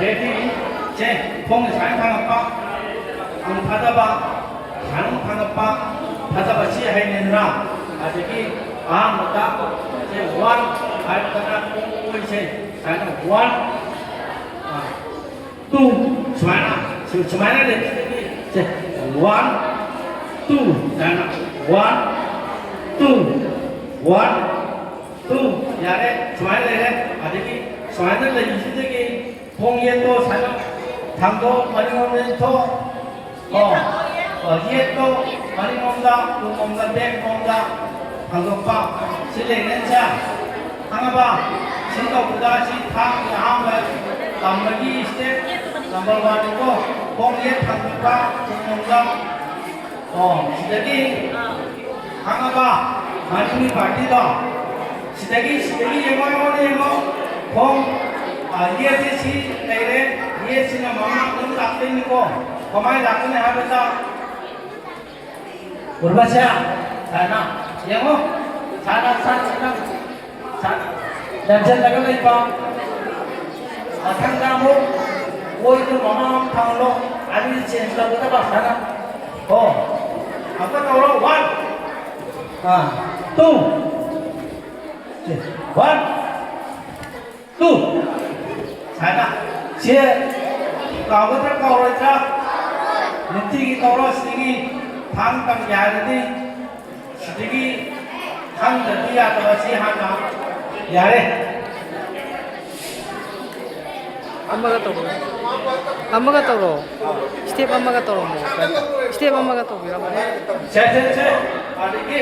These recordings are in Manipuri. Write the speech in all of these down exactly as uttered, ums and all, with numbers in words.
Ready? ꯁꯦ, ꯈꯣꯡꯅ ꯁꯨꯃꯥꯏꯅ ꯊꯥꯡꯒꯠꯄ, ꯑꯃꯨꯛ ꯊꯥꯗꯕ, ꯁꯨꯃꯥꯏꯅ ꯑꯃꯨꯛ ꯊꯥꯡꯒꯠꯄ, ꯊꯥꯗꯕ, ꯁꯤ ꯍꯩꯅꯩꯗꯅ? ꯑꯗꯒꯤ ꯑꯍꯥꯟꯕꯗ ꯁꯦ, one ꯍꯥꯏꯔꯒꯅ ꯈꯣꯡ ꯑꯣꯏꯁꯦ, ꯁꯨꯃꯥꯏꯅ one, ꯑꯥ, two, ꯁꯨꯃꯥꯏꯅ, ꯁꯨ-, ꯁꯨꯃꯥꯏꯅ ꯂꯦꯞꯄꯤꯗꯣꯏꯅꯤ꯫ ꯁꯦ, one, two, ꯁꯨꯃꯥꯏꯅ, one, two, one, two, ꯌꯥꯔꯦ, ꯁꯨꯃꯥꯏꯅ ꯂꯩꯔꯦ꯫ ꯑꯗꯒꯤ ꯁꯨꯃꯥꯏꯅ ꯂꯩꯕꯁꯤꯗꯒꯤ ꯈꯣꯡ ꯌꯦꯠꯇꯣ ꯁꯨꯃꯥꯏꯅ ꯊꯥꯡꯗꯣꯛ, ꯃꯅꯤꯡꯂꯣꯝꯗ ꯏꯟꯊꯣꯛ꯫ ꯑꯣ, ꯑꯣ, ꯌꯦꯠꯇꯣ ꯃꯅꯤꯡꯂꯣꯝꯗ, ꯇꯨꯡꯂꯣꯝꯗ, back ꯂꯣꯝꯗ ꯊꯥꯡꯗꯣꯛꯄ꯫ ꯁꯤ ꯂꯩꯔꯦ ꯁꯦ꯫ ꯈꯪꯉꯕ? ꯁꯤ ꯇꯧꯕꯗ ꯁꯤ ꯊꯥꯡꯒꯤ ꯑꯍꯥꯟꯕ ꯇꯝꯕꯒꯤ step number one ꯅꯤꯀꯣ꯫ ꯈꯣꯡ ꯌꯦꯠ ꯊꯥꯡꯗꯣꯛꯄ, ꯇꯨꯡꯂꯣꯝꯗ꯫ ꯑꯣ, ꯁꯤꯗꯒꯤ ꯈꯪꯉꯕ? ꯃꯅꯤꯡꯒꯤ partyꯗꯣ꯫ ꯁꯤꯗꯒꯤ, ꯁꯤꯗꯒꯤ ꯌꯦꯡꯉꯣ, ꯑꯩꯉꯣꯟꯗ ꯌꯦꯡꯉꯣ꯫ ꯈꯣꯡ, ꯑ, ꯌꯦꯠꯁꯤ ꯁꯤ ꯂꯩꯔꯦ꯫ ꯌꯦꯠꯁꯤꯅ ꯃꯃꯥꯡ ꯑꯗꯨꯝ ꯂꯥꯛꯇꯣꯏꯅꯤꯀꯣ꯫ ꯀꯃꯥꯏꯅ ꯂꯥꯛꯀꯅꯤ ꯍꯥꯏꯕꯗ, ꯎꯔꯕꯁꯦ? ꯁꯨꯃꯥꯏꯅ ꯌꯦꯡꯉꯣ꯫ ꯁꯨꯃꯥꯏꯅ, ꯁꯨꯃꯥꯏꯅ, ꯁꯨꯃꯥꯏꯅ, ꯁꯨꯃꯥꯏꯅ ꯂꯦꯡꯁꯤꯜꯂꯒ ꯂꯩꯕ꯫ ꯃꯊꯪꯗ ꯑꯃꯨꯛ ꯑꯣꯏꯗꯨ ꯃꯃꯥꯡ ꯊꯝꯂꯣ꯫ ꯑꯅꯤ change ꯇꯧꯒꯗꯕ ꯁꯨꯃꯥꯏꯅ꯫ ꯀꯣ꯫ ꯑꯃꯨꯛꯀ ꯇꯧꯔꯣ꯫ One꯫ ꯑꯥ꯫ Two꯫ One꯫ Two꯫ ꯁꯨꯃꯥꯏꯅ꯫ ꯁꯤ ꯀꯥꯎꯒꯗ꯭ꯔꯥ ꯀꯥꯎꯔꯣꯏꯗ꯭ꯔꯥ? ꯅꯨꯡꯇꯤꯒꯤ ꯇꯧꯔꯣ꯫ ꯁꯤꯗꯒꯤ ꯊꯥꯡ ꯇꯝꯒꯦ ꯍꯥꯏꯔꯗꯤ ꯁꯤꯗꯒꯤ ꯈꯪꯗ꯭ꯔꯗꯤ ꯌꯥꯗꯕ ꯁꯤ ꯍꯥꯟꯅ꯫ ꯌꯥꯔꯦ꯫ ꯑꯃꯒ ꯇꯧꯔꯣ꯫ ꯑꯃꯒ ꯇꯧꯔꯣ꯫ Step ꯑꯃꯒ ꯇꯧꯔꯝꯃꯣ꯫ Step ꯑꯃꯒ ꯇꯧꯕꯤꯔꯝꯃꯣ꯫ ꯁꯦ, ꯁꯦ, ꯁꯦ꯫ ꯑꯗꯒꯤ,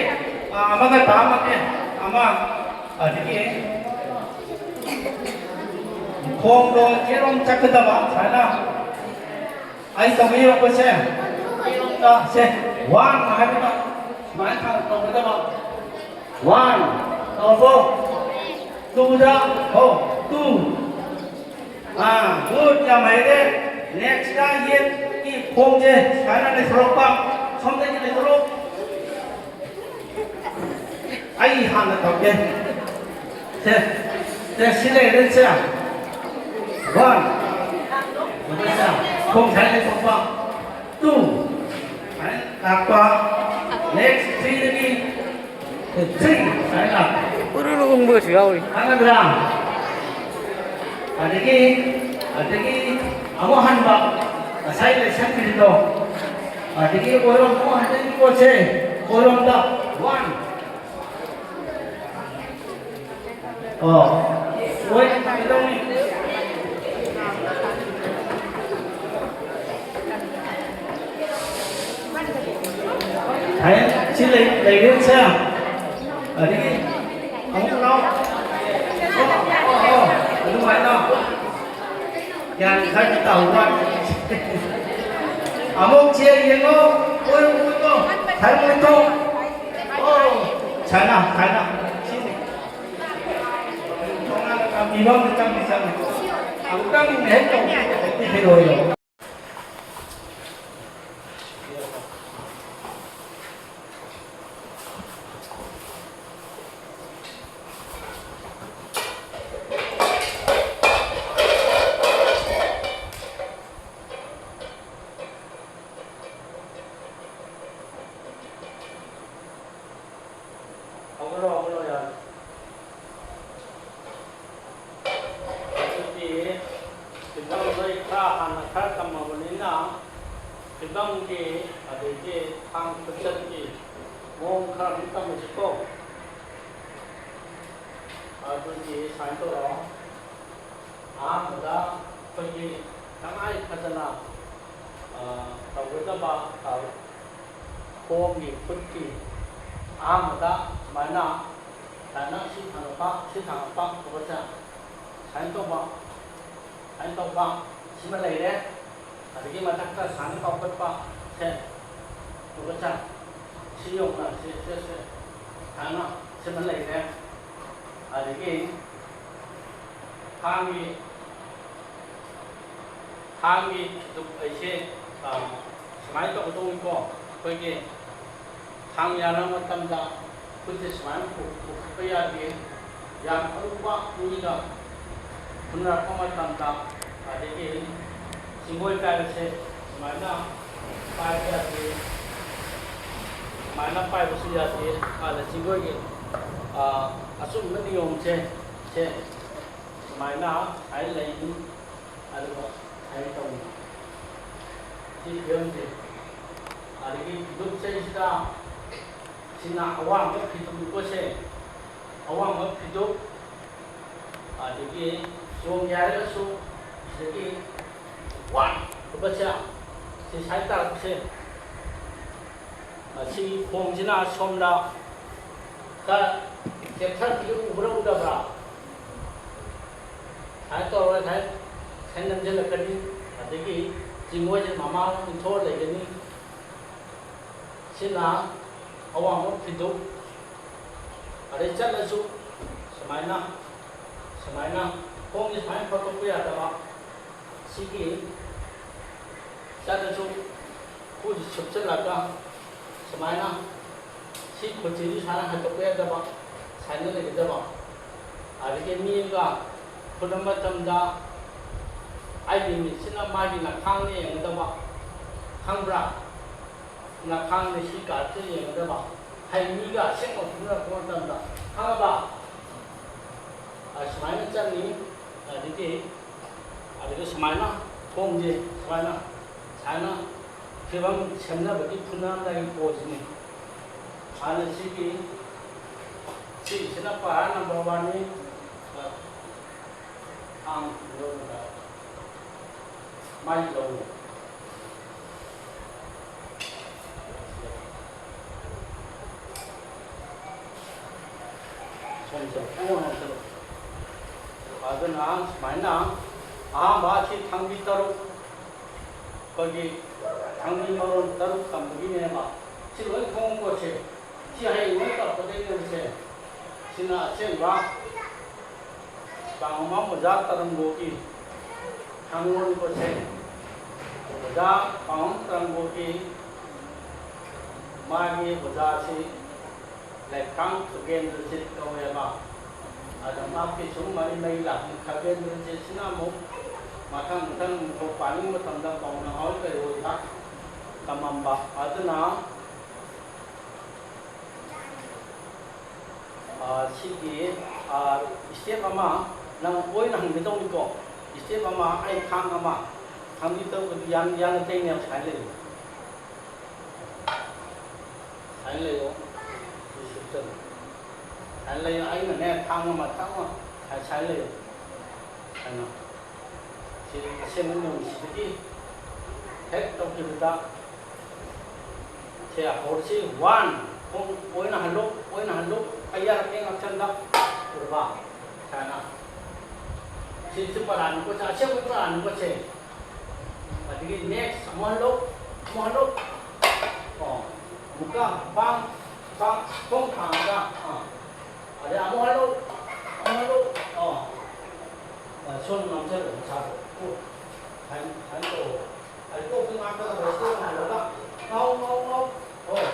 ꯑ, ꯑꯃꯒ ꯇꯥꯝꯃꯒꯦ꯫ ꯑꯃ, ꯑꯗꯒꯤ ꯈꯣꯡꯗꯣ ꯆꯦꯔꯣꯝ ꯆꯠꯀꯗꯕ ꯁꯨꯃꯥꯏꯅ꯫ ꯑꯩ ꯇꯧꯕꯤꯔꯛꯄꯁꯦ, ꯆꯦꯔꯣꯝꯗ ꯁꯦ, one ꯍꯥꯏꯕꯗ ꯁꯨꯃꯥꯏꯅ ꯇꯧꯒꯗꯕ꯫ One꯫ ꯇꯧꯔꯕꯣ? Twoꯗ, ꯍꯣ, two꯫ ꯑꯥ, good, ꯌꯥꯝ ꯍꯩꯔꯦ꯫ Nextꯇ ꯌꯦꯠꯀꯤ ꯈꯣꯡꯁꯦ ꯁꯨꯃꯥꯏꯅ ꯂꯩꯊꯣꯔꯛꯄ꯫ ꯁꯣꯝꯗꯒꯤ ꯂꯩꯊꯣꯔꯛꯑꯣ꯫ ꯑꯩ ꯍꯥꯟꯅ ꯇꯧꯒꯦ꯫ ꯁꯦ, ꯁꯦ, ꯁꯤ ꯂꯩꯔꯦ, ꯁꯦ꯫ One꯫ ꯈꯣꯡ ꯁꯥꯏꯗ ꯊꯣꯛꯄ꯫ Two꯫ ꯁꯥꯏꯗ ꯂꯥꯛꯄ꯫ Next three ꯗꯒꯤ three꯫ ꯁꯥꯏꯗ ꯂꯥꯛꯄ꯫ ꯎꯔꯨꯔꯨ ꯎꯪꯕꯒꯁꯨ ꯌꯥꯎꯔꯤ꯫ ꯈꯪꯉꯗ꯭ꯔꯥ? ꯑꯗꯒꯤ, ꯑꯗꯒꯤ ꯑꯃꯨꯛ ꯍꯟꯕ꯫ ꯉꯁꯥꯏ ꯂꯩꯁꯟꯈ꯭ꯔꯤꯗꯣ꯫ ꯑꯗꯒꯤ ꯑꯣꯏꯔꯣꯝ ꯑꯃꯨꯛ ꯍꯟꯖꯤꯟꯒꯤ ꯄꯣꯠꯁꯦ꯫ ꯑꯣꯏꯔꯣꯝꯗ꯫ One꯫ ꯑꯣ꯫ ꯍꯣꯏ, ꯀꯩꯗꯧꯅꯤ? ꯍꯌꯦꯡ ꯁꯤ ꯂꯩ-, ꯂꯩꯔꯦꯁꯦ꯫ ꯑꯗꯒꯤ ꯑꯃꯨꯛ ꯂꯥꯎ꯫ ꯑꯣ, ꯑꯣ, ꯑꯣ, ꯑꯗꯨꯃꯥꯏꯅ꯫ ꯒ꯭ꯌꯥꯟ ꯈꯔꯗꯤ ꯇꯥꯍꯧꯕ꯫ ꯑꯃꯨꯛ ꯆꯦ ꯌꯦꯡꯉꯣ꯫ ꯑꯣꯏ, ꯑꯣꯏ, ꯑꯣꯏ꯫ ꯈꯔ ꯑꯣꯏ ꯇꯧ꯫ ꯑꯣ, ꯁꯥꯏꯅ, ꯁꯥꯏꯅ꯫ ꯁꯤꯅꯤ꯫ ꯇꯣꯉꯥꯟꯅ ꯇꯝꯕꯤꯕ ꯑꯃ ꯆꯪꯗꯤ ꯆꯪꯉꯤ꯫ ꯑꯃꯨꯛꯇꯪ ꯍꯦꯛ ꯇꯧꯕꯤꯔꯗꯤ ꯍꯩꯔꯣꯏꯗꯣ꯫ ꯍꯧꯒꯠꯂꯣ, ꯍꯧꯒꯠꯂꯣ, ꯌꯥꯔꯦ꯫ ꯑꯗꯨꯗꯤ ꯐꯤꯕꯝ ꯅꯣꯏ ꯈꯔ ꯍꯥꯟꯅ ꯈꯔ ꯇꯝꯃꯕꯅꯤꯅ ꯐꯤꯕꯝꯒꯤ ꯑꯗꯩꯗꯤ ꯊꯥꯡ ꯈꯨꯠꯆꯠꯀꯤ ꯃꯑꯣꯡ ꯈꯔ ꯑꯗꯨꯝ ꯇꯝꯃꯁꯤꯀꯣ꯫ ꯑꯗꯨꯗꯤ ꯁꯨꯃꯥꯏꯅ ꯇꯧꯔꯣ꯫ ꯑꯍꯥꯟꯕꯗ ꯑꯩꯈꯣꯏꯒꯤ ꯇꯉꯥꯏ ꯐꯗꯅ, ꯑ, ꯇꯧꯒꯗꯕ, ꯑ, ꯈꯣꯡꯒꯤ, ꯈꯨꯠꯀꯤ ꯑꯍꯥꯟꯕꯗ ꯁꯨꯃꯥꯏꯅ, ꯁꯨꯃꯥꯏꯅ ꯁꯤ ꯊꯥꯡꯒꯠꯄ, ꯁꯤ ꯊꯥꯡꯒꯠꯄ, ꯈꯣꯠꯄꯁꯦ ꯁꯨꯃꯥꯏꯅ ꯇꯧꯕ, ꯁꯨꯃꯥꯏꯅ ꯇꯧꯕ, ꯁꯤꯃ ꯂꯩꯔꯦ꯫ ꯑꯗꯒꯤ ꯃꯊꯛꯇ ꯁꯨꯃꯥꯏꯅ ꯀꯥꯎꯈꯠꯄ, ꯁꯦ, ꯈꯣꯠꯄꯁꯦ ꯁꯤ ꯌꯧꯅ, ꯁꯤ, ꯁꯤ, ꯁꯤ ꯁꯨꯃꯥꯏꯅ ꯁꯤꯃ ꯂꯩꯔꯦ꯫ ꯑꯗꯒꯤ ꯊꯥꯡꯒꯤ, ꯊꯥꯡꯒꯤ ꯐꯤꯇꯨꯞ ꯑꯩꯁꯦ, ꯑ, ꯁꯨꯃꯥꯏꯅ ꯇꯧꯒꯗꯧꯅꯤꯀꯣ꯫ ꯑꯩꯈꯣꯏꯒꯤ ꯊꯥꯡ ꯌꯥꯟꯅꯕ ꯃꯇꯝꯗ ꯈꯨꯠꯁꯦ ꯁꯨꯃꯥꯏꯅ ꯄꯨ-, ꯄꯨꯈꯠꯄ ꯌꯥꯗꯦ꯫ ꯌꯥꯝ ꯑꯔꯨꯕ ꯃꯤꯒ ꯍꯨꯟꯅꯔꯛꯄ ꯃꯇꯝꯗ, ꯑꯗꯒꯤ ꯆꯤꯡꯒꯣꯏ ꯀꯥꯏꯕꯁꯦ ꯁꯨꯃꯥꯏꯅ ꯄꯥꯏꯕ ꯌꯥꯗꯦ, ꯁꯨꯃꯥꯏꯅ ꯄꯥꯏꯕꯁꯨ ꯌꯥꯗꯦ꯫ ꯍꯥꯟꯅ ꯆꯤꯡꯒꯣꯏꯒꯤ, ꯑ, ꯑꯆꯨꯝꯕ ꯅꯤꯌꯣꯝꯁꯦ, ꯁꯦ ꯁꯨꯃꯥꯏꯅ ꯁꯨꯃꯥꯏꯅ ꯂꯩꯅꯤ, ꯑꯗꯨꯒ ꯁꯨꯃꯥꯏꯅ ꯇꯧꯅꯤ꯫ ꯁꯤ ꯐꯤꯕꯝꯁꯦ꯫ ꯑꯗꯒꯤ ꯐꯤꯗꯨꯞ ꯆꯩꯁꯤꯗ ꯁꯤꯅ ꯑꯋꯥꯡꯕ ꯐꯤꯗꯨꯞ ꯄꯣꯠꯁꯦ, ꯑꯋꯥꯡꯕ ꯐꯤꯗꯨꯞ, ꯑꯗꯒꯤ ꯆꯣꯡꯒꯦ ꯍꯥꯏꯔꯒꯁꯨ ꯁꯤꯗꯒꯤ ꯋꯥꯡꯕꯁꯦ, ꯁꯤ ꯁꯥꯏꯠ ꯇꯥꯔꯛꯄꯁꯦ, ꯃꯁꯤꯒꯤ ꯈꯣꯡꯁꯤꯅ ꯁꯣꯝꯗ ꯈꯔ ꯆꯦꯞꯊꯔꯛꯄꯁꯦ ꯎꯕ꯭ꯔꯥ ꯎꯗꯕ꯭ꯔꯥ? ꯁꯨꯃꯥꯏꯅ ꯇꯧꯔꯒ ꯁꯨꯃꯥꯏꯅ ꯁꯨꯃꯥꯏꯅ ꯅꯝꯁꯤꯜꯂꯛꯀꯅꯤ, ꯑꯗꯒꯤ ꯆꯤꯡꯒꯣꯏꯁꯦ ꯃꯃꯥꯡꯗ ꯏꯟꯊꯣꯛꯑ ꯂꯩꯒꯅꯤ꯫ ꯁꯤꯅ ꯑꯋꯥꯡꯕ ꯐꯤꯗꯨꯞ꯫ ꯑꯗꯩ ꯆꯠꯂꯁꯨ ꯁꯨꯃꯥꯏꯅ, ꯁꯨꯃꯥꯏꯅ ꯈꯣꯡꯁꯦ ꯁꯨꯃꯥꯏꯅ ꯐꯠꯇꯣꯛꯄ ꯌꯥꯗꯕ꯫ ꯁꯤꯒꯤ ꯆꯠꯂꯁꯨ ꯈꯨꯠꯁꯤ ꯁꯨꯞꯆꯜꯂꯒ ꯁꯨꯃꯥꯏꯅ ꯁꯤ ꯈꯨꯠꯁꯤꯁꯨ ꯁꯨꯃꯥꯏꯅ ꯍꯥꯏꯗꯣꯛꯄ ꯌꯥꯗꯕ, ꯁꯨꯃꯥꯏꯅ ꯂꯩꯒꯗꯕ꯫ ꯑꯗꯒꯤ ꯃꯤꯒ ꯐꯨꯅꯕ ꯃꯇꯝꯗ ꯑꯩꯒꯤ ꯃꯤꯠꯁꯤꯅ ꯃꯥꯒꯤ ꯅꯈꯥꯡꯗ ꯌꯦꯡꯒꯗꯕ, ꯈꯪꯕ꯭ꯔꯥ? ꯅꯈꯥꯡꯗ ꯁꯤ ꯀꯥꯔꯠꯁꯦ ꯌꯦꯡꯒꯗꯕ꯫ ꯍꯌꯦꯡ ꯃꯤꯒ ꯑꯁꯦꯡꯕ ꯐꯨꯅꯔꯛꯄ ꯃꯇꯝꯗ, ꯈꯪꯉꯕ? ꯑꯁꯨꯃꯥꯏꯅ ꯆꯪꯉꯤ꯫ ꯑꯗꯒꯤ, ꯑꯗꯒꯤ ꯁꯨꯃꯥꯏꯅ ꯈꯣꯡꯁꯦ ꯁꯨꯃꯥꯏꯅ, ꯁꯨꯃꯥꯏꯅ ꯐꯤꯕꯝ ꯁꯦꯝꯅꯕꯒꯤ ꯐꯨꯅꯔꯝꯗꯥꯏꯒꯤ ꯄꯣꯖꯁꯤꯅꯤ꯫ ꯍꯥꯟꯅ ꯁꯤꯒꯤ, ꯁꯤꯒꯤꯁꯤꯅ ꯄꯥꯔꯥ ꯅꯝꯕꯔ ꯋꯥꯟꯅꯤ꯫ ꯊꯥꯡ ꯂꯧꯔꯒ ꯃꯥꯏ ꯂꯧꯔꯒ ꯁꯣꯝꯁꯦ ꯄꯣꯡ ꯑꯃ ꯆꯠꯂꯨ꯫ ꯑꯗꯨꯅ ꯁꯨꯃꯥꯏꯅ ꯑꯍꯥꯟꯕ ꯑꯁꯤ ꯊꯥꯡꯕꯤ ꯇꯔꯨꯛ, ꯑꯩꯈꯣꯏꯒꯤ ꯊꯥꯡꯕꯤ ꯃꯔꯣꯟ ꯇꯔꯨꯛ ꯇꯝꯕꯒꯤꯅꯦꯕ꯫ ꯁꯤ ꯂꯣꯏ ꯈꯣꯡꯕ ꯄꯣꯠꯁꯦ, ꯁꯤ ꯍꯌꯦꯡ ꯂꯣꯏ ꯇꯧꯔꯛꯀꯗꯣꯏꯅꯦꯕꯁꯦ꯫ ꯁꯤꯅ ꯑꯁꯦꯡꯕ ꯄꯥꯡꯉꯝ ꯑꯣꯖꯥ ꯇꯔꯪꯒꯣꯒꯤ ꯊꯥꯡꯒꯣꯜ ꯄꯣꯠꯁꯦ꯫ ꯑꯣꯖꯥ ꯄꯥꯡꯉꯝ ꯇꯔꯪꯒꯣꯒꯤ ꯃꯥꯒꯤ ꯑꯣꯖꯥꯁꯤ ꯂꯩꯈꯥꯡ ꯈꯒꯦꯟꯗ꯭ꯔꯖꯤꯠ ꯀꯧꯋꯦꯕ꯫ ꯑꯗ ꯃꯍꯥꯛꯀꯤ ꯁꯨꯝ ꯃꯔꯤ ꯃꯔꯤ ꯂꯥꯛꯄꯅꯤ꯫ ꯈꯒꯦꯟꯗ꯭ꯔꯖꯤꯠꯁꯤꯅ ꯑꯃꯨꯛ ꯃꯊꯪ ꯃꯊꯪ ꯅꯤꯡꯊꯧ ꯄꯥꯅꯤꯡꯕ ꯃꯇꯝꯗ ꯄꯥꯎꯅ ꯍꯥꯎ ꯀꯩ ꯑꯣꯏ ꯇꯥꯛ ꯇꯝꯃꯝꯕ ꯑꯗꯨꯅ, ꯑ, ꯁꯤꯒꯤ, ꯑ, step ꯑꯃ ꯅꯪ ꯑꯣꯏꯅ ꯍꯪꯒꯗꯧꯅꯤꯀꯣ꯫ Step ꯑꯃ ꯑꯩ ꯊꯥꯡ ꯑꯃ, ꯊꯥꯡꯗꯤ ꯇꯧꯕꯗꯤ ꯌꯥꯝ ꯌꯥꯝꯅ ꯇꯩꯅꯦꯕ ꯁꯨꯃꯥꯏꯅ ꯂꯩꯌꯨ꯫ ꯁꯨꯃꯥꯏꯅ ꯂꯩꯌꯨ꯫ ꯁꯤ ꯁꯨꯞꯆꯜꯂꯨ꯫ ꯁꯨꯃꯥꯏꯅ ꯂꯩꯌꯨ꯫ ꯑꯩꯅꯅꯦ ꯊꯥꯡ ꯑꯃ ꯊꯥꯡ ꯑꯃ ꯁꯨꯃꯥꯏꯅ ꯂꯩꯌꯨ꯫ ꯁꯨꯃꯥꯏꯅ꯫ ꯁꯤ ꯑꯁꯦꯡꯕ ꯅꯤꯌꯣꯝꯁꯤꯗꯒꯤ ꯍꯦꯛ ꯇꯧꯈꯤꯕꯗ ꯁꯦ ꯍꯧꯔꯁꯤ꯫ One, ꯈꯣꯡ ꯑꯣꯏꯅ ꯍꯜꯂꯨ, ꯑꯣꯏꯅ ꯍꯜꯂꯨ꯫ ꯑꯩ ꯌꯥꯔꯛꯀꯦ ꯉꯥꯛꯇꯪꯗ꯫ ꯎꯔꯕ? ꯁꯨꯃꯥꯏꯅ꯫ ꯁꯤꯁꯨ ꯄꯔꯥꯅꯤꯀꯣ, ꯑꯁꯦꯡꯕ ꯄꯔꯥꯅꯤꯀꯣ ꯁꯦ꯫ ꯑꯗꯒꯤ next ꯑꯃꯨꯛ ꯍꯜꯂꯨ, ꯑꯃꯨꯛ ꯍꯜꯂꯨ꯫ ꯑꯣ, ꯑꯃꯨꯛꯀ ꯄꯥꯡ, ꯄꯥꯡ, ꯈꯣꯡ ꯊꯥꯡꯒ꯫ ꯑꯥ꯫ ꯑꯗꯩ ꯑꯃꯨꯛ ꯍꯜꯂꯨ, ꯑꯃꯨꯛ ꯍꯜꯂꯨ꯫ ꯑꯣ꯫ ꯑ, ꯁꯣꯝ ꯅꯝꯁꯤꯜꯂꯨ, ꯃꯁꯥꯗꯣ꯫ ꯀꯣ, ꯁꯨꯃꯥꯏꯅ, ꯁꯨꯃꯥꯏꯅ ꯇꯧꯑꯣ꯫ ꯑꯗꯩ ꯀꯣꯛꯁꯨ ꯉꯥꯛꯇ ꯔꯦꯁꯇꯣ ꯉꯥꯏꯍꯜꯂꯒ ꯉꯥꯎ, ꯉꯥꯎ, ꯉꯥꯎ꯫ ꯑꯣ꯫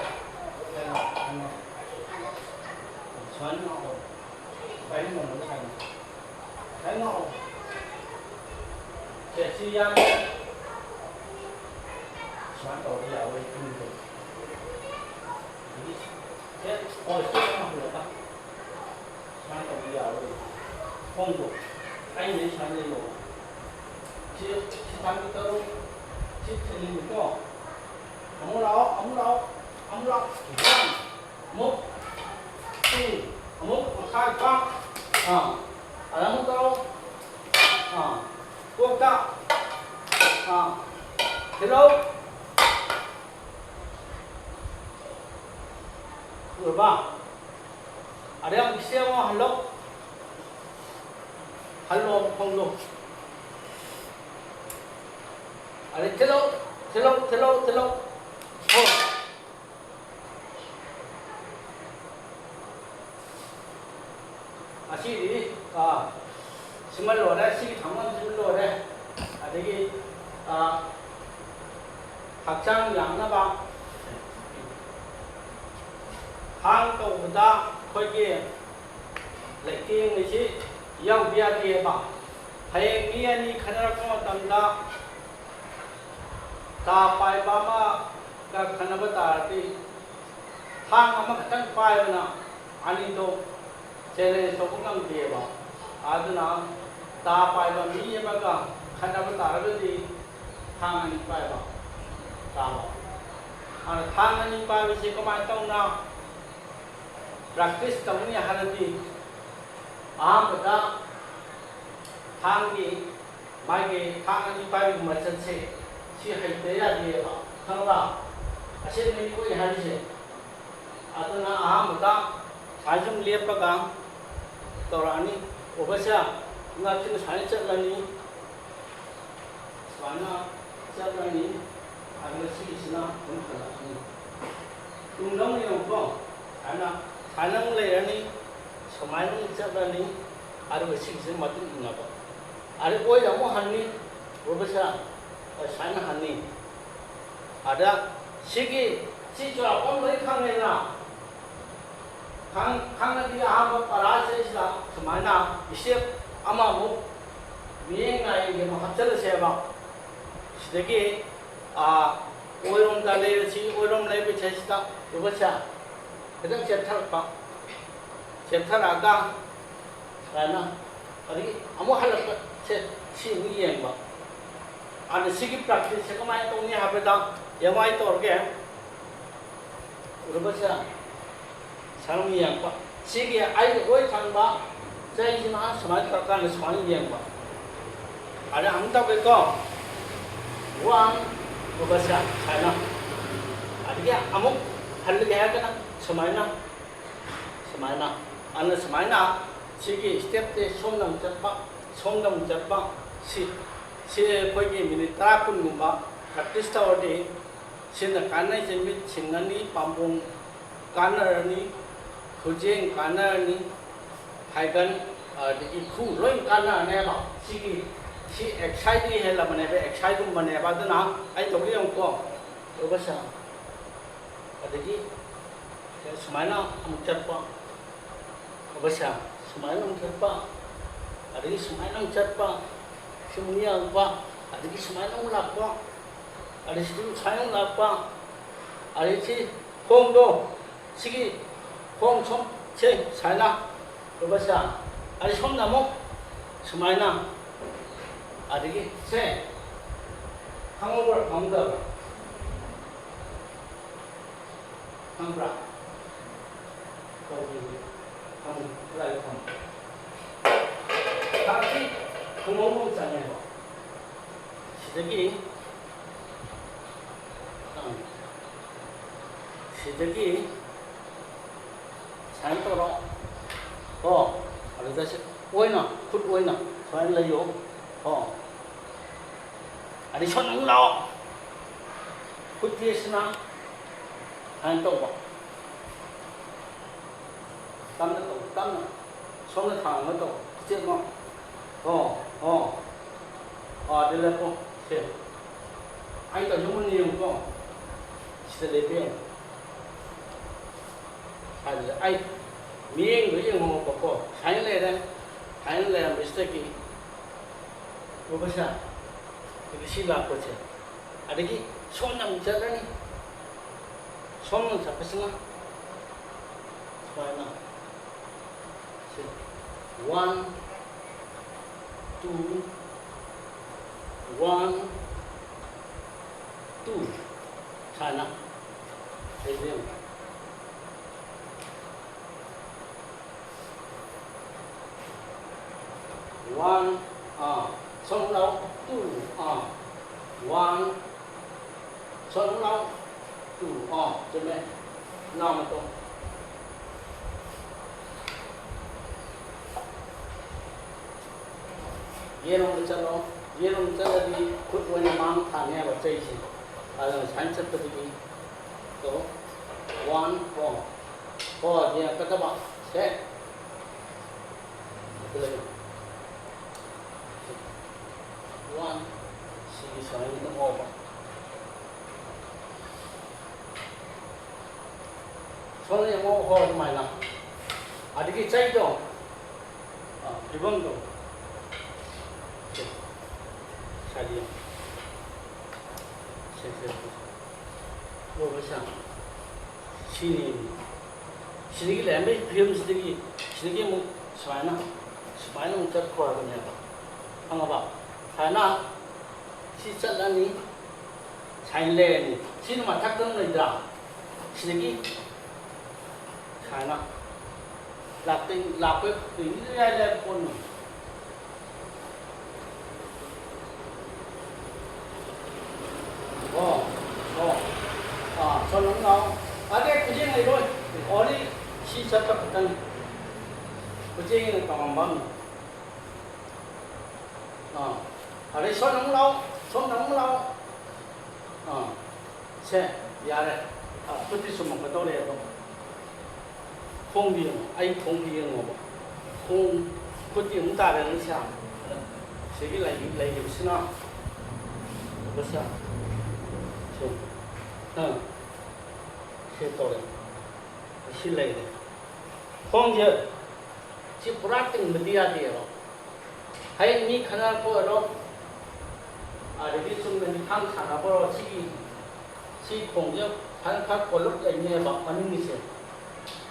ꯀꯩꯅꯣ, ꯀꯩꯅꯣ꯫ ꯁꯨꯃꯥꯏꯅ ꯉꯥꯎꯑꯣ꯫ ꯁꯨꯃꯥꯏꯅ ꯉꯝꯅꯕ ꯁꯥꯏꯅ꯫ ꯁꯨꯃꯥꯏꯅ ꯉꯥꯎꯑꯣ꯫ ꯁꯦ, ꯁꯤ ꯌꯥꯝ ꯁꯨꯃꯥꯏꯅ ꯇꯧꯔꯗꯤ ꯌꯥꯔꯣꯏ ꯈꯪꯗꯦ꯫ ꯑꯗꯒꯤ ꯁꯦ, ꯑꯣ, ꯁꯤ ꯑꯃ ꯍꯜꯂꯛꯄ꯫ ꯁꯨꯃꯥꯏꯅ ꯇꯧꯕ ꯌꯥꯔꯣꯏ꯫ ꯈꯣꯡꯗꯣ ꯑꯩꯅ ꯁꯨꯃꯥꯏꯅ ꯂꯩꯌꯣ꯫ ꯁꯤ, ꯁꯤ ꯊꯥꯡꯒꯤ ꯇꯔꯨꯛ, ꯁꯤ ꯊꯤꯜꯂꯤꯅꯤꯀꯣ꯫ ꯑꯃꯨꯛ ꯂꯥꯛꯑꯣ, ꯑꯃꯨꯛ ꯂꯥꯛꯑꯣ, ꯑꯃꯨꯛ ꯂꯥꯛꯑꯣ꯫ One, ꯑꯃꯨꯛ, two, ꯑꯃꯨꯛ ꯃꯈꯥꯏ ꯄꯥꯛ꯫ ꯑꯥ, ꯑꯗ ꯑꯃꯨꯛ ꯇꯧꯔꯣ꯫ ꯑꯥ, ꯀꯣꯛꯇ꯫ ꯑꯥ, ꯊꯤꯜꯂꯣ꯫ ꯎꯔꯕ? ꯑꯗꯩ ꯑꯃꯨꯛ step ꯑꯃ ꯍꯜꯂꯣ꯫ ꯍꯜꯂꯣ, ꯈꯣꯡꯗꯣ꯫ ꯑꯗꯩ ꯊꯤꯜꯂꯣ, ꯊꯤꯜꯂꯣ, ꯊꯤꯜꯂꯣ, ꯊꯤꯜꯂꯣ꯫ ꯍꯣ꯫ ꯑꯁꯤꯗꯤ, ꯑꯥ, ꯁꯤꯃ ꯂꯣꯏꯔꯦ, ꯁꯤꯒꯤ ꯊꯧꯔꯝꯁꯤꯃ ꯂꯣꯏꯔꯦ꯫ ꯑꯗꯒꯤ, ꯑꯥ, ꯍꯛꯆꯥꯡ ꯌꯥꯡꯅꯕ ꯊꯥꯡ ꯇꯧꯕꯗ ꯑꯩꯈꯣꯏꯒꯤ ꯂꯩꯇꯦꯡ ꯑꯁꯤ ꯌꯥꯎꯗ ꯌꯥꯗꯦꯕ꯫ ꯍꯌꯦꯡ ꯃꯤ ꯑꯅꯤ ꯈꯠꯅꯔꯛꯄ ꯃꯇꯝꯗ ꯇꯥ ꯄꯥꯏꯕ ꯑꯃꯒ ꯈꯠꯅꯕ ꯇꯥꯔꯗꯤ, ꯊꯥꯡ ꯑꯃꯈꯛꯇꯪ ꯄꯥꯏꯕꯅ ꯑꯅꯤꯗꯣ ꯆꯦꯂꯦꯟꯖ ꯇꯧꯕ ꯉꯝꯗꯦꯕ꯫ ꯑꯗꯨꯅ ꯇꯥ ꯄꯥꯏꯕ ꯃꯤ ꯑꯃꯒ ꯈꯠꯅꯕ ꯇꯥꯔꯒꯗꯤ ꯊꯥꯡ ꯑꯅꯤ ꯄꯥꯏꯕ ꯇꯥꯕ꯫ ꯑꯗꯨꯅ ꯊꯥꯡ ꯑꯅꯤ ꯄꯥꯏꯕꯁꯤ ꯀꯃꯥꯏꯅ ꯇꯧꯅ ꯄ꯭ꯔꯦꯛꯇꯤꯁ ꯇꯧꯅꯤ ꯍꯥꯏꯔꯗꯤ, ꯑꯍꯥꯟꯕꯗ ꯊꯥꯡꯒꯤ, ꯃꯥꯒꯤ ꯊꯥꯡ ꯑꯅꯤ ꯄꯥꯏꯕꯒꯤ ꯃꯆꯠꯁꯦ ꯁꯤ ꯍꯩꯇ ꯌꯥꯗꯦꯕ, ꯈꯪꯕ꯭ꯔꯥ? ꯑꯁꯦꯡꯕ ꯃꯤꯑꯣꯏ ꯍꯥꯏꯔꯤꯁꯦ꯫ ꯑꯗꯨꯅ ꯑꯍꯥꯟꯕꯗ ꯁꯨꯃꯥꯏꯅ ꯁꯨꯝ ꯂꯦꯞꯄꯒ ꯇꯧꯔꯛꯑꯅꯤ꯫ ꯑꯣꯕꯁꯦ ꯉꯛꯁꯤꯅ ꯁꯨꯃꯥꯏꯅ ꯆꯠꯂꯅꯤ, ꯁꯨꯃꯥꯏꯅ ꯆꯠꯂꯅꯤ, ꯑꯗꯨꯒ ꯁꯤꯒꯤꯁꯤꯅ ꯑꯗꯨꯝ ꯍꯜꯂꯛꯑꯅꯤ꯫ ꯇꯨꯡꯗ ꯑꯃꯨꯛ ꯌꯦꯡꯉꯨꯀꯣ, ꯁꯨꯃꯥꯏꯅ, ꯁꯨꯃꯥꯏꯅ ꯑꯃꯨꯛ ꯂꯩꯔꯅꯤ, ꯁꯨꯃꯥꯏꯅ ꯑꯃꯨꯛ ꯆꯠꯂꯅꯤ, ꯑꯗꯨꯒ ꯁꯤꯒꯤꯁꯤꯅ ꯃꯇꯨꯡ ꯏꯟꯅꯕ꯫ ꯑꯗꯩ ꯑꯣꯏꯗ ꯑꯃꯨꯛ ꯍꯟꯅꯤ, ꯑꯣꯏꯕꯁꯤꯗ ꯁꯨꯃꯥꯏꯅ ꯍꯟꯅꯤ꯫ ꯑꯗ ꯁꯤꯒꯤ, ꯁꯤ ꯆꯥꯎꯔꯥꯛꯄ ꯑꯃ ꯂꯣꯏ ꯈꯪꯉꯦꯗꯅ? ꯈꯪ-, ꯈꯪꯉꯗꯤ ꯑꯍꯥꯟꯕ ꯄꯔꯥꯁꯤꯗꯩꯁꯤꯗ ꯁꯨꯃꯥꯏꯅ ꯁ꯭ꯇꯦꯞ ꯑꯃꯃꯨꯛ ꯃꯤꯠꯌꯦꯡ ꯅꯥꯏꯌꯦꯡꯒꯤ ꯑꯃ ꯍꯥꯞꯆꯤꯜꯂꯁꯦꯕ꯫ ꯁꯤꯗꯒꯤ, ꯑꯥ, ꯑꯣꯏꯔꯣꯝꯗ ꯂꯩꯔꯁꯤ, ꯑꯣꯏꯔꯣꯝ ꯂꯩꯕꯁꯤꯗꯩꯁꯤꯗ ꯎꯕꯁꯦ ꯈꯤꯇꯪ ꯆꯦꯞꯊꯔꯛꯄ, ꯆꯦꯞꯊꯔꯛꯑꯒ ꯁꯨꯃꯥꯏꯅ, ꯑꯗꯒꯤ ꯑꯃꯨꯛ ꯍꯜꯂꯛꯄ, ꯁꯦ, ꯁꯤ ꯑꯃꯨꯛ ꯌꯦꯡꯕ꯫ ꯑꯗ ꯁꯤꯒꯤ ꯄ꯭ꯔꯦꯛꯇꯤꯁꯁꯦ ꯀꯃꯥꯏꯅ ꯇꯧꯅꯤ ꯍꯥꯏꯕꯗ, ꯌꯦꯡꯉꯣ ꯑꯩ ꯇꯧꯔꯒꯦ꯫ ꯎꯔꯕꯁꯦ? ꯁꯨꯃꯥꯏꯅ ꯌꯦꯡꯕ꯫ ꯁꯤꯒꯤ ꯑꯩꯒꯤ ꯑꯣꯏ ꯊꯪꯕ ꯆꯩꯁꯤꯅ ꯁꯨꯃꯥꯏꯅ ꯇꯧꯔꯀꯥꯟꯗ ꯁꯨꯃꯥꯏꯅ ꯌꯦꯡꯕ꯫ ꯑꯗ ꯑꯃꯨꯛ ꯇꯧꯒꯦꯀꯣ꯫ ꯋꯥꯟ, ꯎꯔꯕꯁꯦ? ꯁꯨꯃꯥꯏꯅ꯫ ꯑꯗꯒꯤ ꯑꯃꯨꯛ ꯍꯜꯂꯒꯦ ꯍꯥꯏꯔꯒꯅ ꯁꯨꯃꯥꯏꯅ꯫ ꯁꯨꯃꯥꯏꯅ, ꯑꯗꯨꯅ ꯁꯨꯃꯥꯏꯅ ꯁꯤꯒꯤ ꯁ꯭ꯇꯦꯞꯁꯦ ꯁꯣꯝꯗ ꯑꯃꯨꯛ ꯆꯠꯄ, ꯁꯣꯝꯗ ꯑꯃꯨꯛ ꯆꯠꯄ, ꯁꯤ, ꯁꯤ ꯑꯩꯈꯣꯏꯒꯤ ꯃꯤꯅꯤꯠ ꯇꯔꯥ ꯀꯨꯟꯒꯨꯝꯕ ꯄ꯭ꯔꯦꯛꯇꯤꯁ ꯇꯧꯔꯗꯤ ꯁꯤꯅ ꯀꯥꯟꯅꯩꯁꯦ, ꯃꯤꯠ ꯁꯤꯡꯉꯅꯤ, ꯄꯥꯝꯕꯣꯝ ꯀꯥꯟꯅꯔꯅꯤ, ꯈꯨꯖꯦꯡ ꯀꯥꯟꯅꯔꯅꯤ, ꯐꯥꯏꯒꯟ, ꯑꯗꯒꯤ ꯈꯨ ꯂꯣꯏ ꯀꯥꯟꯅꯔꯅꯦꯕ꯫ ꯁꯤꯒꯤ, ꯁꯤ ꯑꯦꯛꯁꯔꯁꯥꯏꯖꯇꯒꯤ ꯍꯦꯜꯂꯕꯅꯦꯕ, ꯑꯦꯛꯁꯔꯁꯥꯏꯖꯒꯨꯝꯕꯅꯦꯕ꯫ ꯑꯗꯨꯅ ꯑꯩ ꯇꯧꯒꯦ ꯌꯦꯡꯉꯨꯀꯣ, ꯎꯔꯕꯁꯦ? ꯑꯗꯒꯤ ꯁꯨꯃꯥꯏꯅ ꯑꯃꯨꯛ ꯆꯠꯄ, ꯎꯔꯕꯁꯦ? ꯁꯨꯃꯥꯏꯅ ꯑꯃꯨꯛ ꯆꯠꯄ, ꯑꯗꯒꯤ ꯁꯨꯃꯥꯏꯅ ꯑꯃꯨꯛ ꯆꯠꯄ, ꯁꯤ ꯑꯃꯨꯛ ꯌꯥꯎꯕ, ꯑꯗꯒꯤ ꯁꯨꯃꯥꯏꯅ ꯑꯃꯨꯛ ꯂꯥꯛꯄ, ꯑꯗꯒꯤ ꯁꯤ ꯁꯨꯃꯥꯏꯅ ꯑꯃꯨꯛ ꯂꯥꯛꯄ, ꯑꯗꯒꯤ ꯁꯤ ꯈꯣꯡꯗꯣ, ꯁꯤꯒꯤ ꯈꯣꯡ ꯁꯣꯝ, ꯁꯦ ꯁꯨꯃꯥꯏꯅ ꯂꯨꯕꯁꯦ, ꯑꯗꯒꯤ ꯁꯣꯝꯗ ꯑꯃꯨꯛ ꯁꯨꯃꯥꯏꯅ, ꯑꯗꯒꯤ ꯁꯦ ꯈꯪꯍꯧꯕ꯭ꯔꯥ ꯈꯪꯍꯧꯗꯕ꯭ꯔꯥ? ꯈꯪꯕ꯭ꯔꯥ? ꯇꯧꯕꯤꯌꯨ꯫ ꯈꯪ-, ꯀꯗꯥꯏꯗ ꯊꯝꯕ? ꯊꯥꯛꯀꯤ ꯈꯨꯡꯒꯪ ꯑꯃ ꯆꯪꯉꯦꯕ꯫ ꯁꯤꯗꯒꯤ, ꯑꯪ, ꯁꯤꯗꯒꯤ ꯁꯨꯃꯥꯏꯅ ꯇꯧꯔꯣ꯫ ꯀꯣ, ꯑꯗꯨꯗ ꯁꯤ ꯑꯣꯏꯅ, ꯈꯨꯠ ꯑꯣꯏꯅ ꯁꯨꯃꯥꯏꯅ ꯂꯩꯌꯣ꯫ ꯀꯣ꯫ ꯑꯗꯩ ꯁꯣꯝꯗ ꯑꯃꯨꯛ ꯂꯥꯛꯑꯣ꯫ ꯈꯨꯠ ꯇꯦꯛꯁꯤꯅ ꯁꯨꯃꯥꯏꯅ ꯇꯧꯕ꯫ ꯇꯞꯅ ꯇꯧ, ꯇꯞꯅ꯫ ꯁꯣꯝꯗ ꯊꯥꯡ ꯑꯃ ꯇꯧ꯫ ꯏꯁꯇꯦꯞ ꯑꯃ꯫ ꯑꯣ, ꯑꯣ꯫ ꯑꯣ, ꯑꯗꯨ ꯂꯦꯞꯄꯣ꯫ ꯁꯦ꯫ ꯑꯩ ꯇꯧꯔꯤꯁꯦ ꯃꯨꯟꯅ ꯌꯦꯡꯉꯨꯀꯣ꯫ ꯁꯤꯗ ꯂꯦꯞꯄ ꯌꯦꯡꯉꯨ꯫ ꯑꯗꯨꯗ ꯑꯩ ꯃꯤꯠꯌꯦꯡꯗꯣ ꯌꯦꯡꯉꯣꯕꯀꯣ꯫ ꯁꯨꯃꯥꯏꯅ ꯂꯩꯔꯦ꯫ ꯁꯨꯃꯥꯏꯅ ꯂꯩꯔꯝꯕꯁꯤꯗꯒꯤ ꯎꯕꯁꯦ? ꯑꯗꯒꯤ ꯁꯤ ꯂꯥꯛꯄꯁꯦ꯫ ꯑꯗꯒꯤ ꯁꯣꯝꯗ ꯑꯃꯨꯛ ꯆꯠꯂꯅꯤ꯫ ꯁꯣꯝꯗ ꯆꯠꯄꯁꯤꯅ ꯁꯨꯃꯥꯏꯅ꯫ ꯁꯤ one, two, one, two꯫ ꯁꯨꯃꯥꯏꯅ꯫ ꯑꯩꯁꯦ one, ꯑꯥ, ꯁꯣꯝ ꯂꯥꯎ, two, ꯑꯥ, one, ꯁꯣꯝ ꯂꯥꯎ, two, ꯑꯥ, ꯆꯨꯝꯃꯦ꯫ ꯅꯥꯎ ꯃꯇꯣ꯫ ꯌꯦꯠꯂꯣꯝꯗ ꯆꯠꯂꯣ꯫ ꯌꯦꯠꯂꯣꯝꯗ ꯆꯠꯂꯗꯤ ꯈꯨꯠ ꯑꯣꯏꯅ ꯃꯥꯡ ꯊꯥꯅꯦꯕ ꯆꯩꯁꯦ꯫ ꯑꯗꯨꯅ ꯁꯨꯃꯥꯏꯅ ꯆꯠꯄꯗꯒꯤ ꯇꯣ, one, ꯑꯣ꯫ ꯑꯣ, ꯌꯦꯡꯉꯛꯀꯗꯕ꯫ ꯁꯦ꯫ ꯑꯗꯨ ꯂꯩꯌꯨ꯫ One, ꯁꯤꯒꯤ ꯁꯨꯃꯥꯏꯅ ꯑꯗꯨꯝ ꯉꯧꯕ꯫ ꯁꯣꯝꯗ ꯌꯦꯡꯉꯣ, ꯍꯣ, ꯑꯗꯨꯃꯥꯏꯅ꯫ ꯑꯗꯒꯤ ꯆꯩꯗꯣ, ꯑ, ꯐꯤꯕꯝꯗꯣ, ꯂꯣꯏꯕꯁꯦ ꯁꯤꯅꯤ꯫ ꯁꯤꯗꯒꯤ ꯂꯩꯔꯝꯕꯒꯤ ꯐꯤꯕꯝꯁꯤꯗꯒꯤ ꯁꯤꯗꯒꯤ ꯑꯃꯨꯛ ꯁꯨꯃꯥꯏꯅ ꯁꯨꯃꯥꯏꯅ ꯑꯃꯨꯛ ꯆꯠꯈ꯭ꯔꯣ ꯍꯥꯏꯕꯅꯦꯕ꯫ ꯈꯪꯉꯕ? ꯁꯨꯃꯥꯏꯅ ꯁꯤ ꯆꯠꯂꯅꯤ, ꯁꯨꯃꯥꯏꯅ ꯂꯩꯔꯅꯤ꯫ ꯁꯤꯅ ꯃꯊꯛꯇ ꯑꯃ ꯂꯩꯗ꯭ꯔꯥ? ꯁꯤꯗꯒꯤ ꯁꯨꯃꯥꯏꯅ ꯂꯥꯛꯇꯣꯏ-, ꯂꯥꯛꯄ ꯏꯔꯥꯏ ꯂꯥꯏꯕ ꯄꯣꯠꯅꯤ꯫ ꯑꯣ, ꯑꯣ꯫ ꯑꯥ, ꯁꯣꯝꯗ ꯑꯃꯨꯛ ꯂꯥꯛꯑꯣ꯫ ꯑꯗꯩ ꯈꯨꯖꯦꯡ ꯂꯩꯔꯣꯏ꯫ ꯑꯣꯟꯂꯤ ꯁꯤ ꯆꯠꯄ ꯈꯛꯇꯅꯤ꯫ ꯈꯨꯖꯦꯡ ꯑꯣꯏꯅ ꯇꯧꯔꯝꯕ ꯑꯃ꯫ ꯑꯥ꯫ ꯑꯗꯩ ꯁꯣꯝꯗ ꯑꯃꯨꯛ ꯂꯥꯛꯑꯣ꯫ ꯁꯣꯝꯗ ꯑꯃꯨꯛ ꯂꯥꯛꯑꯣ꯫ ꯑꯥ꯫ ꯁꯦ, ꯌꯥꯔꯦ꯫ ꯑꯥ, ꯈꯨꯠꯇꯤ ꯆꯨꯝꯃꯛꯀꯗꯧꯔꯦ ꯑꯗꯣ꯫ ꯈꯣꯡꯗꯤ ꯌꯦꯡꯉꯣ꯫ ꯑꯩ ꯈꯣꯡꯗꯤ ꯌꯦꯡꯉꯣꯕ꯫ ꯈꯣꯡ, ꯈꯨꯠꯇꯤ ꯑꯃꯨꯛ ꯇꯥꯔꯦ ꯅꯪꯁꯦ꯫ ꯁꯤꯒꯤ ꯂꯩ-, ꯂꯩꯔꯤꯕꯁꯤꯅ꯫ ꯁꯦ꯫ ꯑꯥ꯫ ꯁꯤ ꯇꯧꯔꯦ꯫ ꯁꯤ ꯂꯩꯔꯦ꯫ ꯈꯣꯡꯁꯦ ꯁꯤ ꯄꯨꯔꯥ ꯇꯤꯡꯕꯗꯤ ꯌꯥꯗꯦꯕ꯫ ꯍꯌꯦꯡ ꯃꯤ ꯈꯠꯅꯔꯛꯄ ꯑꯣꯏꯔꯣ, ꯑꯗꯒꯤ ꯆꯨꯝꯅ ꯂꯤꯈꯥꯡ ꯁꯥꯟꯅꯕ ꯑꯣꯏꯔꯣ, ꯁꯤꯒꯤ, ꯁꯤ ꯈꯣꯡꯁꯦ ꯈꯔ, ꯈꯔ ꯀꯣꯜꯂꯞ ꯂꯩꯅꯦꯕ ꯃꯅꯤꯡꯒꯤꯁꯦ꯫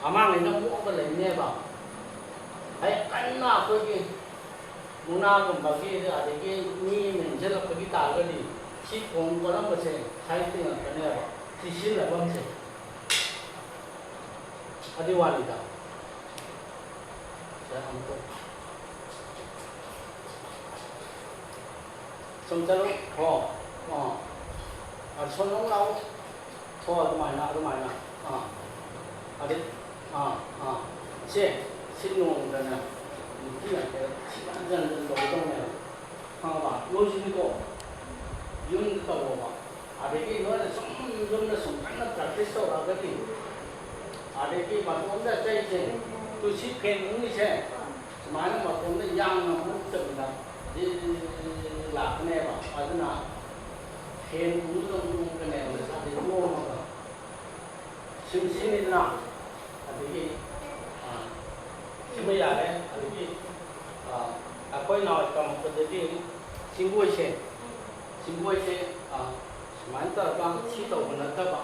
ꯃꯃꯥꯡꯉꯩꯅ ꯃꯣꯛꯑꯒ ꯂꯩꯅꯦꯕ꯫ ꯍꯌꯦꯡ ꯀꯟꯅ ꯑꯩꯈꯣꯏꯒꯤ ꯃꯨꯛꯅꯥꯒꯨꯝꯕꯒꯤ, ꯑꯗꯒꯤ ꯃꯤ ꯑꯃ ꯏꯟꯁꯤꯜꯂꯛꯄꯒꯤ ꯇꯥꯔꯒꯗꯤ ꯁꯤ ꯈꯣꯡ ꯀꯣꯜꯂꯝꯕꯁꯦ ꯁꯥꯏ ꯇꯤꯡꯉꯛꯀꯅꯦꯕ꯫ ꯁꯤ ꯁꯤꯖꯤꯟꯅꯐꯝꯁꯦ꯫ ꯑꯗꯨꯏ ꯋꯥꯅꯤꯗ꯫ ꯁꯤꯗ ꯑꯃꯨꯛ ꯇꯧ꯫ ꯁꯨꯝ ꯆꯠꯂꯨ꯫ ꯍꯣ꯫ ꯑꯥ꯫ ꯑꯥ, ꯁꯣꯝꯗ ꯑꯃꯨꯛ ꯂꯥꯛꯑꯣ꯫ ꯍꯣ, ꯑꯗꯨꯃꯥꯏꯅ, ꯑꯗꯨꯃꯥꯏꯅ꯫ ꯑꯥ꯫ ꯑꯗꯩ, ꯑꯥ, ꯑꯥ꯫ ꯁꯦ, ꯁꯤ ꯅꯣꯡꯃꯗꯅꯦ, ꯅꯨꯄꯤ ꯉꯥꯛꯇ ꯁꯤ ꯍꯟꯖꯟ ꯍꯟꯖꯟ ꯇꯧꯒꯗꯧꯅꯦꯕ꯫ ꯈꯪꯉꯕ? ꯅꯣꯏꯁꯨꯅꯤꯀꯣ, ꯌꯨꯝꯗ ꯇꯧꯋꯣꯕ꯫ ꯑꯗꯒꯤ ꯅꯣꯏꯅ ꯁꯨꯝ ꯌꯨꯝꯗ ꯁꯨꯝ ꯀꯟꯅ practice ꯇꯧꯔꯛꯑꯒꯗꯤ, ꯑꯗꯒꯤ ꯃꯇꯣꯝꯗ ꯑꯇꯩꯁꯦ, ꯇꯨ ꯁꯤ ꯐꯦꯟ ꯎꯪꯉꯤꯁꯦ, ꯁꯨꯃꯥꯏꯅ ꯃꯇꯣꯝꯗ ꯌꯥꯡꯅ ꯃꯨꯛꯇꯕꯤꯗ ꯖꯤ-, ꯖꯤ-, ꯖꯤ-, ꯖꯤ-, ꯖꯤ ꯂꯥꯛꯀꯅꯦꯕ꯫ ꯑꯗꯨꯅ ꯐꯦꯟ ꯎꯪꯗꯧ ꯎꯪꯉꯛꯀꯅꯦꯕ, ꯃꯁꯥꯗ ꯌꯣꯝꯃꯒ꯫ ꯁꯤꯝ ꯁꯤꯅꯤꯗꯅ, ꯑꯗꯒꯤ, ꯑ, ꯁꯤꯃ ꯌꯥꯔꯦ꯫ ꯑꯗꯒꯤ, ꯑ, ꯑꯩꯈꯣꯏ ꯅꯍꯥꯟꯋꯥꯏ ꯇꯝꯃꯛꯄꯗꯗꯤ ꯆꯤꯡꯒꯣꯏꯁꯦ, ꯆꯤꯡꯒꯣꯏꯁꯦ, ꯑ, ꯁꯨꯃꯥꯏꯅ ꯇꯧꯔꯒ ꯁꯤ ꯇꯧꯕ ꯅꯠꯇꯕ,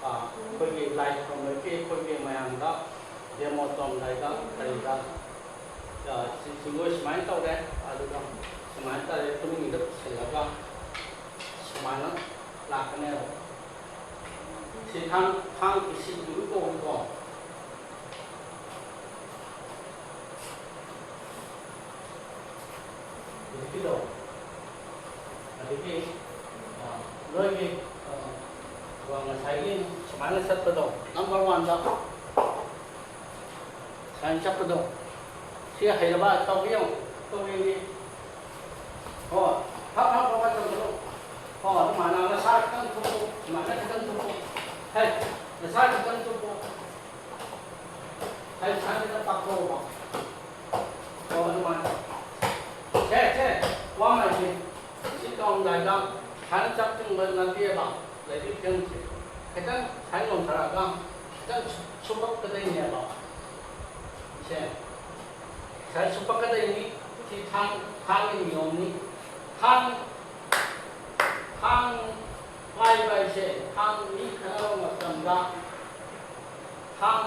ꯑꯩꯈꯣꯏꯒꯤ ꯂꯥꯏ ꯈꯨꯔꯨꯝꯕꯒꯤ ꯑꯩꯈꯣꯏꯒꯤ ꯃꯌꯥꯝꯗ ꯗꯦꯃꯣ ꯇꯧꯔꯝꯗꯥꯏꯗ ꯀꯔꯤꯗ ꯁꯤ ꯁꯤꯡꯒꯣꯏ ꯁꯨꯃꯥꯏꯅ ꯇꯧꯔꯦ꯫ ꯑꯗꯨꯒ ꯁꯨꯃꯥꯏꯅ ꯇꯧꯔꯦ, ꯈꯨꯅꯤꯡꯒꯤꯗ ꯄꯨꯁꯤꯜꯂꯒ ꯁꯨꯃꯥꯏꯅ ꯂꯥꯛꯀꯅꯦꯕ꯫ ꯁꯤ ꯊꯥꯡ ꯊꯥꯡ ꯏꯁꯤꯡ ꯏꯔꯨ ꯀꯧꯏꯀꯣ꯫ ꯍꯧꯖꯤꯛꯀꯤꯗꯣ ꯑꯗꯒꯤ ꯅꯣꯏꯒꯤ ꯉꯁꯥꯏꯒꯤ ꯁꯨꯃꯥꯏꯅ ꯆꯠꯄꯗꯣ, ꯅꯝꯕꯔ ꯋꯥꯟꯗ ꯁꯨꯃꯥꯏꯅ ꯆꯠꯄꯗꯣ, ꯁꯤ ꯍꯩꯔꯕ ꯇꯧꯕꯤꯌꯨ꯫ ꯇꯧꯕꯤꯌꯨ꯫ ꯍꯣ, ꯐꯠ ꯐꯠ ꯐꯠ ꯐꯠ ꯇꯧꯕꯤꯌꯨ꯫ ꯍꯣ, ꯑꯗꯨꯃꯥꯏꯅ ꯅꯁꯥ ꯈꯤꯇꯪ ꯊꯨꯞꯄꯨ, ꯁꯨꯃꯥꯏꯅ ꯈꯤꯇꯪ ꯊꯨꯞꯄꯨ꯫ ꯍꯦ, ꯅꯁꯥ ꯈꯤꯇꯪ ꯊꯨꯞꯄꯨ꯫ ꯍꯦ, ꯁꯨꯃꯥꯏꯅ ꯈꯤꯇꯪ ꯄꯥꯛꯊꯣꯛꯑꯣꯕ꯫ ꯍꯣ, ꯑꯗꯨꯃꯥꯏꯅ꯫ ꯁꯦ, ꯁꯦ, ꯋꯥ ꯃꯥꯏꯁꯦ꯫ ꯁꯤ ꯇꯧꯔꯝꯗꯥꯏꯗ ꯁꯨꯃꯥꯏꯅ ꯆꯞ ꯇꯤꯡꯕ ꯅꯠꯇꯦꯕ꯫ ꯂꯩꯔꯤꯕ ꯐꯤꯕꯝꯁꯦ ꯈꯤꯇꯪ ꯁꯨꯃꯥꯏꯅ ꯂꯣꯟꯊꯔꯛꯑꯒ ꯈꯤꯇꯪ ꯁꯨ-, ꯁꯨꯞꯄꯛꯀꯗꯣꯏꯅꯦꯕ꯫ ꯁꯦ, ꯁꯨꯃꯥꯏꯅ ꯁꯨꯞꯄꯛꯀꯗꯣꯏꯅꯤ꯫ ꯁꯤ ꯊꯥꯡ, ꯊꯥꯡꯒꯤ ꯅꯤꯌꯣꯝꯅꯤ꯫ ꯊꯥꯡ, ꯊꯥꯡ ꯄꯥꯏꯕ ꯍꯥꯏꯁꯦ, ꯊꯥꯡ ꯃꯤ ꯈꯠꯅꯕ ꯃꯇꯝꯗ ꯊꯥꯡ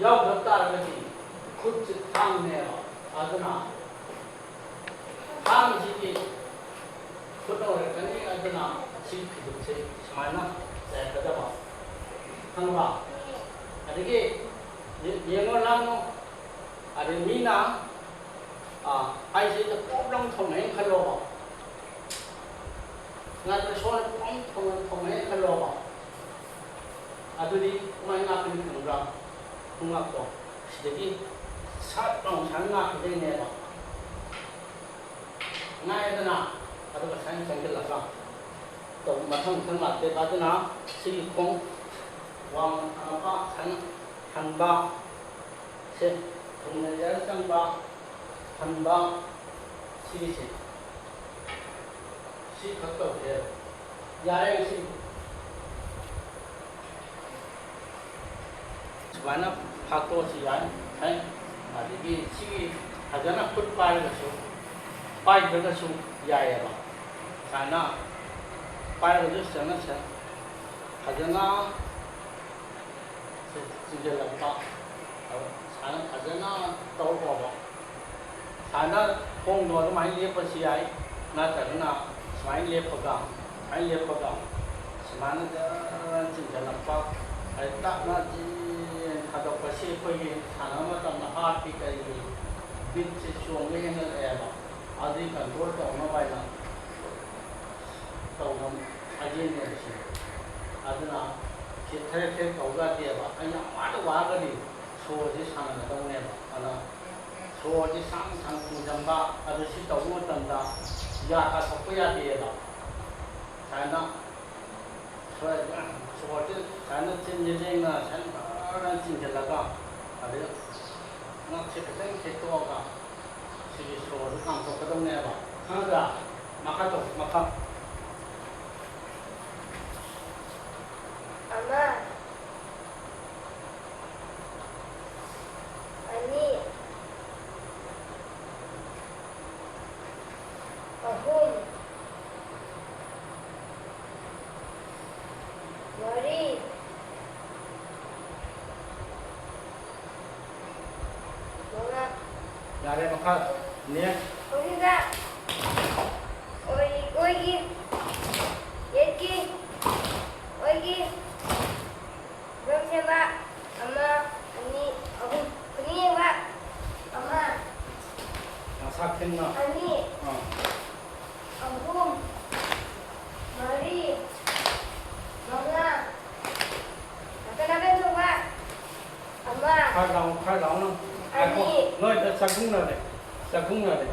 ꯌꯥꯎꯗꯕ ꯇꯥꯔꯒꯗꯤ ꯈꯨꯠꯁꯦ ꯊꯥꯡꯅꯦꯕ꯫ ꯑꯗꯨꯅ ꯊꯥꯡꯁꯤꯗꯤ ꯈꯨꯠꯅ ꯑꯣꯏꯔꯛꯀꯅꯤ꯫ ꯑꯗꯨꯅ ꯁꯤ ꯐꯤꯖꯨꯞꯁꯦ ꯁꯨꯃꯥꯏꯅ ꯂꯩꯔꯛꯀꯗꯕ, ꯈꯪꯉꯕ? ꯑꯗꯒꯤ ꯌꯦ-, ꯌꯦꯡꯉꯣ, ꯂꯥꯡꯉꯣ꯫ ꯑꯗꯩ ꯃꯤꯅ, ꯑꯥ, ꯑꯩꯁꯤꯗ ꯄꯣꯞ ꯂꯥꯎ ꯊꯣꯡꯉꯦꯅ ꯈꯜꯂꯣꯕ꯫ ꯉꯥꯏꯈꯣ, ꯁꯣꯝꯗ ꯄꯣꯞ ꯊꯣꯡꯉꯦ, ꯊꯣꯡꯉꯦꯅ ꯈꯜꯂꯣꯕ꯫ ꯑꯗꯨꯗꯤ ꯀꯃꯥꯏꯅ ꯉꯥꯛꯀꯅꯤ ꯈꯪꯕ꯭ꯔꯥ? ꯈꯣꯡꯉꯥꯛꯇꯣ ꯁꯤꯗꯒꯤ ꯁꯠ ꯂꯥꯎ ꯁꯨꯃꯥꯏꯅ ꯉꯥꯛꯈꯤꯗꯣꯏꯅꯦꯕ꯫ ꯉꯥꯏꯗꯅ, ꯑꯗꯨꯒ ꯁꯨꯃꯥꯏꯅ ꯆꯪꯁꯤꯜꯂꯒ ꯇꯧ-, ꯃꯊꯪ ꯃꯊꯪ ꯂꯥꯛꯇꯣꯏꯕ꯫ ꯑꯗꯨꯅ ꯁꯤꯒꯤ ꯈꯣꯡ ꯋꯥꯡꯅ ꯊꯥꯡꯒꯠꯄ, ꯁꯨꯃꯥꯏꯅ ꯍꯟꯕ, ꯁꯦ, ꯊꯨꯡꯅ ꯌꯥꯔ ꯆꯪꯕ, ꯍꯟꯕ, ꯁꯤꯒꯤꯁꯦ, ꯁꯤ ꯈꯛ ꯇꯧꯁꯦ꯫ ꯌꯥꯔꯦ ꯉꯁꯤ꯫ ꯁꯨꯃꯥꯏꯅ ꯐꯥꯛꯇꯣꯛꯑꯁꯨ ꯌꯥꯏ꯫ ꯍꯦ? ꯑꯗꯒꯤ ꯁꯤꯒꯤ ꯐꯖꯅ ꯈꯨꯠ ꯄꯥꯏꯔꯒꯁꯨ, ꯄꯥꯏꯗ꯭ꯔꯒꯁꯨ ꯌꯥꯏꯑꯕ꯫ ꯁꯨꯃꯥꯏꯅ ꯄꯥꯏꯔꯒꯁꯨ ꯆꯪꯉꯁꯦ꯫ ꯐꯖꯅ ꯆꯤꯡꯁꯤꯜꯂꯛꯄ꯫ ꯑꯗꯣ ꯁꯨꯃꯥꯏꯅ ꯐꯖꯅ ꯇꯧꯔꯛꯑꯣꯕ꯫ ꯁꯨꯃꯥꯏꯅ ꯈꯣꯡꯗꯣ ꯑꯗꯨꯃꯥꯏꯅ ꯂꯦꯞꯄꯁꯨ ꯌꯥꯏ, ꯅꯠꯇ꯭ꯔꯒꯅ ꯁꯨꯃꯥꯏꯅ ꯂꯦꯞꯄꯒ, ꯁꯨꯃꯥꯏꯅ ꯂꯦꯞꯄꯒ, ꯁꯨꯃꯥꯏꯅ ꯖꯔ ꯆꯤꯡꯁꯤꯜꯂꯛꯄ꯫ ꯑꯗꯩ ꯇꯞꯅ ꯖꯤ ꯊꯥꯗꯣꯛꯄ꯫ ꯁꯤ ꯑꯩꯈꯣꯏꯒꯤ ꯁꯥꯟꯅꯕ ꯃꯇꯝꯗ ꯍꯥꯔꯠꯀꯤ ꯀꯔꯤꯒꯤ ꯕꯤꯠꯁꯦ ꯆꯣꯡꯕ ꯍꯦꯟꯒꯠꯂꯛꯑꯦꯕ꯫ ꯑꯗꯨꯒꯤ ꯀꯟꯇ꯭ꯔꯣꯜ ꯇꯧꯅꯕ ꯍꯥꯏꯅ ꯇꯧꯕ ꯁꯥꯖꯦꯜꯅꯦꯕ ꯁꯤ꯫ ꯑꯗꯨꯅ ꯁꯤ ꯊꯔꯦꯛ ꯊꯔꯦꯛ ꯇꯧ ꯌꯥꯗꯦꯕ꯫ ꯑꯩ ꯌꯥꯝ ꯋꯥꯅ ꯋꯥꯔꯒꯗꯤ ꯁꯣꯔꯁꯤ ꯁꯥꯟꯅꯒꯗꯧꯅꯦꯕ꯫ ꯑꯗꯨꯅ ꯁꯣꯔꯁꯤ ꯁꯥꯡ ꯁꯥꯡ ꯆꯤꯡꯁꯤꯟꯕ, ꯑꯗꯨ ꯁꯤ ꯇꯧꯕ ꯃꯇꯝꯗ ꯌꯥ ꯀꯥꯊꯣꯛꯄ ꯌꯥꯗꯦꯕ꯫ ꯁꯨꯃꯥꯏꯅ ꯁꯣꯔ-, ꯁꯣꯔꯁꯤ ꯁꯨꯃꯥꯏꯅ ꯆꯤꯟꯁꯤ ꯂꯦꯡꯅ ꯁꯨꯃꯥꯏꯅ ꯐꯖꯅ ꯆꯤꯡꯁꯤꯜꯂꯒ, ꯑꯗꯩ ꯉꯛꯁꯦ ꯈꯤꯇꯪ ꯊꯦꯛꯇꯣꯛꯑꯒ ꯁꯤꯒꯤ ꯁꯣꯔꯁꯤ ꯀꯥꯝꯊꯣꯛꯀꯗꯧꯅꯦꯕ꯫ ꯈꯪꯉꯗ꯭ꯔꯥ? ꯃꯈꯥ ꯇꯧ, ꯃꯈꯥ꯫ ꯑꯃ, ꯑꯅꯤ, ꯑꯍꯨꯝ, ꯃꯔꯤ, ꯃꯉꯥ꯫ ꯌꯥꯔꯦ, ꯃꯈꯥ꯫ Next꯫ ꯃꯊꯪꯗ ꯑꯣꯏ-, ꯑꯣꯏꯒꯤ, ꯌꯦꯠꯀꯤ, ꯑꯣꯏꯒꯤ, ꯌꯣꯝ ꯁꯦꯝꯕ꯫ ꯑꯃ, ꯑꯅꯤ, ꯑꯍꯨꯝ꯫ ꯈꯨꯅꯤꯡ ꯌꯦꯡꯕ꯫ ꯑꯃ꯫ ꯅꯁꯥ ꯈꯤꯡꯅ꯫ ꯑꯅꯤ꯫ ꯑꯥ꯫ ꯑꯍꯨꯝ꯫ ꯃꯔꯤ꯫ ꯃꯉꯥ꯫ ꯅꯥꯀꯟ ꯅꯥꯀꯟ ꯆꯣꯡꯕ꯫ ꯑꯃ꯫ ꯈꯔ ꯂꯥꯎ, ꯈꯔ ꯂꯥꯎꯅ꯫ ꯑꯅꯤ꯫ ꯉꯥꯏꯈꯣ, ꯅꯣꯏꯗ ꯆꯥꯛꯒꯨꯡꯅꯔꯦ꯫ ꯆꯥꯛꯒꯨꯡꯅꯔꯦ꯫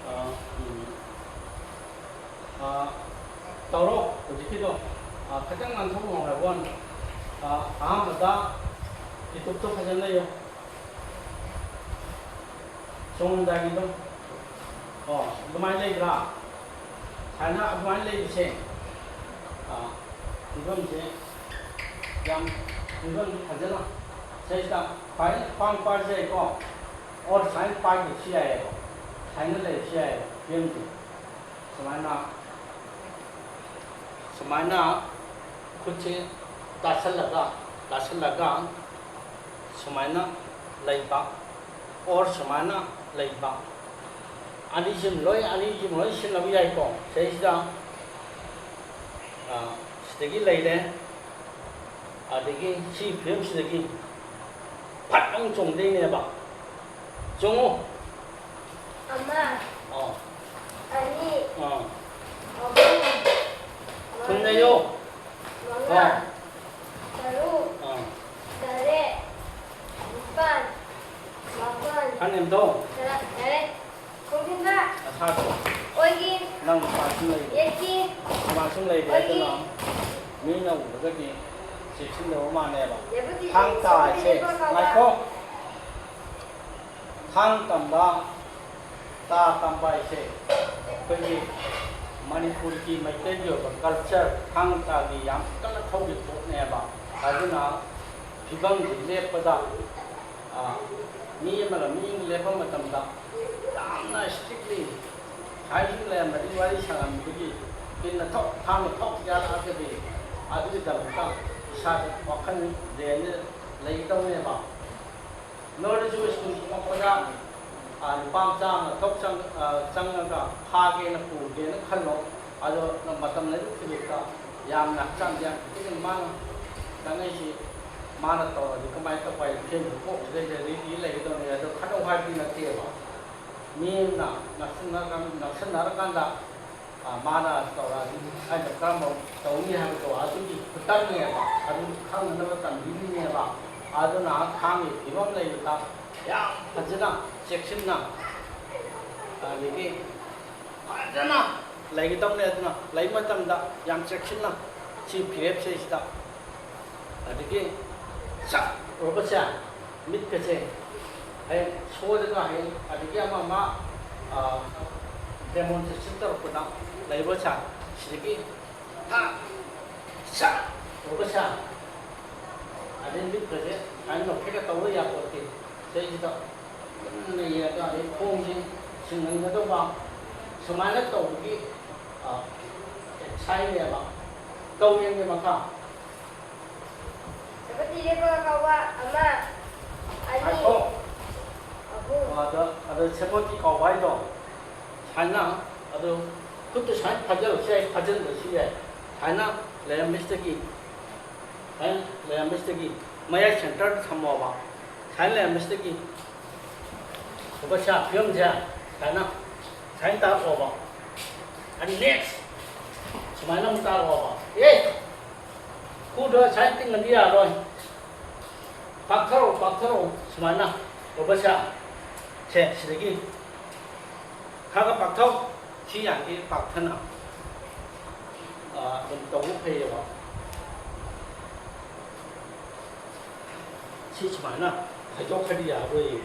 ꯑꯥ, ꯎꯝ꯫ ꯑꯥ, ꯇꯧꯔꯣ, ꯍꯧꯖꯤꯛꯀꯤꯗꯣ꯫ ꯑꯥ, ꯈꯤꯇꯪ ꯉꯥꯡꯊꯣꯛ ꯉꯝꯈ꯭ꯔꯕꯣ? ꯑꯥ, ꯑꯍꯥꯟꯕꯗ ꯐꯤꯇꯨꯞꯇꯣ ꯐꯖꯅ ꯂꯩꯌꯣ꯫ ꯆꯣꯡꯉꯝꯗꯥꯏꯒꯤꯗꯣ꯫ ꯑꯣ, ꯑꯗꯨꯃꯥꯏꯅ ꯂꯩꯕ꯭ꯔꯥ? ꯁꯨꯃꯥꯏꯅ ꯑꯗꯨꯃꯥꯏꯅ ꯂꯩꯕꯁꯦ, ꯑꯥ, ꯐꯤꯕꯝꯁꯦ ꯌꯥꯝ, ꯐꯤꯕꯝꯁꯦ ꯐꯖꯅ ꯁꯤꯗꯩꯁꯤꯗ ꯈ꯭ꯋꯥꯏꯗꯒꯤ ꯈ꯭ꯋꯥꯡ ꯄꯥꯏꯔꯁꯨ ꯌꯥꯏꯀꯣ, ꯑꯣꯔ ꯁꯨꯃꯥꯏꯅ ꯄꯥꯏꯗꯕꯁꯨ ꯌꯥꯏꯌꯦꯕ, ꯁꯨꯃꯥꯏꯅ ꯂꯩꯕꯁꯨ ꯌꯥꯏꯌꯦꯕ ꯐꯤꯕꯝꯁꯦ꯫ ꯁꯨꯃꯥꯏꯅ ꯁꯨꯃꯥꯏꯅ ꯈꯨꯠꯁꯦ ꯇꯥꯁꯜꯂꯒ, ꯇꯥꯁꯜꯂꯒ ꯁꯨꯃꯥꯏꯅ ꯂꯩꯕ, ꯑꯣꯔ ꯁꯨꯃꯥꯏꯅ ꯂꯩꯕ, ꯑꯅꯤꯁꯤꯃ ꯂꯣꯏ, ꯑꯅꯤꯁꯤꯃ ꯂꯣꯏ ꯁꯤꯖꯤꯟꯅꯕ ꯌꯥꯏꯀꯣ꯫ ꯁꯤꯗꯩꯁꯤꯗ, ꯑ, ꯁꯤꯗꯒꯤ ꯂꯩꯔꯦ, ꯑꯗꯒꯤ ꯁꯤ ꯐꯤꯂꯝꯁꯤꯗꯒꯤ ꯐꯠ ꯑꯃꯨꯛ ꯆꯣꯡꯗꯣꯏꯅꯦꯕ꯫ ꯆꯣꯡꯉꯨ꯫ ꯑꯃ, ꯑꯥ꯫ ꯑꯅꯤ, ꯑꯥ꯫ ꯑꯍꯨꯝ, ꯊꯨꯅ ꯃꯔꯤ, ꯂꯩꯌꯣ꯫ ꯃꯉꯥ, ꯑꯥ꯫ ꯇꯔꯨꯛ, ꯑꯥ꯫ ꯇꯔꯦꯠ, ꯅꯤꯄꯥꯜ, ꯃꯥꯄꯜ, ꯍꯥꯟꯅ ꯑꯝꯇꯧ꯫ ꯇꯔꯥ꯫ ꯌꯥꯔꯦ꯫ ꯈꯣꯡꯖꯤꯟꯕ꯫ ꯅꯁꯥꯗꯣ꯫ ꯑꯣꯏꯒꯤ꯫ ꯅꯪ ꯅꯨꯄꯥ ꯁꯨꯝ ꯂꯩꯔꯦ꯫ ꯌꯦꯠꯀꯤ꯫ ꯅꯨꯄꯥ ꯁꯨꯝ ꯂꯩꯔꯦ ꯑꯣꯏꯒꯤ꯫ ꯑꯗꯨꯅ ꯃꯤꯅ ꯎꯕꯗꯒꯤ ꯆꯦꯛꯁꯤꯟꯗꯕ ꯃꯥꯜꯂꯦꯕ꯫ ꯌꯦꯠꯄꯨꯗꯤ ꯊꯥꯡ ꯇꯥ ꯍꯥꯏꯁꯦ꯫ ꯁꯣꯝꯗ ꯌꯦꯠꯄ ꯀꯥꯎꯕ꯫ ꯉꯥꯏꯈꯣ꯫ ꯊꯥꯡ ꯇꯝꯕ, ꯇꯥ ꯇꯝꯕ ꯍꯥꯏꯁꯦ ꯑꯩꯈꯣꯏꯒꯤ ꯃꯅꯤꯄꯨꯔꯒꯤ ꯃꯩꯇꯩꯒꯤ ꯑꯣꯏꯕ ꯀꯜꯆꯔ, ꯊꯥꯡ ꯇꯥꯒꯤ ꯌꯥꯝ ꯀꯟꯅ ꯊꯧꯒꯤ ꯄꯣꯠꯅꯦꯕ꯫ ꯑꯗꯨꯅ ꯐꯤꯕꯝꯁꯤ ꯂꯦꯞꯄꯗ, ꯑ, ꯃꯤ ꯑꯃꯒ ꯃꯤ ꯑꯃꯒ ꯂꯦꯞꯄ ꯃꯇꯝꯗ ꯌꯥꯝꯅ ꯏꯁꯇ꯭ꯔꯤꯛꯂꯤ ꯍꯥꯏꯁꯨ ꯂꯩꯔꯝꯃꯗꯤ ꯋꯥꯔꯤ ꯁꯥꯟꯅꯕꯗꯒꯤ ꯀꯤꯟꯅ ꯊꯣꯛ ꯊꯥꯡꯅ ꯊꯣꯛ ꯌꯥꯔꯛꯑꯒꯗꯤ ꯑꯗꯨꯒꯤꯗꯃꯛꯇ ꯏꯁꯥꯗ ꯋꯥꯈꯜ ꯕ꯭ꯔꯦꯟꯗ ꯂꯩꯒꯗꯧꯅꯦꯕ꯫ ꯅꯣꯏꯅꯁꯨ ꯁ꯭ꯀꯨꯜ ꯊꯣꯛꯂꯛꯄꯗ, ꯑ, ꯅꯨꯄꯥ ꯃꯆꯥ ꯑꯃ ꯊꯣꯛ ꯆꯪ-, ꯑ, ꯆꯪꯉꯒ ꯐꯥꯒꯦꯅ ꯄꯨꯒꯦꯅ ꯈꯜꯂꯣ꯫ ꯑꯗꯣ ꯅꯪ ꯃꯇꯝ ꯂꯩꯕ ꯈꯨꯗꯤꯡꯗ ꯌꯥꯝꯅ ꯍꯛꯆꯥꯡꯁꯦ ꯌꯥꯝ ꯐꯤꯡꯒꯜ ꯃꯥꯅ ꯆꯪꯉꯛꯏꯁꯤ꯫ ꯃꯥꯅ ꯇꯧꯔꯗꯤ ꯀꯃꯥꯏꯅ ꯇꯧꯕ ꯍꯥꯏ? ꯐꯤꯕꯝꯗꯨ ꯀꯣꯛꯁꯤꯗꯩꯗ ꯔꯦꯗꯤ ꯂꯩꯒꯗꯧꯅꯤ꯫ ꯑꯗꯣ ꯈꯠꯅꯧ ꯍꯥꯏꯕꯗꯤ ꯅꯠꯇꯦꯕ꯫ ꯃꯤ ꯑꯃꯅ ꯅꯛꯁꯤꯟꯅꯔꯀꯥꯟ-, ꯅꯛꯁꯤꯟꯅꯔꯀꯥꯟꯗ, ꯑ, ꯃꯥꯅ ꯇꯧꯔꯛꯑꯗꯤ ꯑꯩꯅ ꯀꯔꯝꯕ ꯇꯧꯅꯤ ꯍꯥꯏꯕꯗꯣ ꯑꯗꯨꯒꯤ ꯈꯨꯇꯝꯅꯦꯕ꯫ ꯑꯗꯨ ꯈꯪꯅꯅꯕ ꯇꯝꯕꯤꯔꯤꯅꯦꯕ꯫ ꯑꯗꯨꯅ ꯊꯥꯡꯒꯤ ꯐꯤꯕꯝ ꯂꯩꯕꯗ ꯌꯥꯝ ꯐꯖꯅ ꯆꯦꯛꯁꯤꯟꯅ, ꯑꯗꯒꯤ ꯐꯖꯅ ꯂꯩꯒꯗꯧꯅꯦ꯫ ꯑꯗꯨꯅ ꯂꯩ ꯃꯇꯝꯗ ꯌꯥꯝ ꯆꯦꯛꯁꯤꯟꯅ ꯁꯤ ꯐꯤꯔꯦꯞꯁꯦ ꯁꯤꯗ, ꯑꯗꯒꯤ ꯁꯛ ꯎꯔꯛꯄꯁꯦ, ꯃꯤꯠꯀꯁꯦ ꯍꯌꯦꯡ ꯁꯣꯏꯗꯅ ꯍꯌꯦꯡ ꯑꯗꯒꯤ ꯑꯃ ꯑꯃ, ꯑ, ꯗꯦꯃꯣꯟꯁꯇ꯭ꯔꯦꯁꯟ ꯇꯧꯔꯛꯄꯗ ꯂꯩꯕꯁꯦ ꯁꯤꯗꯒꯤ ꯊꯥ ꯁꯛ ꯎꯔꯛꯄꯁꯦ, ꯑꯗꯩ ꯃꯤꯠꯀꯁꯦ ꯁꯨꯃꯥꯏꯅ ꯅꯣꯛꯐꯦꯠꯀ ꯇꯧꯕ ꯌꯥꯄꯣꯠꯇꯦ꯫ ꯁꯤꯗꯩꯁꯤꯗ ꯃꯨꯟꯅ ꯌꯦꯡꯉꯒ ꯑꯗꯩ ꯈꯣꯡꯁꯤ ꯁꯤꯡꯍꯟꯒꯗꯧꯕ ꯁꯨꯃꯥꯏꯅ ꯇꯧꯕꯒꯤ, ꯑ, ꯑꯦꯛꯁꯔꯁꯥꯏꯖꯅꯦꯕ꯫ ꯇꯧ ꯌꯦꯡꯒꯦ ꯃꯈꯥ꯫ ꯁꯦꯕꯣꯠꯇꯤ ꯂꯦꯞꯄꯒ ꯀꯥꯎꯕ꯫ ꯑꯃ, ꯑꯅꯤ, ꯉꯥꯏꯈꯣ꯫ ꯑꯍꯨꯝ꯫ ꯑꯗ ꯑꯗ ꯁꯦꯕꯣꯠꯇꯤ ꯀꯥꯎꯕ ꯍꯥꯏꯗꯣ ꯁꯨꯃꯥꯏꯅ, ꯑꯗꯨ ꯈꯨꯠꯇ ꯁꯨꯃꯥꯏꯅ ꯐꯥꯖꯤꯜꯂꯁꯨ ꯌꯥꯏ, ꯐꯥꯖꯤꯟꯗ꯭ꯔꯁꯨ ꯌꯥꯏ꯫ ꯁꯨꯃꯥꯏꯅ ꯂꯩꯔꯝꯕꯁꯤꯗꯒꯤ, ꯁꯨꯃꯥꯏꯅ ꯂꯩꯔꯝꯕꯁꯤꯗꯒꯤ ꯃꯌꯥꯏ ꯁꯦꯟꯇꯔꯗ ꯊꯝꯃꯣꯕ꯫ ꯁꯨꯃꯥꯏꯅ ꯂꯩꯔꯝꯕꯁꯤꯗꯒꯤ ꯎꯕꯁꯥ ꯐꯤꯕꯝꯁꯦ ꯁꯨꯃꯥꯏꯅ, ꯁꯨꯃꯥꯏꯅ ꯇꯥꯔꯛꯑꯣꯕ꯫ ꯑꯗꯨ ꯅꯦꯛꯁ ꯁꯨꯃꯥꯏꯅ ꯑꯃꯨꯛ ꯇꯥꯔꯛꯑꯣꯕ꯫ ꯑꯦ! ꯈꯨꯗꯣ ꯁꯨꯃꯥꯏꯅ ꯇꯤꯡꯉꯗꯤ ꯌꯥꯔꯣꯏ꯫ ꯄꯥꯛꯊꯔꯛꯑꯣ, ꯄꯥꯛꯊꯔꯛꯑꯣ꯫ ꯁꯨꯃꯥꯏꯅ ꯎꯕꯁꯥ ꯁꯦ ꯁꯤꯗꯒꯤ ꯈꯔ ꯈꯔ ꯄꯥꯛꯊꯧ꯫ ꯁꯤ ꯌꯥꯔꯤꯈꯩ ꯄꯥꯛꯊꯅ, ꯑ, ꯑꯗꯨꯝ ꯇꯧꯕ ꯐꯩꯌꯦꯕ꯫ ꯁꯤ ꯁꯨꯃꯥꯏꯅ ꯈꯥꯏꯗꯣꯛꯈ꯭ꯔꯗꯤ ꯌꯥꯔꯣꯏꯌꯦ꯫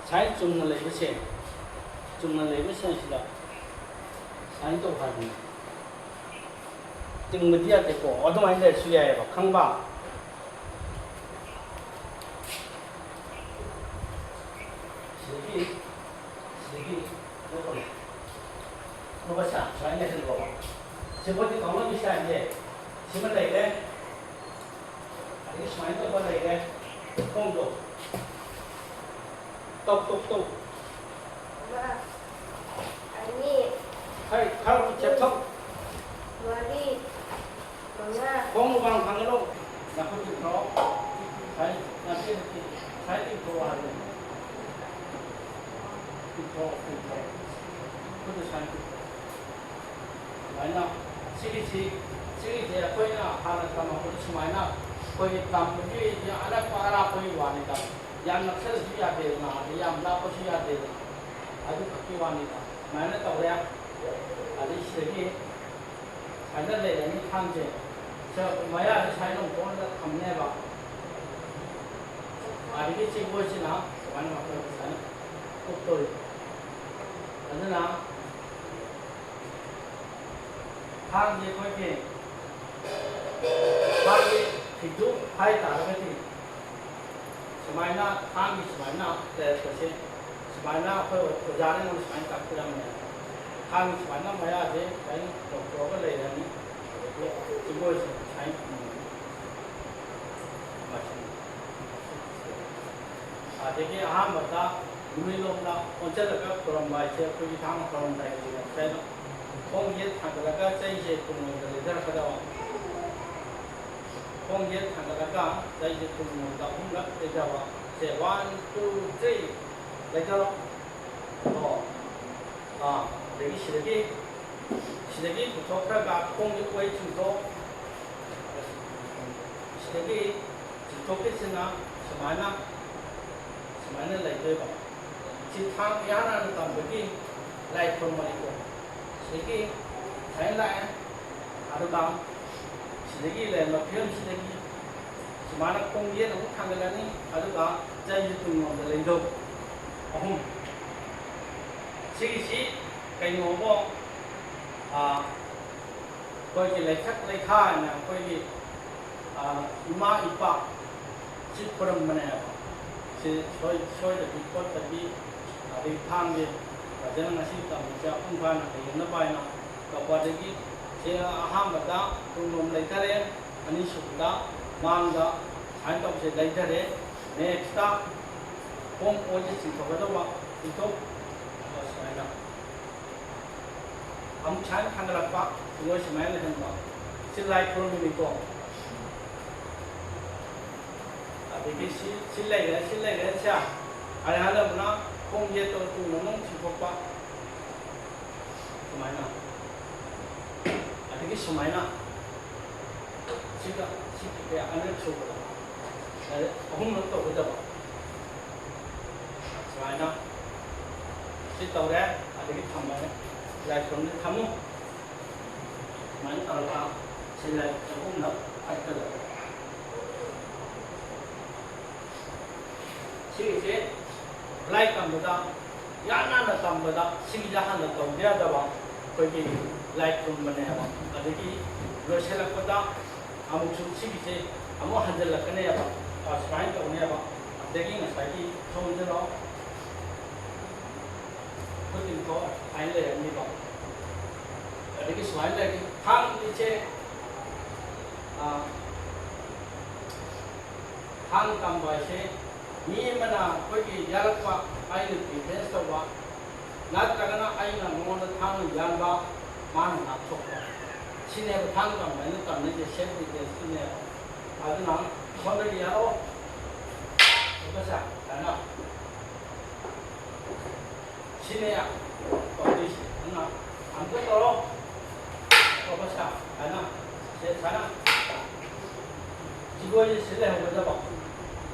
ꯁꯨꯃꯥꯏꯅ ꯆꯨꯝꯅ ꯂꯩꯕꯁꯦ, ꯆꯨꯝꯅ ꯂꯩꯕꯁꯤꯡꯁꯤꯗ ꯁꯨꯃꯥꯏꯅ ꯇꯧ ꯍꯥꯏꯕꯅꯤ꯫ ꯇꯤꯡꯕꯗꯤ ꯌꯥꯗꯦꯀꯣ, ꯑꯗꯨꯃꯥꯏꯅ ꯂꯩꯔꯁꯨ ꯌꯥꯏꯑꯕ, ꯈꯪꯕ? ꯁꯤꯗꯒꯤ, ꯁꯤꯗꯒꯤ ꯂꯧꯈꯠꯂꯣ꯫ ꯂꯧꯈꯠꯁꯦ, ꯁꯨꯃꯥꯏꯅ ꯂꯩꯍꯜꯂꯣꯕ꯫ ꯁꯤ ꯄꯣꯠꯁꯤ ꯀꯥꯎꯅꯕꯤ ꯁꯥꯏꯁꯦ ꯁꯤꯃ ꯂꯩꯔꯦ꯫ ꯑꯗꯒꯤ ꯁꯨꯃꯥꯏꯅ ꯇꯧꯕ ꯂꯩꯔꯦ꯫ ꯈꯣꯡꯗꯣ ꯇꯧ, ꯇꯧ, ꯇꯧ꯫ ꯑꯃ, ꯑꯅꯤ, ꯈꯔ, ꯈꯔ ꯆꯦꯞꯊꯧ꯫ ꯃꯔꯤ, ꯃꯉꯥ꯫ ꯈꯣꯡ ꯃꯃꯥꯡ ꯊꯥꯡꯒꯠꯂꯣ꯫ ꯅꯈꯨꯠ ꯇꯤꯡꯊꯣꯛꯑꯣ꯫ ꯁꯥꯏ, ꯅꯠꯇꯦ, ꯅꯠꯇꯦ꯫ ꯁꯥꯏ ꯇꯤꯡꯊꯣꯛꯑꯣ ꯍꯥꯏꯕꯅꯤ꯫ ꯇꯤꯡꯊꯣꯛꯑꯣ, ꯇꯤꯡꯊꯣꯛꯑꯣ꯫ ꯈꯨꯠꯇ ꯁꯥꯏ ꯇꯤꯡꯊꯣꯛꯑꯣ꯫ ꯁꯨꯃꯥꯏꯅ ꯁꯤꯒꯤꯁꯤ, ꯁꯤꯒꯤꯁꯦ ꯑꯩꯈꯣꯏꯅ ꯍꯥꯟꯅ ꯇꯝꯃꯛꯄꯗ ꯁꯨꯃꯥꯏꯅ ꯑꯩꯈꯣꯏꯒꯤ ꯇꯝꯕꯒꯤ ꯑꯅꯛꯄ ꯑꯔꯥꯞꯄꯒꯤ ꯋꯥꯅꯤꯗ꯫ ꯌꯥꯝ ꯅꯛꯁꯜꯂꯁꯨ ꯌꯥꯗꯦꯗꯅ, ꯑꯗꯩ ꯌꯥꯝ ꯂꯥꯞꯄꯁꯨ ꯌꯥꯗꯦꯗꯅ꯫ ꯑꯗꯨ ꯈꯛꯀꯤ ꯋꯥꯅꯤꯗ꯫ ꯁꯨꯃꯥꯏꯅ ꯇꯧꯔꯦ꯫ ꯑꯗꯩ ꯁꯤꯗꯒꯤ ꯁꯨꯃꯥꯏꯅ ꯂꯩꯔꯅꯤ ꯊꯥꯡꯁꯦ꯫ ꯁ-, ꯃꯌꯥꯁꯦ ꯁꯨꯃꯥꯏꯅ ꯂꯣꯡꯊꯣꯛꯑꯒ ꯊꯝꯅꯦꯕ꯫ ꯑꯗꯒꯤ ꯆꯦꯡꯒꯣꯏꯁꯤꯅ ꯁꯨꯃꯥꯏꯅ ꯃꯈꯣꯏ ꯁꯨꯃꯥꯏꯅ ꯀꯨꯞꯇꯧꯔꯤꯕ꯫ ꯑꯗꯨꯅ ꯊꯥꯡꯁꯦ ꯑꯩꯈꯣꯏꯒꯤ ꯊꯥꯡꯒꯤ ꯐꯤꯗꯨ ꯍꯥꯏ ꯇꯥꯔꯒꯗꯤ ꯁꯨꯃꯥꯏꯅ ꯊꯥꯡꯒꯤ ꯁꯨꯃꯥꯏꯅ ꯂꯩꯔꯛꯄꯁꯦ ꯁꯨꯃꯥꯏꯅ ꯑꯩꯈꯣꯏ ꯑꯣꯖꯥꯅ ꯑꯩꯉꯣꯟꯗ ꯁꯨꯃꯥꯏꯅ ꯇꯥꯛꯄꯤꯔꯝꯃꯦ꯫ ꯊꯥꯡꯒꯤ ꯁꯨꯃꯥꯏꯅ ꯃꯌꯥꯁꯦ ꯁꯨꯃꯥꯏꯅ ꯂꯣꯡꯊꯣꯛꯑꯒ ꯂꯩꯔꯅꯤ꯫ ꯖꯒꯣꯏꯁꯦ ꯁꯨꯃꯥꯏꯅ ꯈꯨꯔꯨꯝꯃꯤ꯫ ꯑꯗꯒꯤ ꯑꯍꯥꯟꯕꯗ ꯅꯨꯃꯤꯠꯂꯣꯝꯗ ꯑꯣꯟꯁꯤꯜꯂꯒ ꯈꯨꯔꯨꯝꯕ ꯍꯥꯏꯁꯦ ꯑꯩꯈꯣꯏꯒꯤ ꯊꯥꯡ ꯈꯨꯔꯨꯝꯗꯥꯏꯒꯤ ꯉꯁꯥꯏꯅ ꯈꯣꯡ ꯌꯦꯠ ꯊꯥꯡꯒꯠꯂꯒ ꯆꯩꯁꯦ ꯇꯨꯡꯂꯣꯝꯗ ꯂꯩꯊꯔꯛꯀꯗꯕ꯫ ꯈꯣꯡ ꯌꯦꯠ ꯊꯥꯡꯒꯠꯂꯒ ꯆꯩꯁꯦ ꯇꯨꯡꯂꯣꯝꯗ ꯑꯍꯨꯝꯂꯛ ꯂꯩꯊꯕ꯫ ꯁꯦ, one, two, three, ꯂꯩꯊꯔꯣ꯫ ꯑꯣ꯫ ꯑꯥ, ꯑꯗꯒꯤ ꯁꯤꯗꯒꯤ, ꯁꯤꯗꯒꯤ ꯄꯨꯊꯣꯛꯈ꯭ꯔꯒ ꯈꯣꯡꯒꯤ ꯑꯣꯏ ꯆꯤꯡꯊꯣꯛ꯫ ꯁꯤꯗꯒꯤ ꯆꯤꯡꯊꯣꯛꯈꯤꯁꯤꯅ ꯁꯨꯃꯥꯏꯅ, ꯁꯨꯃꯥꯏꯅ ꯂꯩꯗꯣꯏꯕ꯫ ꯁꯤ ꯊꯥꯡ ꯏꯍꯥꯟ ꯍꯥꯟꯅ ꯇꯝꯕꯒꯤ ꯂꯥꯏ ꯈꯨꯔꯨꯝꯕꯅꯤꯀꯣ꯫ ꯁꯤꯗꯒꯤ ꯁꯨꯃꯥꯏꯅ ꯂꯥꯛꯑꯦ꯫ ꯑꯗꯨꯒ ꯁꯤꯗꯒꯤ ꯂꯩꯔꯝꯕ ꯐꯤꯕꯝꯁꯤꯗꯒꯤ ꯁꯨꯃꯥꯏꯅ ꯈꯣꯡ ꯌꯦꯠ ꯑꯃꯨꯛ ꯊꯥꯡꯒꯠꯂꯅꯤ, ꯑꯗꯨꯒ ꯆꯩꯁꯨ ꯇꯨꯡꯂꯣꯝꯗ ꯂꯩꯗꯧ꯫ ꯑꯍꯨꯝ꯫ ꯁꯤꯒꯤꯁꯤ ꯀꯩꯅꯣꯕꯨ, ꯑꯥ, ꯑꯩꯈꯣꯏꯒꯤ ꯂꯩꯊꯛ ꯂꯩꯈꯥ ꯍꯥꯏꯅ ꯑꯩꯈꯣꯏꯒꯤ, ꯑꯥ, ꯏꯃꯥ ꯏꯄꯥ ꯁꯤ ꯈꯨꯔꯨꯝꯕꯅꯦꯕ꯫ ꯁꯤ ꯁꯣꯏ-, ꯁꯣꯏꯗꯕꯤ ꯈꯣꯠꯇꯕꯤ, ꯑꯗꯒꯤ ꯊꯥꯡꯁꯦ ꯐꯖꯅ ꯉꯁꯤ ꯇꯝꯕꯁꯦ ꯃꯄꯨꯡ ꯐꯥꯅ ꯍꯩꯍꯟꯅꯕ ꯍꯥꯏꯅ ꯇꯧꯕ꯫ ꯑꯗꯒꯤ ꯁꯤ ꯑꯍꯥꯟꯕꯗ ꯇꯨꯡꯂꯣꯝ ꯂꯩꯊꯔꯦ, ꯑꯅꯤꯁꯨꯕꯗ ꯃꯥꯡꯗ ꯁꯨꯃꯥꯏꯅ ꯇꯧꯕꯁꯦ ꯂꯩꯊꯔꯦ꯫ Next ꯈꯣꯡ ꯑꯣꯏꯁꯦ ꯆꯤꯡꯊꯣꯛꯀꯗꯧꯕ, ꯆꯤꯡꯊꯣꯛ, ꯁꯨꯃꯥꯏꯅ꯫ ꯑꯃꯨꯛ ꯁꯨꯃꯥꯏꯅ ꯊꯥꯡꯒꯠꯂꯛꯄ, ꯁꯤꯡꯂꯣꯏ ꯁꯨꯃꯥꯏꯅ ꯂꯩꯍꯟꯕ꯫ ꯁꯤ ꯂꯥꯏ ꯈꯨꯔꯨꯝꯃꯤꯅꯤꯀꯣ꯫ ꯑꯗꯒꯤ ꯁꯤ, ꯁꯤ ꯂꯩꯔꯦ, ꯁꯤ ꯂꯩꯔꯦ, ꯁꯦ꯫ ꯑꯔꯍꯟ ꯑꯃꯅ ꯈꯣꯡ ꯌꯦꯠꯇ ꯇꯨꯡ ꯑꯃꯨꯛ ꯁꯤꯊꯣꯛꯄ꯫ ꯁꯨꯃꯥꯏꯅ꯫ ꯑꯗꯒꯤ ꯁꯨꯃꯥꯏꯅ꯫ ꯁꯤꯒ, ꯁꯤ ꯀꯌꯥ? ꯑꯅꯤꯔꯛ ꯁꯨꯕꯗ꯫ ꯑꯗ ꯑꯍꯨꯝꯂꯛ ꯇꯧꯒꯗꯕ꯫ ꯁꯨꯃꯥꯏꯅ꯫ ꯁꯤ ꯇꯧꯔꯦ, ꯑꯗꯒꯤ ꯊꯝꯃꯦ꯫ ꯂꯥꯏ ꯈꯨꯔꯨꯝꯗ ꯊꯝꯃꯨ꯫ ꯁꯨꯃꯥꯏꯅ ꯇꯧꯔꯒ ꯁꯤ ꯂꯥꯏ ꯑꯍꯨꯝꯂꯛ ꯀꯠꯀꯗꯕ꯫ ꯁꯤꯒꯤꯁꯦ ꯂꯥꯏ ꯇꯝꯕꯗ, ꯌꯥꯝ ꯅꯥꯟꯅ ꯇꯝꯕꯗ, ꯁꯤꯒꯤꯁꯦ ꯍꯥꯟꯅ ꯇꯧꯗ ꯌꯥꯗꯕ ꯑꯩꯈꯣꯏꯒꯤ ꯂꯥꯏ ꯈꯨꯔꯨꯝꯕꯅꯦꯕ꯫ ꯑꯗꯒꯤ ꯂꯣꯏꯁꯤꯜꯂꯛꯄꯗ ꯑꯃꯨꯛꯁꯨ ꯁꯤꯒꯤꯁꯦ ꯑꯃꯨꯛ ꯍꯟꯖꯤꯜꯂꯛꯀꯅꯦꯕ, ꯑ, ꯁꯨꯃꯥꯏꯅ ꯇꯧꯅꯦꯕ꯫ ꯑꯗꯒꯤ ꯉꯁꯥꯏꯒꯤ ꯁꯣꯝꯗꯅ ꯈꯨꯠ ꯇꯤꯡꯊꯣꯛ ꯍꯥꯏꯅ ꯂꯩꯔꯝꯅꯤꯀꯣ꯫ ꯑꯗꯒꯤ ꯁꯨꯃꯥꯏꯅ ꯂꯩꯔꯅꯤ꯫ ꯊꯥꯡꯁꯦ ꯊꯥꯡ ꯇꯝꯕ ꯍꯥꯏꯁꯦ ꯃꯤ ꯑꯃꯅ ꯑꯩꯈꯣꯏꯒꯤ ꯌꯥꯜꯂꯛꯄ, ꯑꯩꯅ ꯗꯤꯐꯦꯟꯁ ꯇꯧꯕ, ꯅꯠꯇ꯭ꯔꯒꯅ ꯑꯩꯅ ꯃꯉꯣꯟꯗ ꯊꯥꯡꯅ ꯌꯥꯟꯕ, ꯃꯥꯅ ꯉꯥꯛꯊꯣꯛꯄ, ꯁꯤꯅꯦꯕ ꯊꯥꯡ ꯇꯝꯕ ꯍꯥꯏꯅ ꯇꯝꯅꯩꯁꯦ, ꯁꯦꯜꯐ ꯗꯤꯐꯦꯟꯁꯀꯤꯅꯦꯕ꯫ ꯑꯗꯨꯅ ꯁꯣꯝꯗꯒꯤ ꯌꯥꯜꯂꯛꯑꯣ, ꯁꯨꯃꯥꯏꯅ꯫ ꯁꯤꯅꯦ ꯇꯧꯗꯣꯏꯁꯦ꯫ ꯑꯗꯨꯅ ꯑꯃꯨꯛꯀ ꯇꯧꯔꯣ꯫ ꯇꯧꯕ ꯁꯥ ꯍꯥꯏꯅ, ꯁꯦ ꯁꯥꯅ꯫ ꯁꯤꯒꯣꯏꯁꯦ ꯁꯤ ꯂꯩꯍꯧꯒꯗꯕ꯫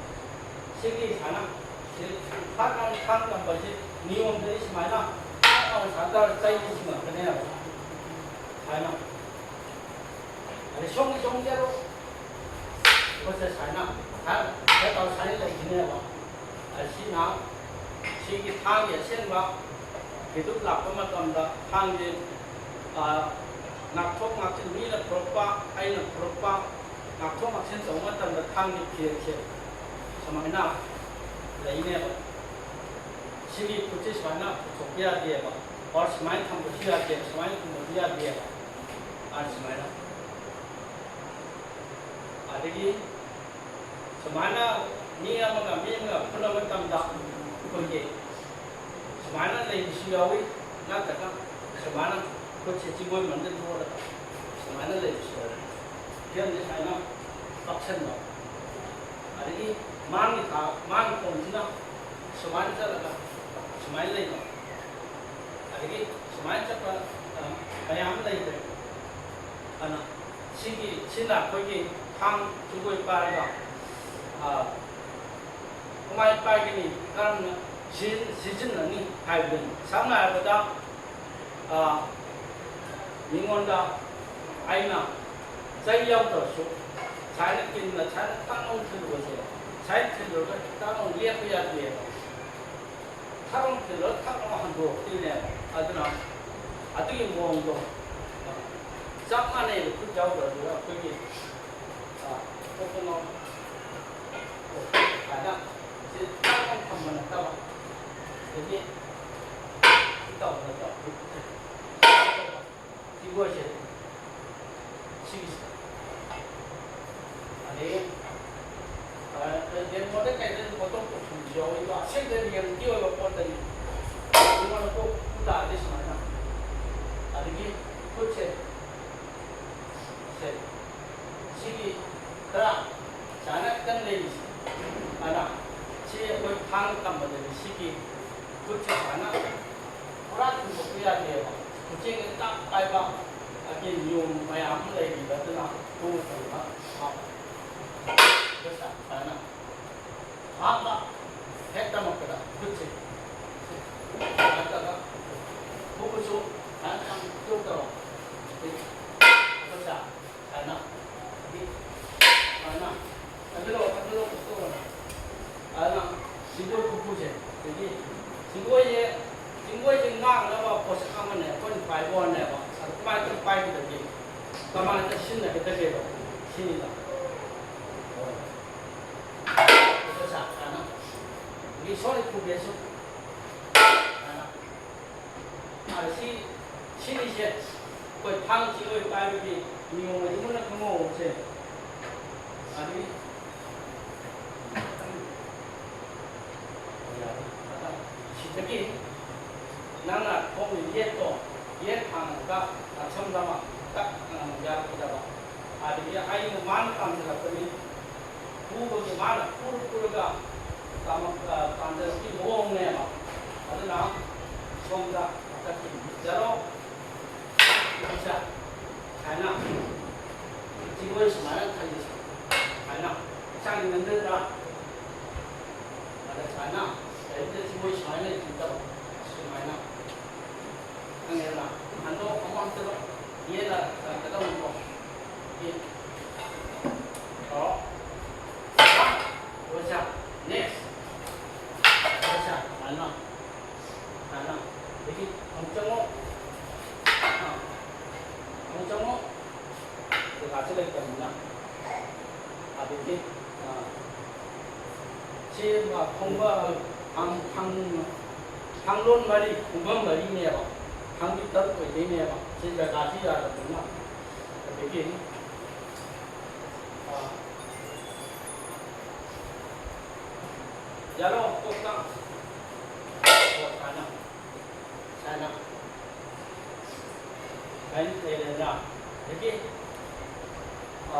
ꯁꯤꯒꯤ ꯁꯥꯅ, ꯁꯤ ꯊꯥꯛ ꯂꯥꯎꯅ ꯊꯥꯡ ꯇꯝꯕꯁꯤ ꯅꯤꯌꯣꯝꯗꯗꯤ ꯁꯨꯃꯥꯏꯅ ꯊꯥꯛ ꯂꯥꯎꯅ ꯁꯥ ꯇꯥꯔ ꯆꯩꯁꯤ ꯉꯥꯛꯇꯅꯦꯕ꯫ ꯁꯨꯃꯥꯏꯅ꯫ ꯑꯗꯩ ꯁꯣꯝꯒꯤ ꯁꯣꯝꯒꯤ ꯑꯗꯣ ꯄꯣꯠꯁꯦ ꯁꯨꯃꯥꯏꯅ ꯁꯨꯃꯥꯏꯅ ꯇꯧꯔ ꯁꯨꯃꯥꯏꯅ ꯂꯩꯈꯤꯅꯦꯕ꯫ ꯑꯁꯤꯅ ꯁꯤꯒꯤ ꯊꯥꯡꯒꯤ ꯑꯁꯦꯡꯕ ꯐꯤꯗꯨꯞ ꯂꯥꯛꯄ ꯃꯇꯝꯗ ꯊꯥꯡꯁꯦ, ꯑ, ꯉꯥꯛꯊꯣꯛ ꯉꯥꯛꯁꯤꯟ, ꯃꯤꯅ ꯄꯨꯔꯛꯄ, ꯑꯩꯅ ꯄꯨꯔꯛꯄ, ꯉꯥꯛꯊꯣꯛ ꯉꯥꯛꯁꯤꯟ ꯇꯧꯕ ꯃꯇꯝꯗ ꯊꯥꯡꯒꯤ ꯐꯤꯔꯦꯞꯁꯦ ꯁꯨꯃꯥꯏꯅ ꯂꯩꯅꯦꯕ꯫ ꯁꯤꯒꯤ ꯈꯨꯠꯁꯦ ꯁꯨꯃꯥꯏꯅ ꯄꯨꯊꯣꯛꯄ ꯌꯥꯗꯦꯕ, ꯑꯣꯔ ꯁꯨꯃꯥꯏꯅ ꯊꯝꯕꯁꯨ ꯌꯥꯗꯦ, ꯁꯨꯃꯥꯏꯅ ꯊꯝꯕꯁꯨ ꯌꯥꯗꯦꯕ꯫ ꯑ, ꯁꯨꯃꯥꯏꯅ꯫ ꯑꯗꯒꯤ ꯁꯨꯃꯥꯏꯅ ꯃꯤ ꯑꯃꯒ ꯃꯤ ꯑꯃꯒ ꯐꯨꯅꯕ ꯃꯇꯝꯗ ꯑꯩꯈꯣꯏꯒꯤ ꯁꯨꯃꯥꯏꯅ ꯂꯩꯕꯁꯨ ꯌꯥꯎꯏ, ꯅꯠꯇ꯭ꯔꯒ ꯁꯨꯃꯥꯏꯅ ꯈꯨꯠꯁꯦ ꯆꯤꯡꯒꯣꯏ ꯃꯅꯨꯡꯗ ꯂꯣꯠꯂꯒ ꯁꯨꯃꯥꯏꯅ ꯂꯩꯕꯁꯨ ꯌꯥꯎꯏ꯫ ꯐꯤꯂꯝꯁꯦ ꯁꯨꯃꯥꯏꯅ ꯄꯛꯁꯟꯕ꯫ ꯑꯗꯒꯤ ꯃꯥꯡꯒꯤ ꯊꯥ, ꯃꯥꯡꯒꯤ ꯈꯣꯡꯁꯤꯅ ꯁꯨꯃꯥꯏꯅ ꯆꯠꯂꯒ ꯁꯨꯃꯥꯏꯅ ꯂꯩꯕ꯫ ꯑꯗꯒꯤ ꯁꯨꯃꯥꯏꯅ ꯆꯠꯄ, ꯑ, ꯃꯌꯥꯝ ꯑꯃ ꯂꯩꯈ꯭ꯔꯦ꯫ ꯑꯗꯨꯅ ꯁꯤꯒꯤ, ꯁꯤꯅ ꯑꯩꯈꯣꯏꯒꯤ ꯊꯥꯡ ꯆꯨꯡꯒꯣꯏ ꯄꯥꯏꯔꯒ, ꯑ, ꯀꯃꯥꯏꯅ ꯄꯥꯏꯒꯅꯤ, ꯀꯔꯝꯅ ꯁꯤꯖꯤꯟ-, ꯁꯤꯖꯤꯟꯅꯅꯤ ꯍꯥꯏꯕꯗꯨꯅꯤ꯫ ꯁꯝꯅ ꯍꯥꯏꯔꯕꯗ, ꯑ, ꯃꯤꯉꯣꯟꯗ ꯑꯩꯅ ꯆꯩ ꯌꯥꯎꯗ꯭ꯔꯁꯨ ꯁꯨꯃꯥꯏꯅ ꯀꯤꯟꯅ ꯁꯨꯃꯥꯏꯅ ꯇꯛ ꯂꯥꯎꯅ ꯊꯤꯜꯂꯨꯕꯁꯦ, ꯁꯨꯃꯥꯏꯅ ꯊꯤꯜꯂꯨꯔꯒ ꯇꯛ ꯂꯥꯎꯅ ꯂꯦꯞꯄ ꯌꯥꯗꯦꯕ꯫ ꯊꯛ ꯂꯥꯎꯅ ꯊꯤꯜꯂꯒ ꯊꯛ ꯂꯥꯎꯅ ꯍꯟꯗꯣꯔꯛꯇꯣꯏꯅꯦꯕ꯫ ꯑꯗꯨꯅ ꯑꯗꯨꯒꯤ ꯃꯑꯣꯡꯗꯣ ꯆꯞ ꯃꯥꯟꯅꯩꯕ, ꯈꯨꯠ ꯌꯥꯎꯗ꯭ꯔꯁꯨ ꯑꯩꯈꯣꯏꯒꯤ, ꯑ, ꯀꯣꯀꯣꯅꯠ ꯍꯥꯏꯅ ꯁꯤ ꯊꯛ ꯂꯥꯎꯅ ꯊꯝꯕ ꯅꯠꯇꯕ, ꯑꯗꯒꯤ ꯁꯤ ꯇꯧꯕ ꯅꯠꯇꯕ, ꯁꯤ ꯃꯣꯏꯁꯦ ꯁꯤꯒꯤꯁꯦ꯫ ꯑꯗꯩ, ꯑ, ꯔꯤꯌꯦꯂꯤꯇꯤ ꯑꯣꯏꯕ ꯄꯣꯠꯇꯅꯤ꯫ ꯑꯩꯉꯣꯟꯗ ꯀꯣꯛ ꯇꯥꯔꯗꯤ ꯁꯨꯃꯥꯏꯅ꯫ ꯑꯗꯒꯤ ꯈꯨꯠꯁꯦ, ꯁꯦ, ꯁꯤꯒꯤ ꯈꯔ ꯁꯨꯃꯥꯏꯅ ꯈꯤꯇꯪ ꯂꯩꯔꯤꯁꯦ꯫ ꯑꯗ ꯁꯤ ꯑꯩꯈꯣꯏ ꯊꯥꯡ ꯇꯝꯕꯗꯗꯤ ꯁꯤꯒꯤ ꯈꯨꯠꯁꯦ ꯁꯨꯃꯥꯏꯅ ꯄꯨꯔꯥ ꯊꯤꯟꯗꯣꯛꯄ ꯌꯥꯗꯦꯕ꯫ ꯈꯨꯠꯁꯦ ꯍꯦꯛꯇ ꯄꯥꯏꯕ, ꯑꯗꯒꯤ ꯅꯤꯌꯣꯝ ꯃꯌꯥꯝ ꯑꯃ ꯂꯩꯔꯤꯕ, ꯑꯗꯨꯅ ꯈꯣꯡꯅ ꯇꯧꯕ ꯁꯨꯃꯥꯏꯅ ꯍꯥꯞꯄ꯫ ꯍꯦꯛ ꯇꯝꯃꯛꯄꯗ ꯈꯨꯠꯁꯦ ꯁꯨꯃꯥꯏꯅ ꯇꯧꯔꯒ ꯈꯨꯠꯁꯨ ꯁꯨꯃꯥꯏꯅ ꯌꯥꯝ ꯇꯧꯔꯣ꯫ ꯈꯨꯠꯁꯦ ꯁꯨꯃꯥꯏꯅ, ꯁꯨꯃꯥꯏꯅ ꯊꯥꯡꯖꯤꯜꯂꯣ, ꯊꯥꯡꯖꯤꯜꯂꯣ, ꯀꯩꯁꯨ ꯇꯧꯔꯣꯏ꯫ ꯑꯗꯨꯅ ꯁꯤꯡꯒꯣꯏ ꯈꯨꯄꯨꯁꯦ, ꯑꯗꯒꯤ ꯁꯤꯡꯒꯣꯏꯁꯦ, ꯁꯤꯡꯒꯣꯏꯁꯦ ꯉꯥꯛꯅꯕ ꯄꯣꯠꯁꯛ ꯑꯃꯅꯦ ꯑꯩꯈꯣꯏꯅ ꯄꯥꯏꯕ ꯋꯥꯅꯦꯕ꯫ ꯑꯗꯨ ꯀꯃꯥꯏꯅ ꯇꯧ ꯄꯥꯏꯒꯗꯒꯦ? ꯀꯃꯥꯏꯅ ꯁꯤꯖꯤꯟꯅꯒꯗꯒꯦꯗꯣ? ꯁꯤꯅꯤꯗ꯫ ꯑꯗꯨ ꯁꯥ-, ꯁꯥꯅ, ꯑꯗꯒꯤ ꯁꯣꯔꯤ ꯈꯨꯕꯦꯁꯨ ꯁꯥꯅ꯫ ꯑꯗ ꯁꯤ, ꯁꯤꯒꯤꯁꯦ ꯑꯩꯈꯣꯏ ꯊꯥꯡ ꯁꯤꯡꯒꯣꯏ ꯄꯥꯏꯕꯒꯤ ꯅꯤꯌꯣꯝ ꯑꯁꯤ ꯃꯨꯟꯅ ꯈꯪꯍꯧꯁꯦ꯫ ꯑꯗꯒꯤ ꯁꯤꯗꯒꯤ ꯅꯪꯅ ꯈꯣꯡꯒꯤ ꯌꯦꯠꯇꯣ, ꯌꯦꯠ ꯊꯥꯡꯒ ꯉꯛꯁꯝꯗ ꯑꯃ ꯇꯛ ꯌꯥꯔꯛꯀꯗꯕ꯫ ꯑꯗꯒꯤ ꯑꯩꯅ ꯃꯥꯅ ꯇꯥꯟꯁꯤꯜꯂꯛꯄꯅꯤ꯫ ꯄꯨꯕꯒꯤ ꯃꯥꯅ ꯄꯨꯔ ꯄꯨꯔꯒ ꯇꯥꯃꯛ-, ꯑ, ꯇꯥꯟꯁꯤꯜꯂꯛꯄꯒꯤ ꯃꯑꯣꯡꯅꯦꯕ꯫ ꯑꯗꯨꯅ ꯁꯣꯝꯗ ꯃꯊꯛꯀꯤ ꯖꯔꯣ ꯁꯨꯃꯥꯏꯅ ꯁꯤꯡꯒꯣꯏ ꯁꯨꯃꯥꯏꯅ ꯈꯜꯂꯤ꯫ ꯁꯨꯃꯥꯏꯅ ꯍꯛꯆꯥꯡ ꯅꯟꯗ꯭ꯔ? ꯑꯗ ꯁꯨꯃꯥꯏꯅ ꯀꯔꯤꯝꯇ ꯁꯤꯡꯒꯣꯏ ꯁꯨꯃꯥꯏꯅ ꯂꯩꯇꯕ꯫ ꯁꯨꯃꯥꯏꯅ ꯈꯪꯉꯦꯗꯅ? ꯍꯟꯗꯣꯛ ꯑꯃꯨꯛ ꯍꯟꯗꯣꯛ꯫ ꯌꯦꯠꯅ ꯆꯠꯀꯗꯧꯅꯤꯀꯣ꯫ ꯌꯦꯠ꯫ ꯇꯧꯔꯣ꯫ ꯑꯣꯖꯥ꯫ Next꯫ ꯑꯣꯖꯥ꯫ ꯁꯨꯃꯥꯏꯅ꯫ ꯁꯨꯃꯥꯏꯅ꯫ ꯑꯗꯒꯤ ꯑꯃꯨꯛ ꯆꯪꯉꯣ꯫ ꯑꯥ꯫ ꯑꯃꯨꯛ ꯆꯪꯉꯣ꯫ ꯖꯒꯥꯁꯦ ꯂꯩꯇꯕꯅꯤꯅ꯫ ꯑꯗꯒꯤ, ꯑꯥ, ꯁꯤ, ꯑꯥ, ꯈꯣꯡꯕ-, ꯊꯥꯡ-, ꯊꯥꯡ-, ꯊꯥꯡꯂꯣꯟ ꯃꯔꯤ, ꯈꯣꯡꯐꯝ ꯃꯔꯤꯅꯦꯕ꯫ ꯊꯥꯡꯕꯤ ꯇꯔꯨꯛ ꯑꯣꯏꯗꯣꯏꯅꯦꯕ꯫ ꯁꯤ ꯖꯒꯥꯁꯤ ꯌꯥꯗꯕꯅꯤꯅ꯫ ꯑꯗꯒꯤ, ꯑꯥ, ꯌꯥꯔꯣ, ꯀꯣꯛꯇ꯫ ꯑꯣ, ꯁꯥꯅ꯫ ꯁꯥꯅ꯫ ꯁꯥꯏꯅ ꯂꯩꯔꯦꯗꯅ꯫ ꯑꯗꯒꯤ, ꯑ,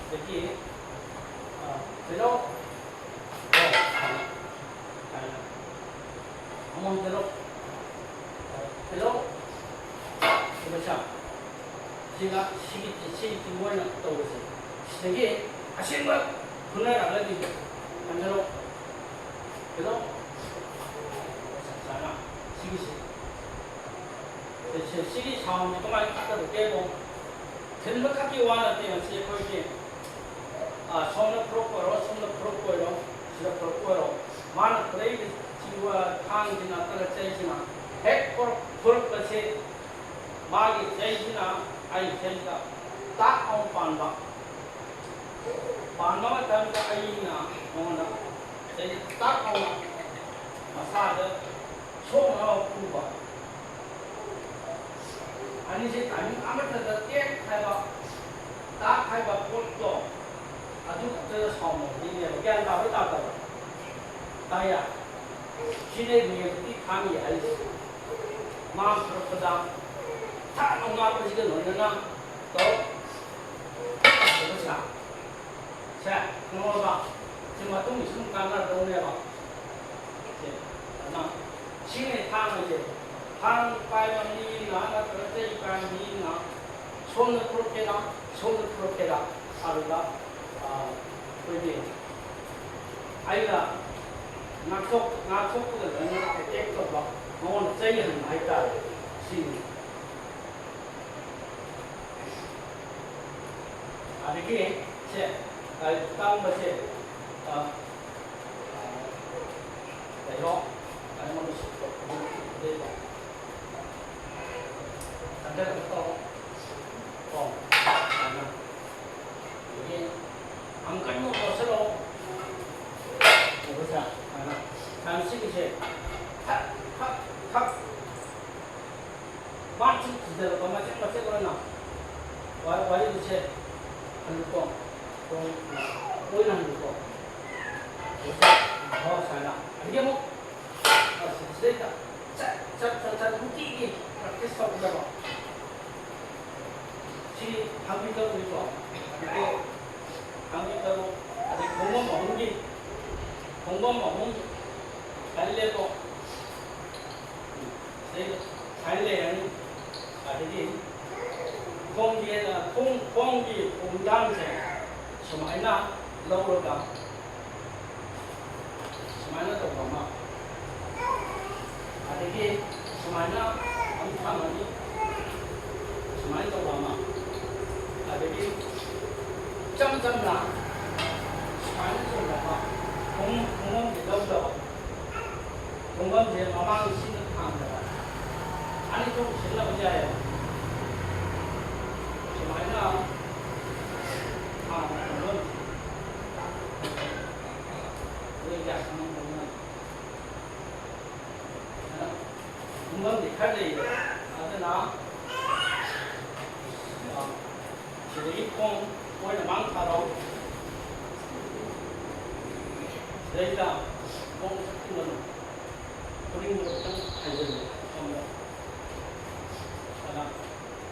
ꯑꯗꯒꯤ, ꯑ, ꯀꯩꯅꯣ, ꯑꯣ, ꯁꯥꯅ꯫ ꯁꯥꯅ꯫ ꯑꯃꯨꯛ ꯍꯟꯖꯤꯜꯂꯣ꯫ ꯍꯟꯖꯤꯜꯂꯣ꯫ ꯁꯤꯒ ꯁꯤꯒꯤ, ꯁꯤꯒꯤ ꯃꯣꯏꯅ ꯇꯧꯕꯁꯦ꯫ ꯁꯤꯗꯒꯤ ꯑꯁꯦꯡꯕ ꯐꯨꯅꯔꯛꯑꯒꯗꯤ ꯍꯟꯖꯤꯜꯂꯣ꯫ ꯍꯟꯖꯤꯜꯂꯣ꯫ ꯆꯞ ꯆꯥꯅ ꯁꯤꯒꯤꯁꯦ꯫ ꯁꯤ, ꯁꯤ, ꯁꯤꯒꯤ soundꯁꯦ ꯀꯃꯥꯏꯅ ꯊꯥꯗꯔꯛꯀꯦꯕꯨ, ꯊꯤꯟꯕ ꯈꯛꯀꯤ ꯋꯥ ꯅꯠꯇꯦ ꯉꯁꯤ ꯑꯩꯈꯣꯏꯒꯤ, ꯑ, ꯁꯣꯝꯗ ꯐꯨꯔꯛꯄ ꯑꯣꯏꯔꯣ, ꯁꯣꯝꯗ ꯐꯨꯔꯛꯄ ꯑꯣꯏꯔꯣ, ꯁꯤꯗ ꯐꯨꯔꯛꯄ ꯑꯣꯏꯔꯣ, ꯃꯥꯅ ꯐꯨꯔꯛꯏꯕ ꯁꯤꯒꯤ ꯋꯥ ꯊꯥꯡꯁꯤꯅ ꯅꯠꯇ꯭ꯔꯒ ꯆꯩꯁꯤꯅ ꯍꯦꯛ ꯐꯨꯔꯛ-, ꯐꯨꯔꯛꯄꯁꯦ ꯃꯥꯒꯤ ꯆꯩꯁꯤꯅ ꯑꯩ ꯆꯩꯁꯤꯗ ꯇꯥꯛ ꯑꯃ ꯄꯥꯟꯕ꯫ ꯄꯥꯟꯕ ꯃꯇꯝꯗ ꯑꯩꯅ ꯃꯉꯣꯟꯗ ꯆꯩꯁꯤ ꯇꯥꯛ ꯑꯃ ꯃꯁꯥꯗ ꯁꯣꯛꯅꯕ ꯐꯨꯕ꯫ ꯑꯅꯤꯁꯦ timing ꯑꯃꯠꯇꯗ ꯇꯦꯛ ꯍꯥꯏꯕ, ꯇꯥꯛ ꯍꯥꯏꯕ ꯄꯣꯠꯇꯣ ꯑꯗꯨ ꯈꯛꯇꯗ ꯁꯥꯎꯅꯕꯅꯤꯅꯦꯕ꯫ ꯒ꯭ꯌꯥꯟ ꯇꯥꯕ꯭ꯔꯥ ꯇꯥꯗꯕ꯭ꯔꯥ? ꯇꯥꯏꯌꯦ? ꯁꯤꯅꯦ ꯔꯤꯌꯦꯜꯇꯤ ꯊꯥꯡꯒꯤ ꯍꯥꯏꯔꯤꯁꯦ꯫ ꯃꯥ ꯐꯨꯔꯛꯄꯗ ꯊꯥꯛ ꯂꯥꯎ ꯉꯥꯛꯄꯁꯤꯒ ꯂꯣꯏꯅꯅ ꯇꯧ꯫ ꯁꯦ, ꯈꯪꯉꯕ? ꯁꯤ ꯃꯇꯨꯡꯒꯤ ꯁꯨꯝ ꯀꯥꯟꯅꯔꯗꯧꯅꯦꯕ꯫ ꯁꯦ, ꯑꯗꯨꯅ ꯁꯤꯅꯦ ꯊꯥꯡ ꯍꯥꯏꯁꯦ꯫ ꯊꯥꯡ ꯄꯥꯏꯕ ꯃꯤꯅ ꯅꯠꯇ꯭ꯔꯒ ꯆꯩ ꯄꯥꯏꯕ ꯃꯤꯅ ꯁꯣꯝꯗ ꯊꯣꯛꯂꯛꯀꯦꯔꯥ, ꯁꯣꯝꯗ ꯊꯣꯛꯂꯛꯀꯦꯔꯥ, ꯑꯗꯨꯗ, ꯑ, ꯑꯩꯈꯣꯏꯒꯤ ꯑꯩꯅ ꯉꯥꯛꯊꯣꯛ-, ꯉꯥꯛꯊꯣꯛꯄꯗ ꯂꯣꯏꯅ ꯑꯦꯇꯦꯛ ꯇꯧꯕ, ꯃꯉꯣꯟꯗ ꯆꯩ ꯍꯟꯕ ꯍꯥꯏꯇꯥꯔꯦ꯫ ꯁꯤꯅꯤ꯫ ꯑꯗꯒꯤ ꯁꯦ, ꯂꯥꯏꯔꯤꯛ ꯇꯝꯕꯁꯦ, ꯑ, ꯂꯩꯔꯣ, ꯑꯩꯉꯣꯟꯗ ꯁꯨꯛꯇꯣꯛ ꯂꯩꯕ꯫ ꯆꯪꯁꯤꯜꯂꯒ ꯇꯧꯔꯣ꯫ ꯀꯣ, ꯁꯨꯃꯥꯏꯅ꯫ ꯑꯗꯒꯤ ꯑꯃꯨꯛꯀ ꯑꯃꯨꯛ ꯇꯧꯁꯤꯜꯂꯣ꯫ ꯎꯕ꯭ꯔꯥ ꯁꯦ? ꯁꯨꯃꯥꯏꯅ꯫ ꯁꯨꯃꯥꯏꯅ ꯁꯤꯒꯤꯁꯦ ꯊꯛ, ꯊꯛ, ꯊꯛ꯫ ꯃꯥꯁꯨ ꯊꯤꯖꯤꯜꯂꯛꯄ ꯃꯆꯦꯠ ꯃꯆꯦꯠ ꯑꯣꯏꯅ ꯋꯥ-, ꯋꯥꯔꯤꯁꯦ ꯍꯜꯂꯨꯀꯣ꯫ ꯇꯣꯡ-, ꯑꯣꯏꯅ ꯍꯟꯕꯤꯀꯣ꯫ ꯍꯣ, ꯁꯨꯃꯥꯏꯅ꯫ ꯑꯗꯒꯤ ꯑꯃꯨꯛ, ꯑ, ꯁꯤꯗꯩꯗ ꯆꯠ, ꯆꯠ, ꯆꯠ, ꯆꯠ, ꯅꯨꯡꯇꯤꯒꯤ practice ꯇꯧꯒꯗꯕ꯫ ꯁꯤ ꯊꯥꯡꯕꯤ ꯇꯔꯨꯛꯅꯤꯀꯣ꯫ ꯑꯗꯒꯤ ꯊꯥꯡꯕꯤ ꯇꯔꯨꯛ, ꯑꯗꯩ ꯈꯣꯡꯕꯝ ꯑꯍꯨꯝꯒꯤ, ꯈꯣꯡꯕꯝ ꯑꯍꯨꯝ, ꯁꯨꯃꯥꯏꯅ ꯂꯦꯞꯄꯣ꯫ ꯁꯤꯗꯩꯗ ꯁꯨꯃꯥꯏꯅ ꯂꯩꯔꯅꯤ꯫ ꯑꯗꯒꯤ ꯈꯣꯡꯒꯤ, ꯈꯣꯡ, ꯈꯣꯡꯒꯤ ꯈꯣꯡꯗꯥꯡꯁꯦ ꯁꯨꯃꯥꯏꯅ ꯂꯧꯔꯒ ꯁꯨꯃꯥꯏꯅ ꯇꯧꯕ ꯑꯃ, ꯑꯗꯒꯤ ꯁꯨꯃꯥꯏꯅ ꯑꯃꯨꯛ ꯊꯝꯃꯅꯤ, ꯁꯨꯃꯥꯏꯅ ꯇꯧꯕ ꯑꯃ, ꯑꯗꯒꯤ ꯏꯆꯝ ꯆꯝꯅ ꯁꯨꯃꯥꯏꯅ ꯆꯣꯡꯕ ꯑꯃ, ꯈꯣꯡ, ꯈꯣꯡꯎꯞꯁꯦ ꯂꯧꯗꯕ꯫ ꯈꯣꯡꯕꯝꯁꯦ ꯃꯃꯥꯡ ꯁꯤꯗ ꯊꯥꯡꯗꯕ꯫ ꯑꯅꯤꯊꯣꯛ ꯁꯤꯖꯤꯟꯅꯕ ꯌꯥꯏꯌꯦꯕ꯫ ꯁꯨꯃꯥꯏꯅ ꯊꯥꯡꯕ ꯈꯣꯡꯕꯝꯁꯦ꯫ ꯅꯣꯏ ꯀꯌꯥ ꯈꯪꯉꯝꯗꯧ ꯃꯥꯟꯗꯦ꯫ ꯑꯗꯨꯅ ꯈꯣꯡꯕꯝꯗꯤ ꯈꯔ ꯂꯩꯌꯦꯕ꯫ ꯑꯗꯨꯅ, ꯑ, ꯁꯤꯗꯒꯤ ꯈꯣꯡ ꯑꯣꯏꯅ ꯃꯥꯡ ꯊꯥꯔꯣ꯫ ꯁꯤꯗꯩꯗ ꯈꯣꯡ ꯆꯠꯈꯤꯕꯅꯣ꯫ ꯈꯨꯅꯤꯡꯗꯣ ꯈꯤꯇꯪ ꯍꯥꯏꯖꯤꯜꯂꯦ ꯁꯣꯝꯗ꯫ ꯑꯗ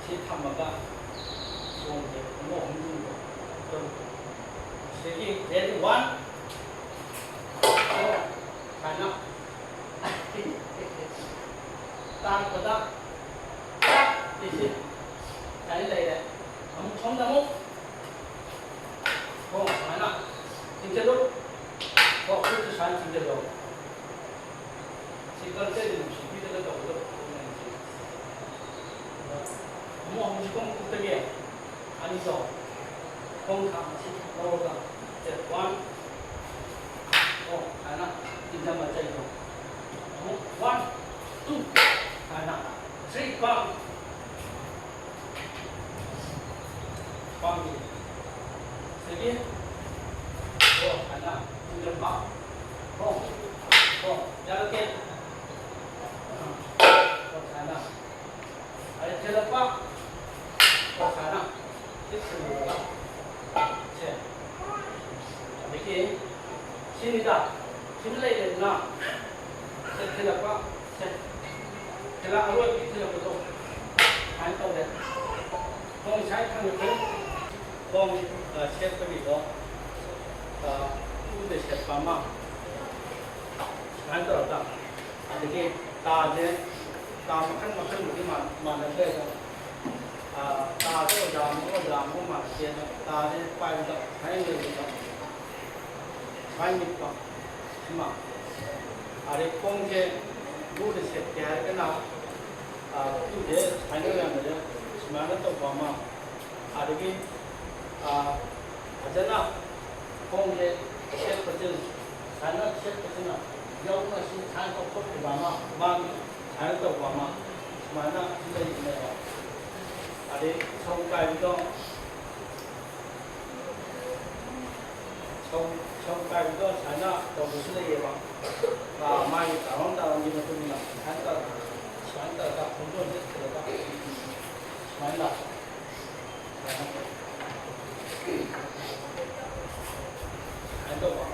ꯁꯤ ꯊꯝꯃꯒ ꯁꯣꯝꯁꯦ ꯑꯃꯨꯛ ꯑꯍꯨꯝ ꯆꯨꯝꯕ ꯇꯔꯨꯛ꯫ ꯁꯤꯗꯒꯤ ready, one, two, ꯁꯨꯃꯥꯏꯅ꯫ ꯇꯥꯔꯛꯄꯗ ꯁꯤꯁꯦ ꯁꯨꯃꯥꯏꯅ ꯂꯩꯔꯦ꯫ ꯑꯃꯨꯛ ꯁꯣꯝꯗ ꯑꯃꯨꯛ꯫ ꯍꯣ, ꯁꯨꯃꯥꯏꯅ ꯆꯤꯡꯁꯤꯜꯂꯨ꯫ ꯍꯣ, ꯈꯨꯠꯁꯦ ꯁꯨꯃꯥꯏꯅ ꯆꯤꯡꯁꯤꯜꯂꯣ꯫ ꯁꯤ ꯀꯜꯆꯔꯒꯤ ꯅꯨꯡꯁꯤꯕꯤꯗꯒ ꯇꯧꯒꯗꯕ ꯄꯣꯠꯅꯦ ꯁꯤ꯫ ꯑꯃꯨꯛ ꯍꯧꯖꯤꯛ ꯈꯣꯡ ꯈꯨꯠꯇꯒꯤ ꯑꯅꯤ ꯇꯧ꯫ ꯈꯣꯡ ꯈꯥꯡ ꯑꯁꯤ ꯂꯧꯔꯒ step one꯫ ꯑꯣ, ꯁꯨꯃꯥꯏꯅ ꯏꯟꯊꯝ ꯃꯆꯩꯗꯣ꯫ ꯑꯃꯨꯛ one, two, ꯁꯨꯃꯥꯏꯅ꯫ Three, ꯈ꯭ꯋꯥꯡ꯫ ꯄꯥꯝꯃꯤ꯫ ꯁꯤꯒꯤ꯫ ꯀꯣ, ꯁꯨꯃꯥꯏꯅ꯫ ꯆꯤꯡꯖꯟꯕ꯫ ꯀꯣ꯫ ꯀꯣ꯫ ꯌꯥꯔꯛꯀꯦ꯫ ꯀꯣ, ꯁꯨꯃꯥꯏꯅ꯫ ꯑꯗꯩ ꯊꯤꯜꯂꯛꯄ꯫ ꯀꯣ, ꯁꯨꯃꯥꯏꯅ꯫ ꯁꯤ ꯊꯤꯜꯂꯛꯄ꯫ ꯁꯦ꯫ ꯁꯤꯅꯤꯗ, ꯁꯤꯃ ꯂꯩꯔꯦꯗꯅ, ꯁꯦ ꯊꯤꯜꯂꯛꯄ, ꯁꯦ, ꯊꯤꯜꯂꯛ-, ꯑꯔꯣꯏꯕꯒꯤ ꯊꯤꯜꯂꯛꯄꯗꯣ ꯁꯨꯃꯥꯏꯅ ꯇꯧꯔꯦ꯫ ꯈꯣꯡ ꯏꯁꯥ ꯊꯥꯡꯒꯠꯈ꯭ꯔꯦ꯫ ꯈꯣꯡ, ꯑ, ꯁꯦꯠꯄꯒꯤꯗꯣ, ꯑ, ꯎꯗ ꯁꯦꯠꯄ ꯑꯃ ꯁꯨꯃꯥꯏꯅ ꯇꯧꯔꯒ, ꯑꯗꯒꯤ ꯇꯥꯁꯦ, ꯇꯥ ꯃꯈꯜ ꯃꯈꯜꯕꯨꯗꯤ ꯃꯥꯟ-, ꯃꯥꯟꯅꯗ꯭ꯔꯦ ꯑꯗꯣ, ꯑ, ꯇꯥꯁꯦ ꯑꯣꯖꯥ ꯑꯃꯒ ꯑꯣꯖꯥ ꯑꯃꯒ ꯃꯥꯟꯅꯗꯦ ꯑꯗꯣ, ꯇꯥꯁꯦ ꯄꯥꯏꯕꯗ ꯁꯨꯃꯥꯏꯅ ꯂꯩꯕꯗ ꯁꯨꯃꯥꯏꯅ ꯅꯤꯛꯄ ꯁꯤꯃ꯫ ꯑꯗꯩ ꯈꯣꯡꯁꯦ ꯎꯗ ꯁꯦꯠꯀꯦ ꯍꯥꯏꯔꯒꯅ, ꯑ, ꯎꯁꯦ ꯁꯨꯃꯥꯏꯅ ꯂꯩꯔꯝꯕꯁꯦ ꯁꯨꯃꯥꯏꯅ ꯇꯧꯕ ꯑꯃ꯫ ꯑꯗꯒꯤ, ꯑ, ꯐꯖꯅ ꯈꯣꯡꯁꯦ ꯁꯦꯠꯄꯁꯤꯅ, ꯁꯨꯃꯥꯏꯅ ꯁꯦꯠꯄꯁꯤꯅ ꯌꯧꯅ ꯁꯤ ꯁꯨꯃꯥꯏꯅ ꯇꯧꯊꯣꯛꯈꯤꯕ ꯑꯃ, ꯃꯥꯒꯤ ꯁꯨꯃꯥꯏꯅ ꯇꯧꯕ ꯑꯃ, ꯁꯨꯃꯥꯏꯅ ꯂꯩꯕꯅꯦꯕ꯫ ꯑꯗꯩ ꯁꯧ ꯀꯥꯏꯕꯗꯣ, ꯁꯧ, ꯁꯧ ꯀꯥꯏꯕꯗꯣ ꯁꯨꯃꯥꯏꯅ ꯇꯧꯕꯁꯨ ꯂꯩꯌꯦꯕ꯫ ꯑ, ꯃꯥꯒꯤ ꯇꯥꯔꯣꯝ ꯇꯥꯔꯣꯝꯒꯤ ꯃꯇꯨꯡ ꯏꯟꯅ ꯁꯨꯃꯥꯏꯅ ꯇꯧꯔꯒ, ꯁꯨꯃꯥꯏꯅ ꯇꯧꯔꯒ ꯈꯣꯡꯗꯣꯟꯁꯦ ꯊꯤꯜꯂꯒ ꯁꯨꯃꯥꯏꯅ ꯂꯥꯛꯄ꯫ ꯁꯨꯃꯥꯏꯅ ꯇꯧꯕ꯫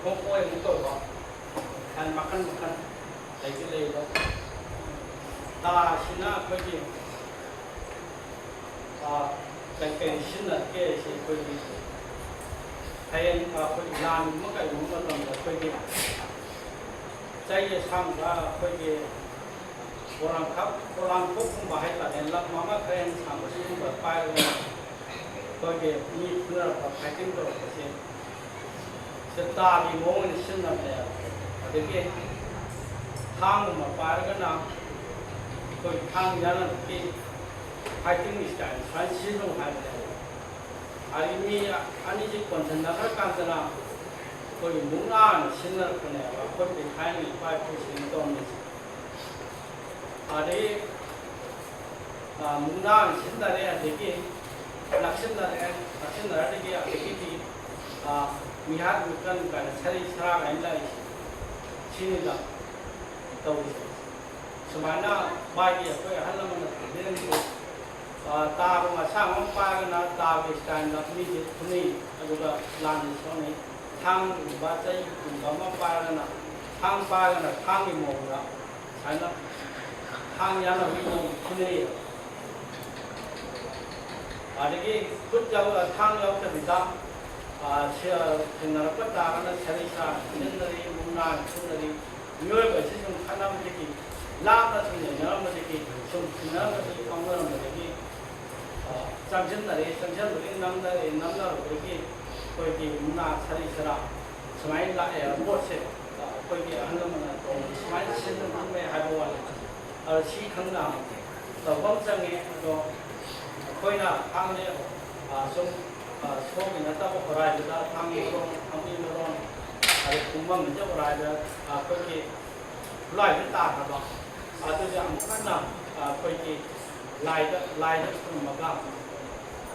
ꯃꯈꯣꯡ ꯑꯣꯏ ꯑꯃꯨꯛ ꯇꯧꯕ꯫ ꯁꯨꯃꯥꯏꯅ ꯃꯈꯜ ꯃꯈꯜ ꯂꯩꯗꯤ ꯂꯩꯌꯦꯕ꯫ ꯇꯥꯁꯤꯅ ꯑꯩꯈꯣꯏꯒꯤ, ꯑ, ꯀꯩꯀꯩ ꯁꯤꯖꯤꯟꯅꯒꯦ ꯍꯥꯏꯁꯦ ꯑꯩꯈꯣꯏꯒꯤ ꯍꯌꯦꯡ, ꯑ, ꯑꯩꯈꯣꯏꯒꯤ ꯂꯥꯟꯒꯨꯝꯕ ꯀꯩꯒꯨꯝꯕ ꯃꯇꯝꯗ ꯑꯩꯈꯣꯏꯒꯤ ꯆꯩ ꯑꯁꯥꯡꯕ, ꯑꯩꯈꯣꯏꯒꯤ ꯄꯣꯂꯥꯡꯈꯣꯛ, ꯄꯣꯂꯥꯡꯈꯣꯛꯀꯨꯝꯕ ꯍꯥꯏꯇꯥꯔꯦ, ꯂꯝ ꯑꯃ ꯈꯔ ꯍꯦꯟꯅ ꯁꯥꯡꯕ ꯁꯤꯒꯨꯝꯕ ꯄꯥꯏꯔꯒ ꯑꯩꯈꯣꯏꯒꯤ ꯃꯤ ꯐꯨꯅꯔꯛꯄ, ꯐꯥꯏꯇꯤꯡ ꯇꯧꯔꯛꯄꯁꯦ ꯁꯤꯗ ꯇꯥꯒꯤ ꯃꯑꯣꯡ ꯑꯣꯏꯅ ꯁꯤꯖꯤꯟꯅꯕꯅꯦꯕ꯫ ꯑꯗꯒꯤ ꯊꯥꯡꯒꯨꯝꯕ ꯄꯥꯏꯔꯒꯅ ꯑꯩꯈꯣꯏ ꯊꯥꯡ ꯌꯥꯅꯕꯒꯤ ꯐꯥꯏꯇꯤꯡ ꯏꯁꯇꯥꯏꯜ ꯁꯨꯃꯥꯏꯅ ꯁꯤꯖꯤꯟꯅꯧ ꯍꯥꯏꯕꯅꯦꯕ꯫ ꯑꯗꯒꯤ ꯃꯤ ꯑꯅꯤꯁꯤ ꯀꯣꯟꯁꯤꯟꯅꯈ꯭ꯔꯀꯥꯟꯗꯅ ꯑꯩꯈꯣꯏꯒꯤ ꯃꯨꯛꯅꯥ ꯑꯣꯏꯅ ꯁꯤꯖꯤꯟꯅꯔꯛꯄꯅꯦꯕ, ꯑꯩꯈꯣꯏꯒꯤ ꯊꯥꯏꯅ ꯏꯄꯥ ꯏꯄꯨꯁꯤꯡꯅ ꯇꯧꯔꯝꯃꯤꯁꯦ꯫ ꯑꯗꯒꯤ, ꯑ, ꯃꯨꯛꯅꯥ ꯑꯣꯏꯅ ꯁꯤꯖꯤꯟꯅꯔꯦ, ꯑꯗꯒꯤ ꯅꯛꯁꯤꯟꯅꯔꯦ, ꯅꯛꯁꯤꯟꯅꯔꯗꯒꯤ ꯑꯗꯒꯤꯗꯤ, ꯑ, ꯃꯤꯍꯥꯠ ꯃꯤꯀꯟ ꯀꯥꯏꯅ ꯁꯔꯤ ꯁꯔꯥ ꯀꯥꯏꯅ ꯂꯥꯛꯏꯁꯦ ꯁꯤꯅꯤꯗ ꯇꯧꯔꯤꯁꯦ꯫ ꯁꯨꯃꯥꯏꯅ ꯃꯥꯒꯤ ꯑꯩꯈꯣꯏ ꯑꯍꯜ ꯂꯃꯟꯅ ꯊꯝꯕꯤꯔꯝꯃꯤꯁꯦ, ꯑ, ꯇꯥꯒꯨꯝꯕ ꯑꯁꯥꯡꯕ ꯑꯃ ꯄꯥꯏꯔꯒꯅ ꯇꯥꯒꯤ ꯏꯁꯇꯥꯏꯜꯗ ꯃꯤꯁꯦ ꯐꯨꯅꯩ, ꯑꯗꯨꯒ ꯂꯥꯟꯁꯦ ꯁꯣꯛꯅꯩ꯫ ꯊꯥꯡꯒꯨꯝꯕ ꯆꯩꯒꯨꯝꯕ ꯑꯃ ꯄꯥꯏꯔꯒꯅ, ꯊꯥꯡ ꯄꯥꯏꯔꯒꯅ ꯊꯥꯡꯒꯤ ꯃꯑꯣꯡꯗ ꯁꯨꯃꯥꯏꯅ ꯊꯥꯡ ꯌꯥꯅꯕꯒꯤ ꯃꯑꯣꯡꯗ ꯁꯤꯖꯤꯟꯅꯩꯌꯦꯕ꯫ ꯑꯗꯒꯤ ꯈꯨꯠ ꯌꯥꯎ-, ꯊꯥꯡ ꯌꯥꯎꯗꯕꯤꯗ, ꯑ, ꯁꯤ-, ꯑ, ꯊꯦꯡꯅꯔꯛꯄ ꯇꯥꯔꯒꯅ ꯁꯔꯤꯠ ꯁꯔꯥꯠ ꯁꯤꯖꯤꯟꯅꯔꯤ, ꯃꯨꯛꯅꯥ ꯁꯤꯖꯤꯟꯅꯔꯤ꯫ ꯃꯤꯑꯣꯏꯕꯁꯤ ꯁꯨꯝ ꯈꯠꯅꯕꯗꯒꯤ, ꯂꯥꯞꯅ ꯁꯨꯝ ꯂꯩꯅꯔꯝꯕꯗꯒꯤ, ꯁꯨꯝ ꯊꯦꯡꯅꯔꯝꯕꯗꯒꯤ, ꯀꯥꯎꯅꯔꯝꯕꯗꯒꯤ, ꯑ, ꯆꯪꯁꯤꯟꯅꯔꯦ, ꯆꯪꯁꯤꯟꯕꯗꯒꯤ ꯅꯝꯅꯔꯦ, ꯅꯝꯅꯔꯨꯕꯗꯒꯤ ꯑꯩꯈꯣꯏꯒꯤ ꯃꯨꯛꯅꯥ ꯁꯔꯤꯠ ꯁꯔꯥꯠ ꯁꯨꯃꯥꯏꯅ ꯂꯥꯛꯑꯦ꯫ ꯄꯣꯠꯁꯦ, ꯑ, ꯑꯩꯈꯣꯏꯒꯤ ꯑꯍꯜ ꯂꯃꯟꯅ ꯇꯧꯕꯗ ꯁꯨꯃꯥꯏꯅ ꯁꯤꯖꯤꯟꯅꯔꯝꯃꯦ ꯍꯥꯏꯕ ꯋꯥꯅꯤ꯫ ꯑꯗꯣ ꯁꯤ ꯈꯪꯅ ꯇꯧꯕ ꯑꯃ ꯆꯪꯉꯦ꯫ ꯑꯗꯣ ꯑꯩꯈꯣꯏꯅ ꯊꯥꯡꯁꯦ, ꯑ, ꯁꯨꯝ, ꯑ, ꯁꯣꯝꯒꯤ ꯅꯠꯇꯕ ꯍꯣꯔꯥꯏꯕꯗ ꯊꯥꯡꯒꯤ ꯃꯔꯣꯟ, ꯊꯥꯡꯒꯤ ꯃꯔꯣꯟ, ꯑꯗꯩ ꯀꯨꯝꯕꯝꯁꯤꯗ ꯍꯣꯔꯥꯏꯕ, ꯑ, ꯑꯩꯈꯣꯏꯒꯤ ꯈꯨꯠꯂꯥꯏꯗ ꯇꯥꯈ꯭ꯔꯕ ꯑꯗꯨꯁꯦ ꯑꯃꯨꯛ ꯍꯟꯅ, ꯑ, ꯑꯩꯈꯣꯏꯒꯤ ꯂꯥꯏꯗ, ꯂꯥꯏꯗ ꯊꯝꯃꯒ,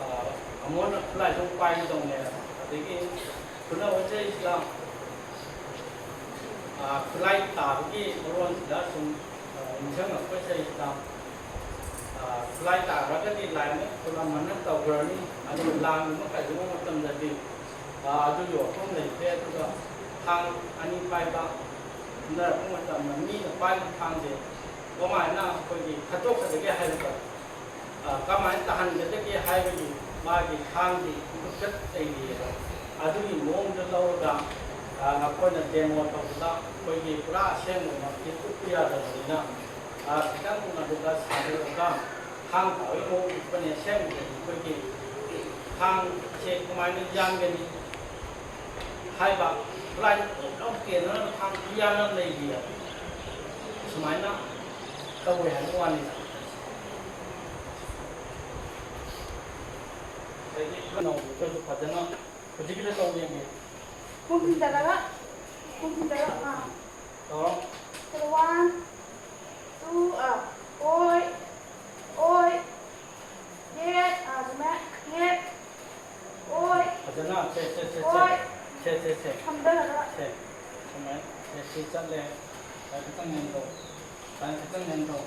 ꯑ, ꯑꯃꯨꯛ ꯍꯟꯅ ꯈꯨꯠꯂꯥꯏꯗ ꯑꯃꯨꯛ ꯄꯥꯏꯒꯗꯧꯅꯦ꯫ ꯑꯗꯒꯤ ꯈꯨꯠꯅ ꯍꯣꯠꯆꯩꯁꯤꯗ, ꯑ, ꯈꯨꯠꯂꯥꯏ ꯇꯥꯕꯒꯤ ꯃꯔꯣꯟꯁꯤꯗ ꯁꯨꯝ, ꯑ, ꯅꯤꯡꯁꯤꯡꯉꯛꯄꯁꯤꯗꯩꯁꯤꯗ, ꯑ, ꯈꯨꯠꯂꯥꯏ ꯇꯥꯔꯒꯗꯤ ꯂꯥꯏ ꯑꯃꯨꯛ ꯈꯨꯂꯝ ꯑꯃ ꯇꯧꯈ꯭ꯔꯅꯤ꯫ ꯑꯗꯨꯒ ꯂꯥꯟꯒꯨꯝꯕ ꯀꯩꯒꯨꯝꯕ ꯃꯇꯝꯗꯗꯤ, ꯑ, ꯑꯗꯨꯒꯤ ꯋꯥꯐꯝ ꯂꯩꯇ꯭ꯔꯦ꯫ ꯑꯗꯨꯒ ꯊꯥꯡ ꯑꯅꯤ ꯄꯥꯏꯕ ꯈꯟꯅꯔꯛꯄ ꯃꯇꯝꯗ ꯃꯤꯅ ꯄꯥꯏꯕ ꯊꯥꯡꯁꯦ ꯀꯃꯥꯏꯅ ꯑꯩꯈꯣꯏꯒꯤ ꯈꯠꯇꯣꯛꯀꯗꯒꯦ ꯍꯥꯏꯕꯗꯣ, ꯑ, ꯀꯃꯥꯏꯅ ꯇꯥꯍꯟꯒꯗꯒꯦ ꯍꯥꯏꯕꯒꯤ ꯃꯥꯒꯤ ꯊꯥꯡꯒꯤ ꯈꯨꯆꯠ ꯂꯩꯔꯤꯑꯕ꯫ ꯑꯗꯨꯒꯤ ꯃꯑꯣꯡꯗ ꯂꯧꯔꯒ, ꯑ, ꯅꯈꯣꯏꯅ demo ꯇꯧꯕꯗ ꯑꯩꯈꯣꯏꯒꯤ ꯄꯨꯔꯥ ꯑꯁꯦꯡꯕꯃꯛꯇꯤ ꯎꯠꯄ ꯌꯥꯗꯕꯅꯤꯅ, ꯑ, ꯈꯤꯇꯪ ꯑꯗꯨꯗ ꯁꯥꯟꯅꯔꯒ ꯊꯥꯡ ꯇꯥꯕꯒꯤ ꯃꯑꯣꯡ ꯎꯠꯄꯅꯦ꯫ ꯑꯁꯦꯡꯕꯗꯗꯤ ꯑꯩꯈꯣꯏꯒꯤ ꯊꯥꯡꯁꯦ ꯀꯃꯥꯏꯅ ꯌꯥꯟꯒꯅꯤ ꯍꯥꯏꯕ, ꯈꯨꯠꯂꯥꯏ ꯂꯣꯏꯅꯃꯛ ꯀꯦꯟꯅꯅꯕ ꯊꯥꯡ ꯈꯨꯌꯥꯟ ꯑꯃ ꯂꯩꯔꯤꯑꯕ꯫ ꯁꯨꯃꯥꯏꯅ ꯇꯧꯋꯦ ꯍꯥꯏꯕ ꯋꯥꯅꯤꯗ꯫ ꯑꯗꯒꯤ ꯅꯧꯕꯗꯁꯨ ꯐꯖꯅ ꯍꯧꯖꯤꯛꯀꯤꯗ ꯇꯧ ꯌꯦꯡꯒꯦ꯫ ꯈꯣꯡ ꯊꯤꯟꯖꯜꯂꯒ, ꯈꯣꯡ ꯊꯤꯟꯖꯜꯂꯒ, ꯑꯥ꯫ ꯇꯧꯔꯣ꯫ ꯁꯤꯗ one, two, ꯑꯥ, ꯑꯣꯏ, ꯑꯣꯏ, ꯌꯦꯠ, ꯑꯥ, ꯁꯨꯃꯥꯏ, ꯌꯦꯠ, ꯑꯣꯏ, ꯐꯖꯅ, ꯁꯦ, ꯁꯦ, ꯁꯦ, ꯁꯦ꯫ ꯑꯣꯏ꯫ ꯁꯦ, ꯁꯦ, ꯁꯦ꯫ ꯊꯝꯗꯔꯒ꯫ ꯁꯦ, ꯁꯨꯃꯥꯏ, ꯁꯦ, ꯁꯤ ꯆꯠꯂꯦ꯫ ꯁꯨꯃꯥꯏ ꯈꯤꯇꯪ ꯅꯦꯝꯊꯧ꯫ ꯁꯨꯃꯥꯏ ꯈꯤꯇꯪ ꯅꯦꯝꯊꯧ꯫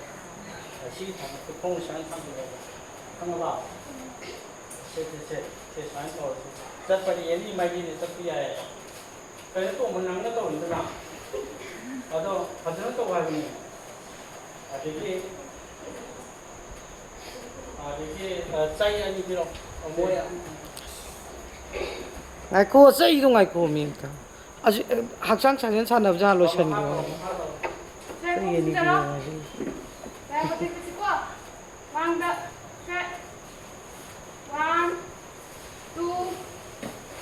ꯁꯤ ꯊꯝꯃꯣ, ꯈꯣꯡ ꯁꯨꯃꯥꯏꯅ ꯊꯝꯕꯤꯔꯣ꯫ ꯈꯪꯉꯕ? ꯁꯦ, ꯁꯦ, ꯁꯦ, ꯁꯦ, ꯁꯨꯃꯥꯏꯅ ꯇꯧꯔꯁꯤ꯫ ꯆꯠꯄꯗꯤ any ꯃꯥꯏꯀꯩꯗ ꯆꯠꯄ ꯌꯥꯏꯌꯦꯕ꯫ ꯀꯩꯅꯣ ꯇꯧꯕ ꯅꯪꯅ ꯇꯧꯔꯤꯗꯅ꯫ ꯑꯗꯣ ꯐꯖꯅ ꯇꯧ ꯍꯥꯏꯕꯅꯤ꯫ ꯑꯗꯒꯤ ꯑꯗꯒꯤ ꯆꯩ ꯑꯅꯤ ꯄꯤꯔꯣ꯫ ꯃꯣꯏ ꯉꯥꯏꯈꯣ, ꯆꯩꯗꯣ ꯉꯥꯏꯈꯣ ꯃꯤ ꯑꯝꯇ꯫ ꯑꯁꯤ ꯍꯛꯆꯥꯡ ꯁꯥꯖꯦꯜ ꯁꯥꯟꯅꯕꯁꯦ ꯍꯥꯟꯅ ꯂꯣꯏꯁꯤꯟꯈ꯭ꯔꯣ꯫ ꯆꯩ ꯑꯅꯤ ꯄꯤꯔꯣ ꯍꯥꯏꯁꯤꯅꯤ꯫ ꯃꯥꯡꯗ ꯁꯦ꯫ ꯋꯥꯟ, ꯇꯨ,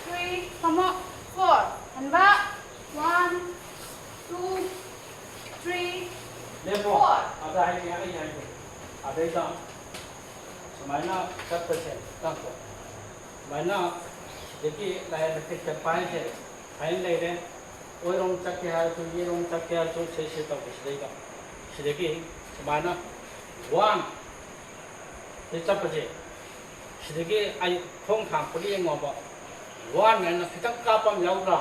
ꯊ꯭ꯔꯤ, ꯐꯝꯃꯣ꯫ ꯐꯣꯔ꯫ ꯍꯟꯕ꯫ ꯋꯥꯟ, ꯇꯨ, ꯊ꯭ꯔꯤ, ꯂꯦꯞꯄꯣ꯫ ꯐꯣꯔ꯫ ꯑꯗ ꯍꯥꯏꯒꯦ, ꯑꯩ ꯍꯥꯏꯒꯦ꯫ ꯑꯗꯩꯗ ꯁꯨꯃꯥꯏꯅ ꯆꯠꯄꯁꯦ ꯇꯥꯛꯄ꯫ ꯁꯨꯃꯥꯏꯅ ꯁꯤꯗꯒꯤ ꯂꯥꯏ ꯃꯊꯛ ꯆꯠꯄ ꯍꯥꯏꯁꯦ ꯁꯨꯃꯥꯏꯅ ꯂꯩꯔꯦ꯫ ꯑꯣꯏꯔꯣꯝ ꯆꯠꯀꯦ ꯍꯥꯏꯔꯁꯨ, ꯌꯦꯠꯂꯣꯝ ꯆꯠꯀꯦ ꯍꯥꯏꯔꯁꯨ, ꯁꯤ, ꯁꯤ ꯇꯧꯕ ꯁꯤꯗꯩꯗ꯫ ꯁꯤꯗꯒꯤ ꯁꯨꯃꯥꯏꯅ ꯋꯥꯟ ꯁꯤ ꯆꯠꯄꯁꯦ, ꯁꯤꯗꯒꯤ ꯑꯩ ꯈꯣꯡ ꯊꯥꯡꯄꯗ ꯌꯦꯡꯉꯣꯕ, ꯋꯥꯟ ꯍꯥꯏꯅ ꯈꯤꯇꯪ ꯀꯥꯞꯄ ꯑꯃ ꯌꯥꯎꯗ꯭ꯔꯥ?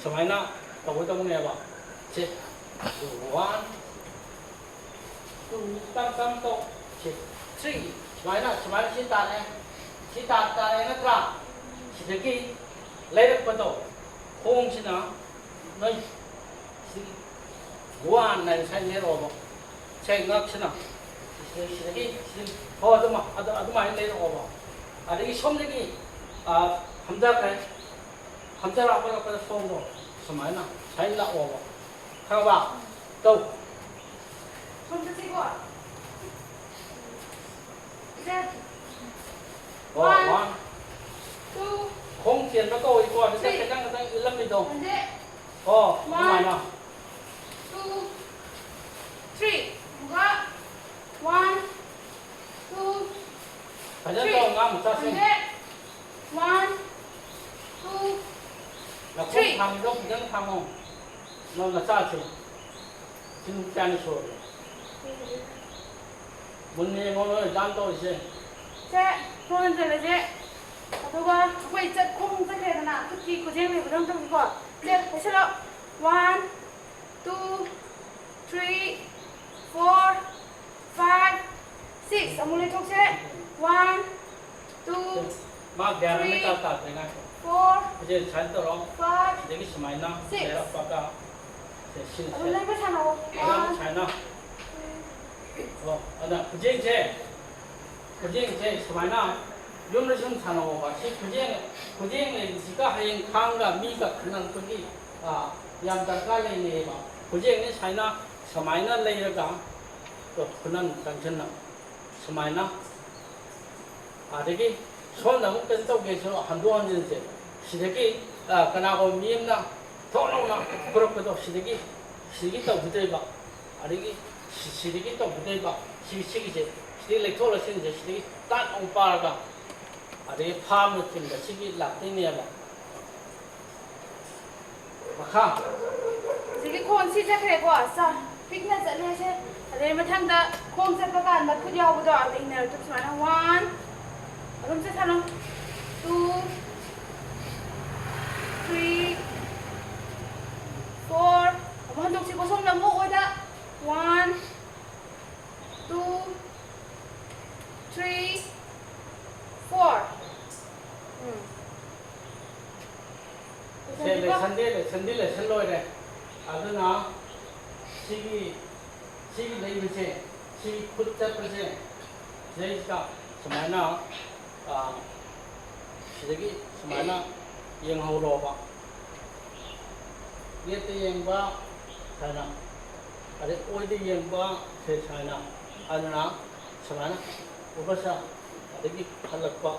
ꯁꯨꯃꯥꯏꯅ ꯇꯧꯒꯗꯧꯅꯦꯕ꯫ ꯁꯤ ꯋꯥꯟ, ꯇꯨ, ꯇꯞ ꯇꯞ ꯇꯧ꯫ ꯁꯤ ꯊ꯭ꯔꯤ, ꯁꯨꯃꯥꯏꯅ, ꯁꯨꯃꯥꯏꯅ ꯁꯤ ꯇꯥꯔꯦ꯫ ꯁꯤ ꯇꯥ-, ꯇꯥꯔꯦ ꯅꯠꯇ꯭ꯔꯥ? ꯁꯤꯗꯒꯤ ꯂꯩꯔꯛꯄꯗꯣ, ꯈꯣꯡꯁꯤꯅ ꯅꯣꯏ ꯁꯤ ꯋꯥꯟ ꯍꯥꯏꯅ ꯁꯥꯏ ꯂꯩꯔꯛꯑꯣꯕ꯫ ꯁꯦ ꯉꯛꯁꯤꯅ ꯁꯤꯗꯒꯤ ꯁꯤ ꯐꯥꯎ ꯑꯗꯨꯝ, ꯑꯗꯨ-, ꯑꯗꯨꯃꯥꯏꯅ ꯂꯩꯔꯛꯑꯣꯕ꯫ ꯑꯗꯒꯤ ꯁꯣꯝꯗꯒꯤ, ꯑ, ꯐꯝꯊꯈ꯭ꯔꯦ꯫ ꯐꯝꯊꯔꯛꯄ ꯂꯥꯛꯄꯗ ꯁꯣꯝꯗꯣ ꯁꯨꯃꯥꯏꯅ, ꯁꯨꯃꯥꯏꯅ ꯂꯥꯛꯑꯣꯕ꯫ ꯈꯪꯉꯕ? ꯇꯧ꯫ ꯁꯣꯝꯗ ꯁꯤꯀꯣ꯫ ꯁꯦ꯫ ꯑꯣ, One, one. Two, ꯈꯣꯡ ꯆꯦꯟꯕ ꯀꯧꯏꯀꯣ, ꯑꯗꯨꯗ three. ꯈꯤꯇꯪ ꯈꯤꯇꯪ ꯏꯜꯂꯝꯃꯤꯗꯣ꯫ ꯑꯣ, One. ꯑꯗꯨꯃꯥꯏꯅ꯫ Two, three. ꯑꯃꯨꯛꯀ. One, two, ꯐꯖꯅ three. ꯇꯧ, ꯑꯉꯥꯡ ꯃꯆꯥꯁꯤꯡ꯫ ꯍꯟꯗ꯭ꯔꯦꯠ. One, two, ꯅꯈꯣꯡ three. ꯊꯥꯡꯕꯤꯗꯣ ꯐꯖꯅ ꯊꯥꯡꯉꯣ꯫ ꯅꯪ ꯅꯆꯥꯁꯤꯡ꯫ ꯁꯤ ꯀꯌꯥꯅꯤ ꯁꯨꯔꯒꯦ? ꯃꯨꯟꯅ ꯌꯦꯡꯉꯣ, ꯅꯣꯏ ꯑꯦꯛꯖꯥꯝ ꯇꯧꯔꯤꯁꯦ꯫ ꯁꯦ, ꯈꯣꯡ ꯍꯟꯖꯜꯂꯁꯦ꯫ ꯑꯗꯨꯒ ꯑꯩꯈꯣꯏ ꯆꯠ-, ꯈꯣꯡ ꯆꯠꯈ꯭ꯔꯦꯗꯅ, ꯈꯨꯠꯀꯤ ꯈꯨꯖꯦꯡ ꯂꯩꯕꯗꯣ ꯑꯝꯇ ꯎꯁꯤꯀꯣ꯫ ꯁꯦ, ꯂꯩꯁꯜꯂꯣ꯫ One, two, three, four, five, six. ꯑꯃꯨꯛ ꯂꯩꯊꯣꯛꯁꯦ꯫ One, two, ꯃꯥ ꯒ꯭ꯌꯥꯟ ꯑꯃ ꯏꯇꯥ ꯇꯥꯗ꯭ꯔꯦ꯫ ꯉꯥꯏꯈꯣ꯫ Four, ꯍꯧꯖꯤꯛ ꯁꯨꯃꯥꯏꯅ ꯇꯧꯔꯣ꯫ Five, ꯁꯤꯗꯒꯤ ꯁꯨꯃꯥꯏꯅ six, ꯂꯩꯔꯛꯄꯒ ꯁꯦ, ꯁꯤ, ꯑꯗꯨꯝ ꯁꯦ꯫ ꯂꯩꯃ ꯁꯥꯟꯅꯧꯑꯣ꯫ ꯑꯗꯨꯝ ꯁꯨꯃꯥꯏꯅ꯫ ꯑꯣ, ꯑꯗ ꯈꯨꯖꯦꯡꯁꯦ, ꯈꯨꯖꯦꯡꯁꯦ ꯁꯨꯃꯥꯏꯅ ꯌꯨꯝꯗ ꯁꯨꯝ ꯁꯥꯟꯅꯧꯑꯣꯕ꯫ ꯁꯤ ꯈꯨꯖꯦꯡ, ꯈꯨꯖꯦꯡ ꯂꯩꯕꯁꯤꯒ ꯍꯌꯦꯡ ꯈꯥꯡꯒ ꯃꯤꯒ ꯈꯟꯅꯔꯛꯄꯒꯤ, ꯑꯥ, ꯌꯥꯝ ꯗꯔꯀꯥꯔ ꯂꯩꯅꯩꯌꯦꯕ꯫ ꯈꯨꯖꯦꯡꯁꯦ ꯁꯨꯃꯥꯏꯅ, ꯁꯨꯃꯥꯏꯅ ꯂꯩꯔꯒ, ꯇꯣ, ꯈꯨꯅꯝ ꯆꯪꯁꯤꯟꯅ ꯁꯨꯃꯥꯏꯅ꯫ ꯑꯗꯒꯤ ꯁꯣꯝꯗ ꯑꯃꯨꯛ ꯀꯩꯅꯣ ꯇꯧꯒꯦꯁꯨ ꯍꯟꯗꯣꯛ ꯍꯟꯖꯤꯟꯁꯦ꯫ ꯁꯤꯗꯒꯤ, ꯑ, ꯀꯅꯥꯒꯨꯝꯕ ꯃꯤ ꯑꯃꯅ ꯊꯣꯛ ꯂꯥꯎꯅ ꯐꯨꯔꯛꯄꯗꯣ ꯁꯤꯗꯒꯤ, ꯁꯤꯗꯒꯤ ꯇꯧꯈꯤꯗꯣꯏꯕ꯫ ꯑꯗꯒꯤ ꯁꯤ-, ꯁꯤꯗꯒꯤ ꯇꯧꯈꯤꯗꯣꯏꯕ꯫ ꯁꯤ-, ꯁꯤꯒꯤꯁꯦ, ꯁꯤꯗꯒꯤ ꯂꯩꯊꯣꯛ ꯂꯩꯁꯤꯟꯁꯦ, ꯁꯤꯗꯒꯤ ꯇꯥꯠ ꯑꯃꯨꯛ ꯄꯥꯔꯒ, ꯑꯗꯒꯤ ꯐꯥꯝꯅꯆꯤꯡꯕ ꯁꯤꯒꯤ ꯂꯥꯛꯇꯣꯏꯅꯦꯕ꯫ ꯃꯈꯥ꯫ ꯍꯧꯖꯤꯛꯀꯤ ꯈꯣꯡ ꯁꯤ ꯆꯠꯈ꯭ꯔꯦꯀꯣ, ꯁꯥ ꯄꯤꯛꯅ ꯆꯠꯂꯦ ꯁꯦ꯫ ꯑꯗꯩ ꯃꯊꯪꯗ ꯈꯣꯡ ꯆꯠꯄ ꯀꯥꯟꯗ ꯈꯨꯠ ꯌꯥꯎꯕꯗꯣ, ꯑꯗ ꯏꯟꯅꯔ ꯇꯨ ꯁꯨꯃꯥꯏꯅ ꯋꯥꯟ, ꯑꯗꯨꯝ ꯆꯠꯁꯅꯨ, ꯇꯨ, ꯊ꯭ꯔꯤ, ꯐꯣꯔ, ꯑꯃꯨꯛ ꯍꯟꯗꯣꯛꯁꯤꯀꯣ, ꯁꯣꯝꯗ ꯑꯃꯨꯛ ꯑꯣꯏꯗ, ꯋꯥꯟ, ꯇꯨ, ꯊ꯭ꯔꯤ, ꯐꯣꯔ꯫ ꯎꯝ꯫ ꯁꯦ, ꯂꯣꯏꯁꯟꯁꯤꯀꯣ? ꯂꯦꯁꯟꯗꯤ, ꯂꯦꯁꯟꯗꯤ ꯂꯦꯁꯟ ꯂꯣꯏꯔꯦ꯫ ꯑꯗꯨꯅ ꯁꯤꯒꯤ, ꯁꯤꯒꯤ ꯂꯩꯕꯁꯦ, ꯁꯤ ꯈꯨꯠ ꯆꯠꯄꯁꯦ, ꯁꯤꯗꯩꯁꯤꯗ ꯁꯨꯃꯥꯏꯅ, ꯑꯥ, ꯁꯤꯗꯒꯤ ꯁꯨꯃꯥꯏꯅ ꯌꯦꯡꯍꯧꯔꯣꯕ꯫ ꯌꯦꯠꯇ ꯌꯦꯡꯕ ꯁꯨꯃꯥꯏꯅ, ꯑꯗꯩ ꯑꯣꯏꯗ ꯌꯦꯡꯕ ꯁꯦ ꯁꯨꯃꯥꯏꯅ, ꯑꯗꯨꯅ ꯁꯨꯃꯥꯏꯅ ꯎꯕꯁ ꯑꯗꯒꯤ ꯍꯜꯂꯛꯄ꯫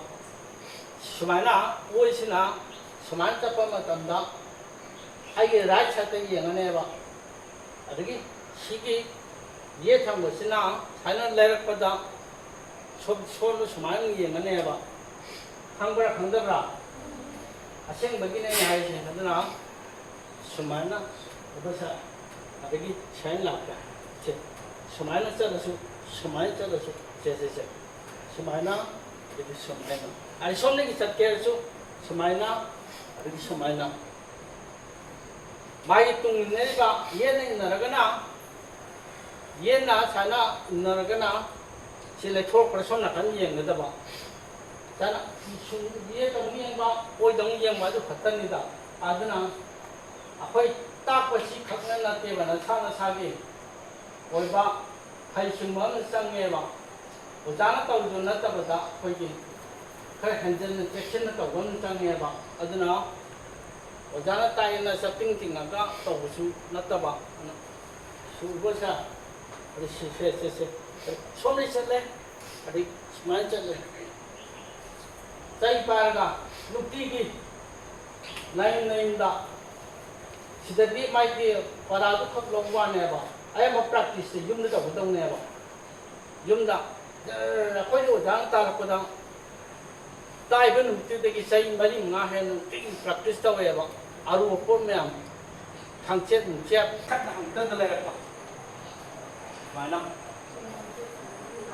ꯁꯨꯃꯥꯏꯅ ꯑꯣꯏꯁꯤꯅ ꯁꯨꯃꯥꯏꯅ ꯆꯠꯄ ꯃꯇꯝꯗ ꯑꯩꯒꯤ ꯔꯥꯏꯠ ꯁꯥꯏꯠꯇ ꯌꯦꯡꯉꯅꯦꯕ꯫ ꯑꯗꯒꯤ ꯁꯤꯒꯤ ꯌꯦꯠ ꯊꯪꯕꯁꯤꯅ ꯁꯨꯃꯥꯏꯅ ꯂꯩꯔꯛꯄꯗ ꯁꯣꯝ-, ꯁꯣꯝꯗ ꯁꯨꯃꯥꯏꯅ ꯌꯦꯡꯉꯅꯦꯕ꯫ ꯈꯪꯕ꯭ꯔꯥ ꯈꯪꯗꯕ꯭ꯔꯥ? ꯑꯁꯦꯡꯕꯒꯤꯅꯦ ꯑꯩꯅ ꯍꯥꯏꯔꯤꯁꯦ꯫ ꯑꯗꯨꯅ ꯁꯨꯃꯥꯏꯅ ꯎꯕꯁ ꯑꯗꯒꯤ ꯁꯨꯃꯥꯏꯅ ꯂꯥꯛꯄ꯫ ꯁꯦ, ꯁꯨꯃꯥꯏꯅ ꯆꯠꯂꯁꯨ, ꯁꯨꯃꯥꯏꯅ ꯆꯠꯂꯁꯨ, ꯁꯦ, ꯁꯦ, ꯁꯦ꯫ ꯁꯨꯃꯥꯏꯅ, ꯑꯗꯒꯤ ꯁꯨꯃꯥꯏꯅ꯫ ꯑꯗꯩ ꯁꯣꯝꯗꯒꯤ ꯆꯠꯀꯦ ꯍꯥꯏꯔꯁꯨ ꯁꯨꯃꯥꯏꯅ, ꯑꯗꯒꯤ ꯁꯨꯃꯥꯏꯅ꯫ ꯃꯥꯒꯤ ꯇꯨꯡ ꯏꯟꯅꯔꯤꯕ ꯌꯦꯠꯅ ꯏꯟꯅꯔꯒꯅ, ꯌꯦꯠꯅ ꯁꯨꯃꯥꯏꯅ ꯏꯟꯅꯔꯒꯅ ꯁꯤ ꯂꯩꯊꯣꯔꯛꯄꯗ ꯁꯣꯝ ꯅꯥꯀꯟ ꯌꯦꯡꯒꯗꯕ꯫ ꯆꯠꯅ ꯁꯨꯝ ꯌꯦꯠꯇ ꯑꯃꯨꯛ ꯌꯦꯡꯕ, ꯑꯣꯏꯗ ꯑꯃꯨꯛ ꯌꯦꯡꯕ, ꯑꯗꯨ ꯈꯛꯇꯅꯤꯗ꯫ ꯑꯗꯨꯅ ꯑꯩꯈꯣꯏ ꯇꯥꯛꯄꯁꯤ ꯈꯛꯅ ꯅꯠꯇꯦꯕ, ꯅꯁꯥ ꯅꯁꯥꯒꯤ ꯑꯣꯏꯕ ꯍꯩꯁꯤꯡꯕ ꯑꯃ ꯆꯪꯉꯦꯕ꯫ ꯑꯣꯖꯥꯅ ꯇꯧꯔꯤꯗꯨ ꯅꯠꯇꯕꯗ ꯑꯩꯈꯣꯏꯒꯤ ꯈꯔ ꯍꯦꯟꯖꯟꯅ ꯆꯦꯛꯁꯤꯟꯅ ꯇꯧꯕ ꯑꯃ ꯆꯪꯉꯦꯕ꯫ ꯑꯗꯨꯅ ꯑꯣꯖꯥꯅ ꯇꯥꯛꯑꯦꯅ ꯆꯞꯇꯤꯡ ꯇꯤꯡꯉꯒ ꯇꯧꯕꯁꯨ ꯅꯠꯇꯕ꯫ ꯑꯗꯨꯅ ꯁꯨꯕꯁꯦ, ꯑꯗꯩ ꯁꯤ, ꯁꯦ, ꯁꯦ, ꯁꯦ, ꯁꯣꯝꯗꯩ ꯆꯠꯂꯦ, ꯑꯗꯩ ꯁꯨꯃꯥꯏꯅ ꯆꯠꯂꯦ꯫ ꯆꯩ ꯄꯥꯏꯔꯒ ꯅꯨꯡꯇꯤꯒꯤ ꯅꯌꯨꯝ ꯅꯌꯨꯝꯗ, ꯁꯤꯗꯗꯤ ꯃꯥꯒꯤ ꯄꯔꯥꯗꯨ ꯈꯛ ꯂꯧꯕ ꯋꯥꯅꯦꯕ, ꯑꯌꯥꯝꯕ ꯄ꯭ꯔꯥꯛꯇꯤꯁꯁꯦ ꯌꯨꯝꯗ ꯇꯧꯒꯗꯧꯅꯦꯕ꯫ ꯌꯨꯝꯗ ꯖꯔ ꯑꯩꯈꯣꯏꯅ ꯑꯣꯖꯥꯅ ꯇꯥꯔꯛꯄꯗ ꯇꯥꯛꯏꯕ ꯅꯨꯃꯤꯠꯇꯨꯗꯒꯤ ꯆꯍꯤ ꯃꯔꯤ ꯃꯉꯥ ꯍꯦꯟꯅ ꯅꯨꯡꯇꯤꯒꯤ ꯄ꯭ꯔꯥꯛꯇꯤꯁ ꯇꯧꯋꯦꯕ꯫ ꯑꯔꯨꯕ ꯄꯣꯠ ꯃꯌꯥꯝ, ꯊꯥꯡꯆꯦꯠ ꯅꯨꯡꯆꯦꯠ ꯈꯠꯅ ꯍꯪꯇꯗ ꯂꯩꯔꯛꯄ꯫ ꯁꯨꯃꯥꯏꯅ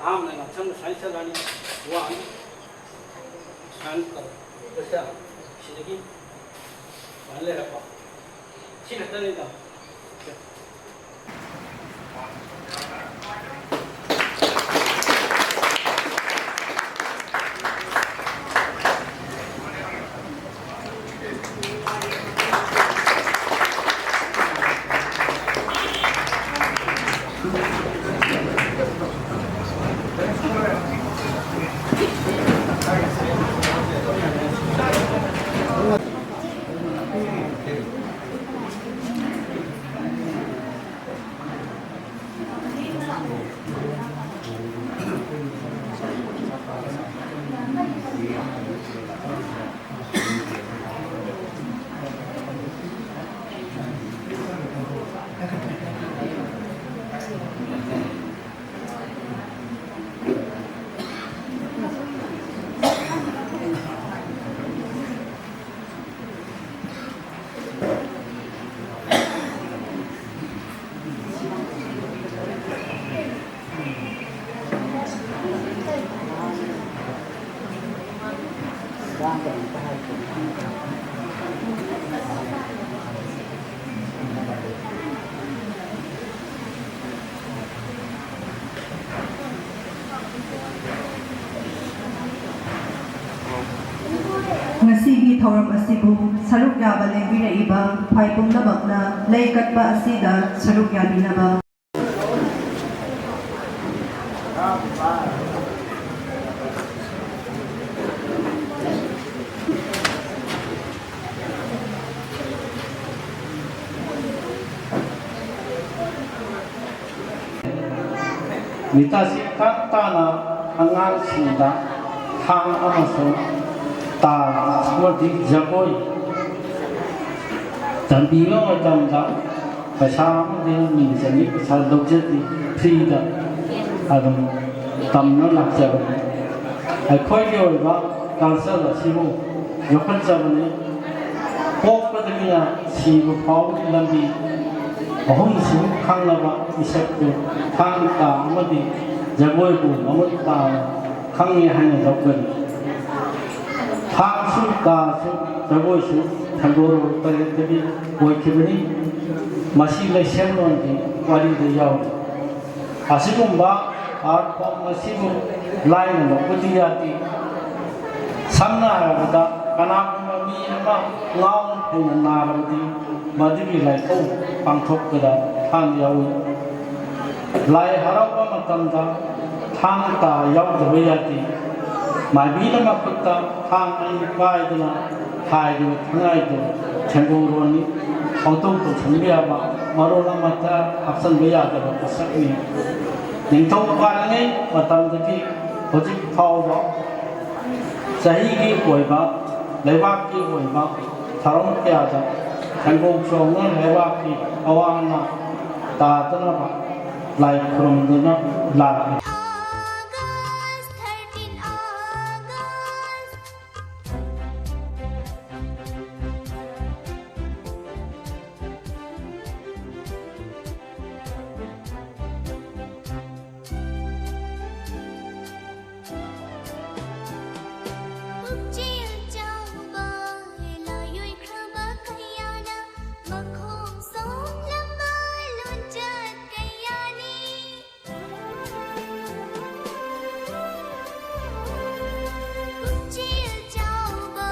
ꯑꯍꯥꯟꯕꯗ ꯉꯥꯛꯁꯪ ꯁꯨꯃꯥꯏꯅ ꯆꯠꯂꯅꯤ, ꯋꯥꯅꯤ꯫ ꯁꯨꯃꯥꯏꯅ ꯇꯧꯔꯛꯄꯁꯦ, ꯁꯤꯗꯒꯤ ꯁꯨꯃꯥꯏꯅ ꯂꯩꯔꯛꯄ꯫ ꯁꯤ ꯈꯛꯇꯅꯤꯗ꯫ ꯉꯁꯤꯒꯤ ꯊꯧꯔꯝ ꯑꯁꯤꯕꯨ ꯁꯔꯨꯛ ꯌꯥꯕ ꯂꯦꯡꯕꯤꯔꯛꯏꯕ ꯐꯥꯏ ꯄꯨꯝꯅꯃꯛꯅ ꯂꯩ ꯀꯠꯄ ꯑꯁꯤꯗ ꯁꯔꯨꯛ ꯌꯥꯕꯤꯅꯕ꯫ ꯅꯨꯃꯤꯠ ꯑꯁꯤ ꯇꯥꯡ ꯇꯥꯅ ꯑꯉꯥꯡꯁꯤꯡꯗ ꯊꯥꯡ ꯑꯃꯁꯨꯡ ꯇꯥ ꯑꯃꯗꯤ ꯖꯒꯣꯏ ꯇꯝꯕꯤꯕ ꯃꯇꯝꯗ ꯄꯩꯁꯥ ꯑꯃꯗꯤ ꯃꯤꯡ ꯆꯪꯉꯤ, ꯄꯩꯁꯥ ꯂꯧꯖꯗꯦ, ꯐ꯭ꯔꯤꯗ ꯑꯗꯨꯝ ꯇꯝꯅ ꯂꯥꯛꯆꯕꯅꯤ꯫ ꯑꯩꯈꯣꯏꯒꯤ ꯑꯣꯏꯕ ꯀꯜꯆꯔ ꯑꯁꯤꯕꯨ ꯌꯣꯛꯈꯠꯆꯕꯅꯤ꯫ ꯄꯣꯛꯄꯗꯒꯤꯅ ꯁꯤꯕ ꯐꯥꯎꯕꯒꯤ ꯂꯝꯕꯤ ꯑꯍꯨꯝꯁꯤꯕꯨ ꯈꯪꯂꯕ ꯃꯤꯁꯛꯄꯨ ꯊꯥꯡ ꯇꯥ ꯑꯃꯗꯤ ꯖꯒꯣꯏꯕꯨ ꯃꯃꯨꯠ ꯇꯥꯅ ꯈꯪꯉꯤ ꯍꯥꯏꯅ ꯂꯧꯒꯅꯤ꯫ ꯊꯥꯡꯁꯨ ꯇꯥꯁꯨ ꯖꯒꯣꯏꯁꯨ ꯊꯥꯡꯒꯣꯜ ꯇꯔꯦꯠꯇꯒꯤ ꯑꯣꯏꯈꯤꯕꯅꯤ꯫ ꯃꯁꯤ ꯂꯩꯁꯦꯝꯂꯣꯟꯒꯤ ꯋꯥꯔꯤꯗ ꯌꯥꯎꯔꯤ꯫ ꯑꯁꯤꯒꯨꯝꯕ ꯑꯥꯔꯠ ꯐꯣꯝ ꯑꯁꯤꯕꯨ ꯂꯥꯏꯅ ꯂꯧꯕꯗꯤ ꯌꯥꯗꯦ꯫ ꯁꯝꯅ ꯍꯥꯏꯔꯕꯗ, ꯀꯅꯥꯒꯨꯝꯕ ꯃꯤ ꯑꯃ ꯉꯥꯎꯅ ꯍꯦꯟꯅ ꯅꯥꯔꯕꯗꯤ ꯃꯗꯨꯒꯤ ꯂꯥꯏꯐꯧ ꯄꯥꯡꯊꯣꯛꯄꯗ ꯊꯥꯡ ꯌꯥꯎꯏ꯫ ꯂꯥꯏ ꯍꯔꯥꯎꯕ ꯃꯇꯝꯗ ꯊꯥꯡ ꯇꯥ ꯌꯥꯎꯗꯕ ꯌꯥꯗꯦ꯫ ꯃꯥꯏꯕꯤꯅ ꯃꯈꯨꯠꯇ ꯊꯥꯡ ꯑꯅꯤ ꯄꯥꯏꯗꯨꯅ ꯍꯥꯏꯔꯤꯕ ꯈꯨꯟꯅꯥꯏꯗꯨ ꯁꯦꯡꯗꯣꯛꯂꯣꯟꯅꯤ꯫ ꯄꯪꯇꯧ ꯇꯧꯁꯤꯟꯕ ꯌꯥꯕ, ꯃꯔꯣꯜ ꯑꯃꯠꯇ ꯍꯥꯞꯆꯤꯟꯕ ꯌꯥꯗꯕ ꯄꯣꯠꯁꯛꯅꯤ꯫ ꯅꯤꯡꯊꯧ ꯄꯥꯜꯂꯤꯉꯩ ꯃꯇꯝꯗꯒꯤ ꯍꯧꯖꯤꯛ ꯐꯥꯎꯕ ꯆꯍꯤꯒꯤ ꯑꯣꯏꯕ, ꯂꯩꯕꯥꯛꯀꯤ ꯑꯣꯏꯕ ꯊꯧꯔꯝ ꯀꯌꯥꯗ ꯁꯦꯡꯗꯣꯛ ꯆꯣꯡꯅ ꯂꯩꯕꯥꯛꯀꯤ ꯑꯋꯥ ꯑꯅꯥ ꯇꯥꯗꯅꯕ ꯂꯥꯏ ꯈꯨꯔꯨꯝꯗꯨꯅ ꯂꯥꯛꯂꯤ꯫ August, thirteen August. ꯄꯨꯛꯆꯦꯜ ꯆꯥꯎꯕ ꯂꯥꯏꯑꯣꯏꯈ꯭ꯔꯕ ꯀꯌꯥꯅ ꯃꯈꯣꯡ ꯁꯣꯝꯂꯝꯕ ꯂꯣꯟꯆꯠ ꯀꯌꯥꯅꯤ꯫ ꯄꯨꯛꯆꯦꯜ ꯆꯥꯎꯕ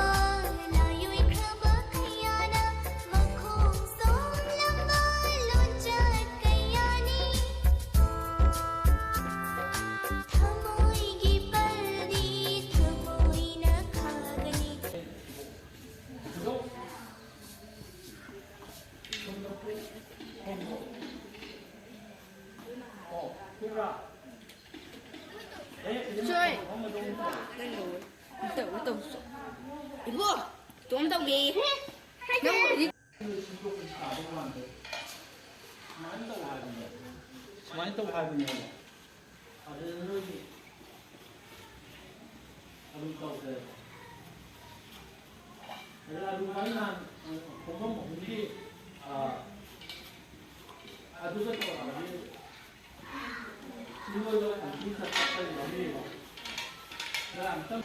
ꯇꯧꯁꯨ꯫ ꯏꯕꯣ, ꯏꯇꯣꯝ ꯇꯧꯒꯦ꯫ ꯅꯪ ꯍꯧꯖꯤꯛ ꯁꯨꯃꯥꯏꯅ ꯇꯧ ꯍꯥꯏꯕꯅꯦ꯫ ꯁꯨꯃꯥꯏꯅ ꯇꯧ ꯍꯥꯏꯕꯅꯦꯕ꯫ ꯑꯗꯨꯗ ꯅꯣꯏꯒꯤ ꯑꯗꯨꯝ ꯇꯧꯈ꯭ꯔꯦꯕ꯫ ꯑꯗꯨ ꯑꯗꯨꯃꯥꯏꯅ ꯅꯍꯥꯟ ꯈꯣꯡꯐꯝ ꯑꯍꯨꯝꯒꯤ, ꯑ, ꯑꯗꯨꯒ ꯇꯧꯔꯛꯑꯗꯤ ꯁꯤ ꯃꯣꯏꯗꯣ ꯑꯗꯨꯝ ꯆꯠꯄ ꯂꯩꯔꯝꯅꯦꯕ꯫ ꯈꯔ ꯑꯝꯇꯪ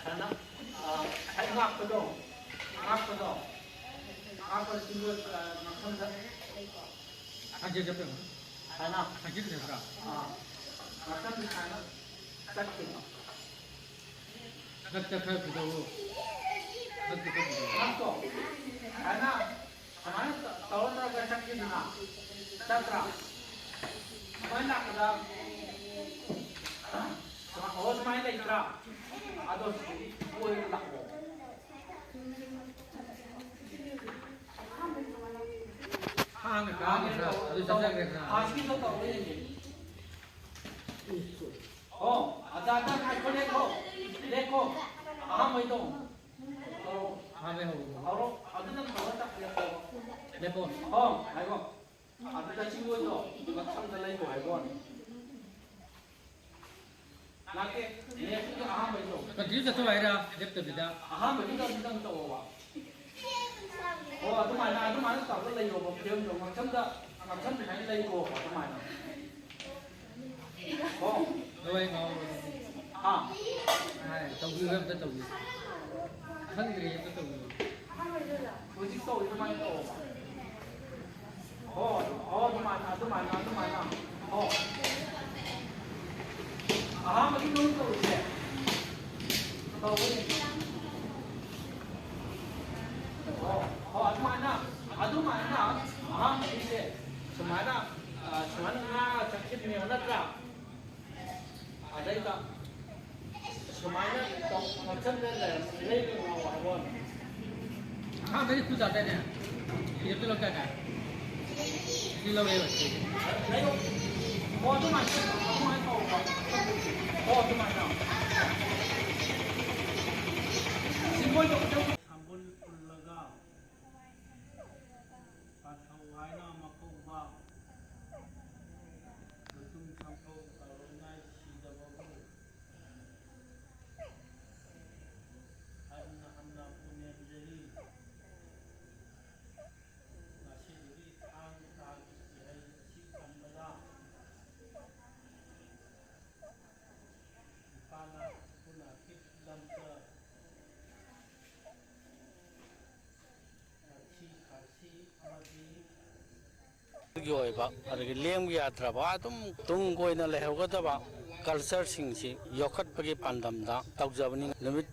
ꯁꯥꯟꯅ-, ꯑ, ꯉꯁꯥꯏ ꯉꯥꯛꯄꯗꯣ, ꯉꯥꯛꯄꯗꯣ, ꯉꯥꯛꯄꯗ ꯁꯤ ꯃꯣꯏ, ꯑ, ꯉꯥꯛꯐꯝꯗ ꯍꯥꯏꯖꯦ ꯆꯠꯄ ꯌꯥꯕ꯫ ꯁꯥꯟꯅ꯫ ꯍꯥꯏꯖꯦ ꯆꯠꯄ ꯌꯥꯕ꯫ ꯑ, ꯉꯥꯛꯐꯝꯗ ꯁꯥꯟꯅ ꯆꯠꯈꯤꯕ꯫ ꯈꯔ ꯆꯠ-, ꯈꯔ ꯄꯨꯊꯣꯛꯑꯣ꯫ ꯈꯔ ꯆꯠ-, ꯈꯔ ꯄꯨꯊꯣꯛꯑꯣ꯫ ꯉꯥꯛꯇꯣ꯫ ꯁꯥꯟꯅ꯫ ꯁꯨꯃꯥꯏꯅ ꯇꯧꯔ ꯇꯧꯔꯒ ꯆꯠꯈꯤꯗꯅ ꯆꯠꯇ꯭ꯔꯥ? ꯁꯨꯃꯥꯏꯅ ꯂꯥꯛꯄꯗ ꯑꯣ ꯁꯨꯃꯥꯏꯅ ꯂꯩꯇ꯭ꯔꯥ? ꯑꯗꯣ ꯁꯤꯗꯒꯤ ꯀꯣꯏꯔꯒ ꯂꯥꯛꯑꯣ꯫ ꯈꯥꯡꯅ ꯈꯥꯡꯅ ꯑꯗꯨ ꯆꯠꯆꯈ꯭ꯔꯦꯗꯅ꯫ ꯑꯥ, ꯁꯤꯗꯣ ꯇꯧꯔ ꯌꯦꯡꯒꯦ꯫ ꯑꯣ, ꯑꯗ, ꯑꯗ, ꯉꯥꯏꯈꯣ, ꯂꯦꯞꯈꯣ꯫ ꯂꯦꯞꯈꯣ꯫ ꯑꯍꯥꯟꯕꯩꯗꯣ꯫ ꯇꯧꯔꯣ꯫ ꯑꯍꯥꯟꯕꯩ ꯍꯧꯕꯗꯣ꯫ ꯇꯧꯔꯣ꯫ ꯑꯗꯨ ꯅꯪ ꯇꯧꯔ ꯆꯠꯈ꯭ꯔꯦ꯫ ꯂꯦꯞꯄꯣ꯫ ꯑꯣ, ꯉꯥꯏꯈꯣ꯫ ꯑꯗꯨꯗ ꯆꯤꯡꯗꯣꯏꯗꯣ ꯃꯊꯪꯗ ꯂꯩꯒꯣ ꯍꯥꯏꯕ ꯋꯥꯅꯤ꯫ ꯂꯥꯛꯀꯦ꯫ ꯅꯦꯛꯁꯀꯤ ꯑꯍꯥꯟꯕꯩꯗꯣ꯫ ꯀꯟꯇꯤꯅ꯭ꯌꯨ ꯆꯠꯊꯧ ꯍꯥꯏꯔ ꯂꯦꯞꯇꯕꯤꯗ? ꯑꯍꯥꯟꯕꯒꯤꯗꯣ ꯑꯗꯨꯗꯪ ꯇꯧꯑꯣꯕ꯫ ꯑꯣ, ꯑꯗꯨꯃꯥꯏꯅ, ꯑꯗꯨꯃꯥꯏꯅ ꯇꯧꯔꯒ ꯂꯩꯌꯣꯕ ꯐꯤꯂꯝꯗꯣ꯫ ꯉꯛꯁꯝꯗ, ꯉꯛꯁꯝ ꯁꯨꯃꯥꯏꯅ ꯂꯩꯒꯣꯕ ꯑꯗꯨꯃꯥꯏꯅ꯫ ꯑꯣ꯫ ꯂꯣꯏ ꯉꯥꯎꯔꯦ꯫ ꯍꯥ? ꯍꯥꯏ, ꯇꯧꯕꯤꯌꯨ ꯑꯝꯇ ꯇꯧꯕꯤꯌꯨ꯫ ꯈꯪꯗ꯭ꯔꯦ ꯑꯝꯇ ꯇꯧꯕꯤꯌꯨ꯫ ꯍꯧꯖꯤꯛ ꯇꯧꯔꯤ ꯑꯗꯨꯃꯥꯏꯅ ꯇꯧꯑꯣꯕ꯫ ꯍꯣ, ꯍꯣ, ꯑꯗꯨꯃꯥꯏꯅ, ꯑꯗꯨꯃꯥꯏꯅ, ꯑꯗꯨꯃꯥꯏꯅ꯫ ꯍꯣ꯫ ꯑꯍꯥꯟꯕꯒꯤ ꯅꯣꯏ ꯇꯧꯔꯤꯁꯦ꯫ ꯇꯧꯕꯅꯤ꯫ ꯍꯣ, ꯍꯣ, ꯑꯗꯨꯃꯥꯏꯅ, ꯑꯗꯨꯃꯥꯏꯅ ꯑꯍꯥꯟꯕꯒꯤꯁꯦ ꯁꯨꯃꯥꯏꯅ, ꯑ, ꯁꯨꯃꯥꯏꯅ ꯉꯥ ꯆꯠꯈꯤꯕꯅꯦꯕ ꯅꯠꯇ꯭ꯔꯥ? ꯑꯗꯩꯗ ꯁꯨꯃꯥꯏꯅ ꯇꯧ-, ꯉꯛꯁꯝꯗ ꯂꯩꯔꯝ-, ꯂꯩꯔꯝꯃꯣ ꯍꯥꯏꯕ ꯋꯥꯅꯤ꯫ ꯑꯍꯥꯟꯕꯗꯤ ꯈꯨꯠ ꯆꯥꯗꯣꯏꯅꯦ꯫ ꯐꯤꯔꯦꯞꯇ ꯂꯧꯗꯣꯏꯅꯦ꯫ ꯁꯤ ꯂꯧꯔꯦꯕ ꯁꯤꯗꯒꯤ꯫ ꯂꯩꯌꯣ꯫ ꯑꯣ, ꯑꯗꯨꯃꯥꯏꯅ ꯇꯧ-, ꯑꯗꯨꯃꯥꯏꯅ ꯇꯧ꯫ ꯁꯝꯕꯨꯜ ꯄꯨꯜꯂꯒ ꯄꯥꯟꯊꯧ ꯍꯥꯏꯅ ꯑꯃ ꯀꯧꯕ ꯃꯇꯨꯡ ꯁꯝꯐꯧ ꯀꯥꯎꯔꯣꯏꯅꯥꯏ ꯁꯤꯗꯕꯕꯨ ꯍꯟꯅ ꯍꯟꯅ ꯄꯨꯅꯦꯝꯖꯔꯤ꯫ ꯉꯁꯤꯗꯒꯤ ꯊꯥꯡ ꯇꯥꯒꯤ ꯏꯍꯩ ꯑꯁꯤ ꯇꯝꯕꯗ ꯏꯄꯥꯅ ꯄꯨꯟꯅ ꯈꯤꯠ ꯂꯝꯆ ꯊꯛꯁꯤ ꯈꯥꯁꯤ ꯑꯃꯗꯤ ꯒꯤ ꯑꯣꯏꯕ, ꯑꯗꯒꯤ ꯂꯦꯡꯕ ꯌꯥꯗ꯭ꯔꯕ, ꯑꯗꯨꯝ ꯇꯨꯡ ꯀꯣꯏꯅ ꯂꯩꯍꯧꯒꯗꯕ ꯀꯜꯆꯔꯁꯤꯡꯁꯤ ꯌꯣꯛꯈꯠꯄꯒꯤ ꯄꯥꯟꯗꯝꯗ ꯇꯧꯖꯕꯅꯤ꯫ ꯅꯨꯃꯤꯠ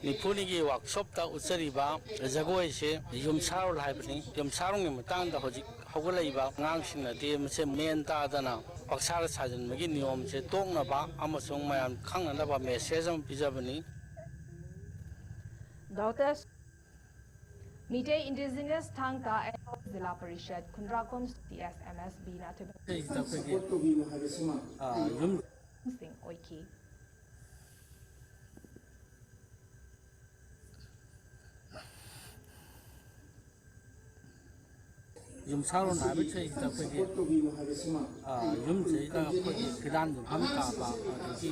ꯅꯤꯐꯨꯅꯤꯒꯤ ꯋꯥꯛꯁꯣꯞꯇ ꯎꯠꯆꯔꯤꯕ ꯖꯒꯣꯏꯁꯦ ꯌꯨꯝꯁꯥꯔꯣꯜ ꯍꯥꯏꯕꯅꯤ꯫ ꯌꯨꯝꯁꯥꯔꯣꯜꯒꯤ ꯃꯇꯥꯡꯗ ꯍꯧꯖꯤꯛ ꯍꯧꯒꯠꯂꯛꯏꯕ ꯑꯉꯥꯡꯁꯤꯡꯅꯗꯤ ꯃꯁꯦ ꯃꯦꯟ ꯇꯥꯗꯅ ꯄꯪꯁꯥꯗ ꯁꯥꯖꯤꯟꯕꯒꯤ ꯅꯤꯌꯣꯝꯁꯦ ꯇꯣꯛꯅꯕ ꯑꯃꯁꯨꯡ ꯃꯌꯥꯝ ꯈꯪꯅꯅꯕ ꯃꯦꯁꯦꯖ ꯑꯃ ꯄꯤꯖꯕꯅꯤ꯫ ꯗꯥꯎꯇꯦꯁ ꯃꯤꯇꯩ ꯏꯟꯗꯤꯖꯤꯅꯁ ꯊꯥꯡ ꯇꯥ and zila parishad Khundrakpam C S M ꯑꯦꯁ ꯕꯤꯅ ꯑꯊꯣꯏꯕ ꯁꯤꯗ ꯑꯩꯈꯣꯏꯒꯤ, ꯑ, ꯌꯨꯝ ꯁꯤꯡ ꯑꯣꯏꯈꯤ꯫ ꯌꯨꯝꯁꯥꯔꯣꯜ ꯍꯥꯏꯕꯁꯤꯗꯩꯁꯤꯗ ꯑꯩꯈꯣꯏꯒꯤ, ꯑ, ꯌꯨꯝꯁꯤꯗꯩꯗ ꯑꯩꯈꯣꯏꯒꯤ ꯐꯤꯔꯥꯟ ꯌꯨꯝꯐꯝ ꯇꯥꯕ, ꯑꯗꯒꯤ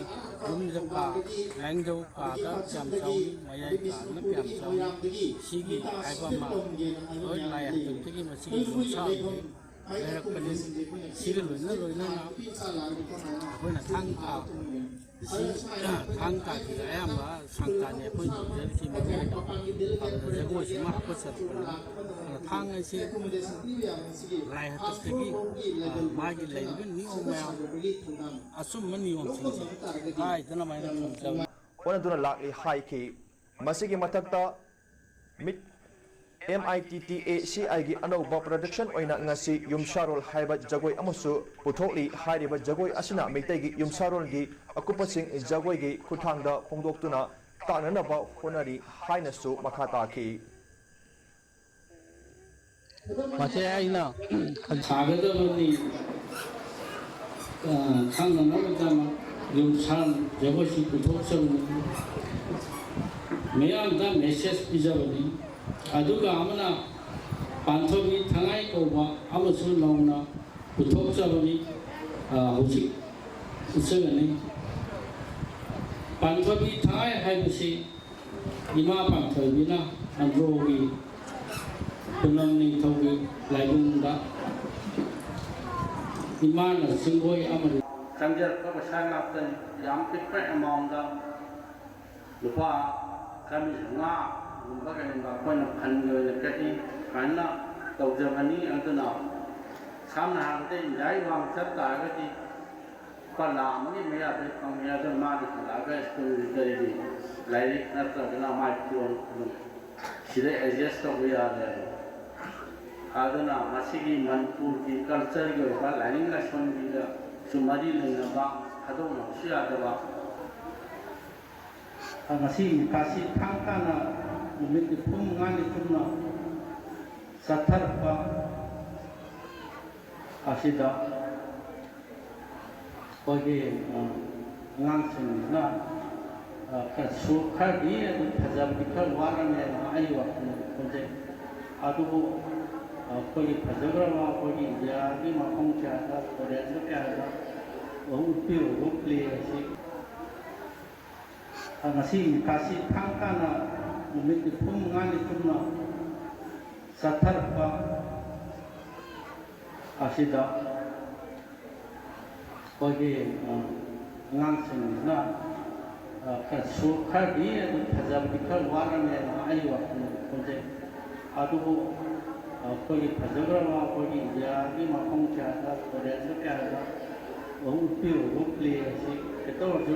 ꯌꯨꯝꯁꯦ ꯀꯥ, ꯂꯥꯏꯅꯤꯡꯊꯧ ꯀꯥꯗ ꯀꯌꯥꯝ ꯆꯥꯎꯏ, ꯃꯌꯥꯏ ꯀꯥꯗꯅ ꯀꯌꯥꯝ ꯆꯥꯎꯏ, ꯁꯤꯒꯤ ꯍꯥꯏꯕ ꯑꯃ ꯂꯣꯏ ꯂꯥꯏ ꯍꯥꯛꯇꯛꯇꯒꯤ ꯃꯁꯤꯒꯤ ꯌꯨꯝꯁꯥꯔꯣꯜꯁꯦ ꯂꯩꯔꯛꯄꯅꯤ꯫ ꯁꯤꯒ ꯂꯣꯏꯅ ꯂꯣꯏꯅꯅ ꯑꯩꯈꯣꯏꯅ ꯊꯥꯡ ꯇꯥ ꯁꯤ ꯊꯥꯡ ꯇꯥꯁꯤ ꯑꯌꯥꯝꯕ ꯁꯪꯀꯥꯅꯤ ꯑꯩꯈꯣꯏ ꯇꯧꯖꯔꯤꯁꯤ ꯃꯔꯨ ꯑꯣꯏꯅ꯫ ꯑꯗꯨꯗ ꯖꯒꯣꯏꯁꯤꯃ ꯍꯥꯞꯀꯠꯆꯔꯛꯄꯅꯤ꯫ ꯑꯗ ꯊꯥꯡ ꯑꯁꯤ ꯂꯥꯏ ꯍꯥꯛꯇꯛꯇꯒꯤ, ꯑ, ꯃꯥꯒꯤ ꯂꯩꯔꯤꯕ ꯅꯤꯌꯣꯝ ꯃꯌꯥꯝ, ꯑꯆꯨꯝꯕ ꯅꯤꯌꯣꯝꯁꯤꯡꯁꯦ ꯍꯥꯏꯗꯅ ꯑꯗꯨꯃꯥꯏꯅ ꯊꯝꯖꯕꯅꯤ꯫ ꯍꯣꯠꯅꯗꯨꯅ ꯂꯥꯛꯂꯤ ꯍꯥꯏꯈꯤ꯫ ꯃꯁꯤꯒꯤ ꯃꯊꯛꯇ ꯃꯤꯠ M I T T A C ꯑꯥꯏꯒꯤ ꯑꯅꯧꯕ ꯄ꯭ꯔꯗꯛꯁꯟ ꯑꯣꯏꯅ ꯉꯁꯤ ꯌꯨꯝꯁꯥꯔꯣꯜ ꯍꯥꯏꯕ ꯖꯒꯣꯏ ꯑꯃꯁꯨ ꯄꯨꯊꯣꯛꯂꯤ꯫ ꯍꯥꯏꯔꯤꯕ ꯖꯒꯣꯏ ꯑꯁꯤꯅ ꯃꯩꯇꯩꯒꯤ ꯌꯨꯝꯁꯥꯔꯣꯜꯒꯤ ꯑꯀꯨꯞꯄꯁꯤꯡ ꯖꯒꯣꯏꯒꯤ ꯈꯨꯠꯊꯥꯡꯗ ꯐꯣꯡꯗꯣꯛꯇꯨꯅ ꯇꯥꯛꯅꯅꯕ ꯍꯣꯠꯅꯔꯤ ꯍꯥꯏꯅꯁꯨ ꯃꯈꯥ ꯇꯥꯈꯤ꯫ ꯃꯁꯤ ꯑꯩꯅ ꯊꯥꯒꯗꯕꯅꯤ, ꯑ, ꯈꯪꯅꯅꯕꯒꯤꯗꯃꯛ ꯌꯨꯝꯁꯥꯟ ꯖꯒꯣꯏꯁꯨ ꯄꯨꯊꯣꯛꯆꯕꯅꯤ꯫ ꯃꯤꯌꯥꯝꯗ ꯃꯦꯁꯦꯖ ꯄꯤꯖꯕꯅꯤ꯫ ꯑꯗꯨꯒ ꯑꯃꯅ ꯄꯥꯟꯊꯣꯏꯕꯤ ꯊꯉꯥꯏ ꯀꯧꯕ ꯑꯃꯁꯨ ꯅꯧꯅ ꯄꯨꯊꯣꯛꯆꯕꯅꯤ꯫ ꯑ, ꯍꯧꯖꯤꯛ ꯎꯠꯆꯒꯅꯤ꯫ ꯄꯥꯟꯊꯣꯏꯕꯤ ꯊꯉꯥꯏ ꯍꯥꯏꯕꯁꯤ ꯏꯃꯥ ꯄꯥꯟꯊꯣꯏꯕꯤꯅ ꯑꯟꯗ꯭ꯔꯣꯒꯤ ꯄꯨꯅꯝ ꯅꯤꯡꯊꯧꯒꯤ ꯂꯥꯏꯕꯨꯡꯗ ꯏꯃꯥꯅ ꯆꯤꯡꯒꯣꯏ ꯑꯃꯗꯤ ꯆꯪꯖꯔꯛꯄ ꯄꯩꯁꯥ ꯉꯥꯛꯇꯅꯤ꯫ ꯌꯥꯝ ꯄꯤꯛꯄ ꯑꯦꯃꯥꯎꯟꯗ ꯂꯨꯄꯥ ꯆꯥꯝꯃꯔꯤ ꯆꯥꯝꯃꯉꯥꯒꯨꯝꯕ ꯀꯩꯒꯨꯝꯕ ꯑꯩꯈꯣꯏꯅ ꯐꯟꯒꯤ ꯑꯣꯏꯅ ꯀꯛꯏ꯫ ꯁꯨꯃꯥꯏꯅ ꯇꯧꯖꯕꯅꯤ꯫ ꯑꯗꯨꯅ ꯁꯝꯅ ꯍꯥꯏꯔꯕꯗ ꯏꯟꯗꯤꯌꯥꯒꯤ ꯋꯥꯡ ꯆꯠ ꯇꯥꯔꯒꯗꯤ ꯂꯨꯄꯥ ꯂꯥꯈ ꯑꯃꯒꯤ ꯃꯌꯥꯗ ꯐꯪꯉꯦ꯫ ꯑꯗꯨꯅ ꯃꯥꯅ ꯍꯜꯂꯛꯑꯒ ꯁ꯭ꯀꯨꯜꯒꯤ ꯀꯔꯤꯒꯤ ꯂꯥꯏꯔꯤꯛ ꯅꯠꯇ꯭ꯔꯒꯅ ꯃꯥꯏ ꯐꯤꯔꯣꯜ ꯑꯗꯨꯝ ꯁꯤꯗ ꯑꯦꯗꯖꯁ ꯇꯧꯕ ꯌꯥꯔꯦ꯫ ꯑꯗꯨꯅ ꯃꯁꯤꯒꯤ ꯃꯅꯤꯄꯨꯔꯒꯤ ꯀꯜꯆꯔꯒꯤ ꯑꯣꯏꯕ ꯂꯥꯏꯅꯤꯡ ꯂꯥꯏꯁꯣꯟꯒꯤꯒꯁꯨ ꯃꯔꯤ ꯂꯩꯅꯕ ꯊꯥꯗꯣꯛꯅꯕꯁꯨ ꯌꯥꯗꯕ꯫ ꯉꯁꯤ ꯃꯤꯄꯥꯁꯤ ꯊꯥꯡ ꯇꯥꯅ ꯅꯨꯃꯤꯠ ꯅꯤꯐꯨ ꯃꯉꯥꯅꯤ ꯆꯨꯞꯅ ꯆꯠꯊꯔꯛꯄ ꯑꯁꯤꯗ ꯑꯩꯈꯣꯏꯒꯤ, ꯑ, ꯑꯉꯥꯡꯁꯤꯡꯁꯤꯅ, ꯑ, ꯈꯔꯁꯨ, ꯈꯔꯗꯤ ꯑꯗꯨꯝ ꯐꯖꯕꯗꯤ ꯈꯔ ꯋꯥꯠꯂꯝꯃꯦꯅ ꯑꯩ ꯋꯥꯈꯜꯗ ꯈꯟꯖꯩ꯫ ꯑꯗꯨꯕꯨ, ꯑ, ꯑꯩꯈꯣꯏꯒꯤ ꯐꯖꯈ꯭ꯔꯕ ꯑꯩꯈꯣꯏꯒꯤ ꯏꯟꯗꯤꯌꯥꯒꯤ ꯃꯐꯝ ꯀꯌꯥꯗ, ꯐꯣꯔꯦꯟꯗ ꯀꯌꯥꯗ ꯎꯠꯄꯤꯔꯨꯕ ꯄ꯭ꯂꯦ ꯑꯁꯤ ꯉꯁꯤ ꯃꯤꯄꯥꯁꯤ ꯊꯥꯡ ꯇꯥꯅ ꯅꯨꯃꯤꯠ ꯅꯤꯐꯨ ꯃꯉꯥꯅꯤ ꯆꯨꯞꯅ ꯆꯠꯊꯔꯛꯄ ꯑꯁꯤꯗ ꯑꯩꯈꯣꯏꯒꯤ, ꯑ, ꯑꯉꯥꯡꯁꯤꯡꯁꯤꯅ, ꯑ, ꯈꯔꯁꯨ, ꯈꯔꯗꯤ ꯑꯗꯨꯝ ꯐꯖꯕꯗꯤ ꯈꯔ ꯋꯥꯠꯂꯝꯃꯦꯅ ꯑꯩ ꯋꯥꯈꯜꯗ ꯈꯟꯖꯩ꯫ ꯑꯗꯨꯕꯨ, ꯑ, ꯑꯩꯈꯣꯏꯒꯤ ꯐꯖꯈ꯭ꯔꯕ ꯑꯩꯈꯣꯏꯒꯤ ꯏꯟꯗꯤꯌꯥꯒꯤ ꯃꯐꯝ ꯀꯌꯥꯗ, ꯐꯣꯔꯦꯟꯗ ꯀꯌꯥꯗ ꯎꯠꯄꯤꯔꯨꯕ ꯄ꯭ꯂꯦ ꯑꯁꯤ ꯈꯤꯇ ꯑꯣꯏꯔꯁꯨ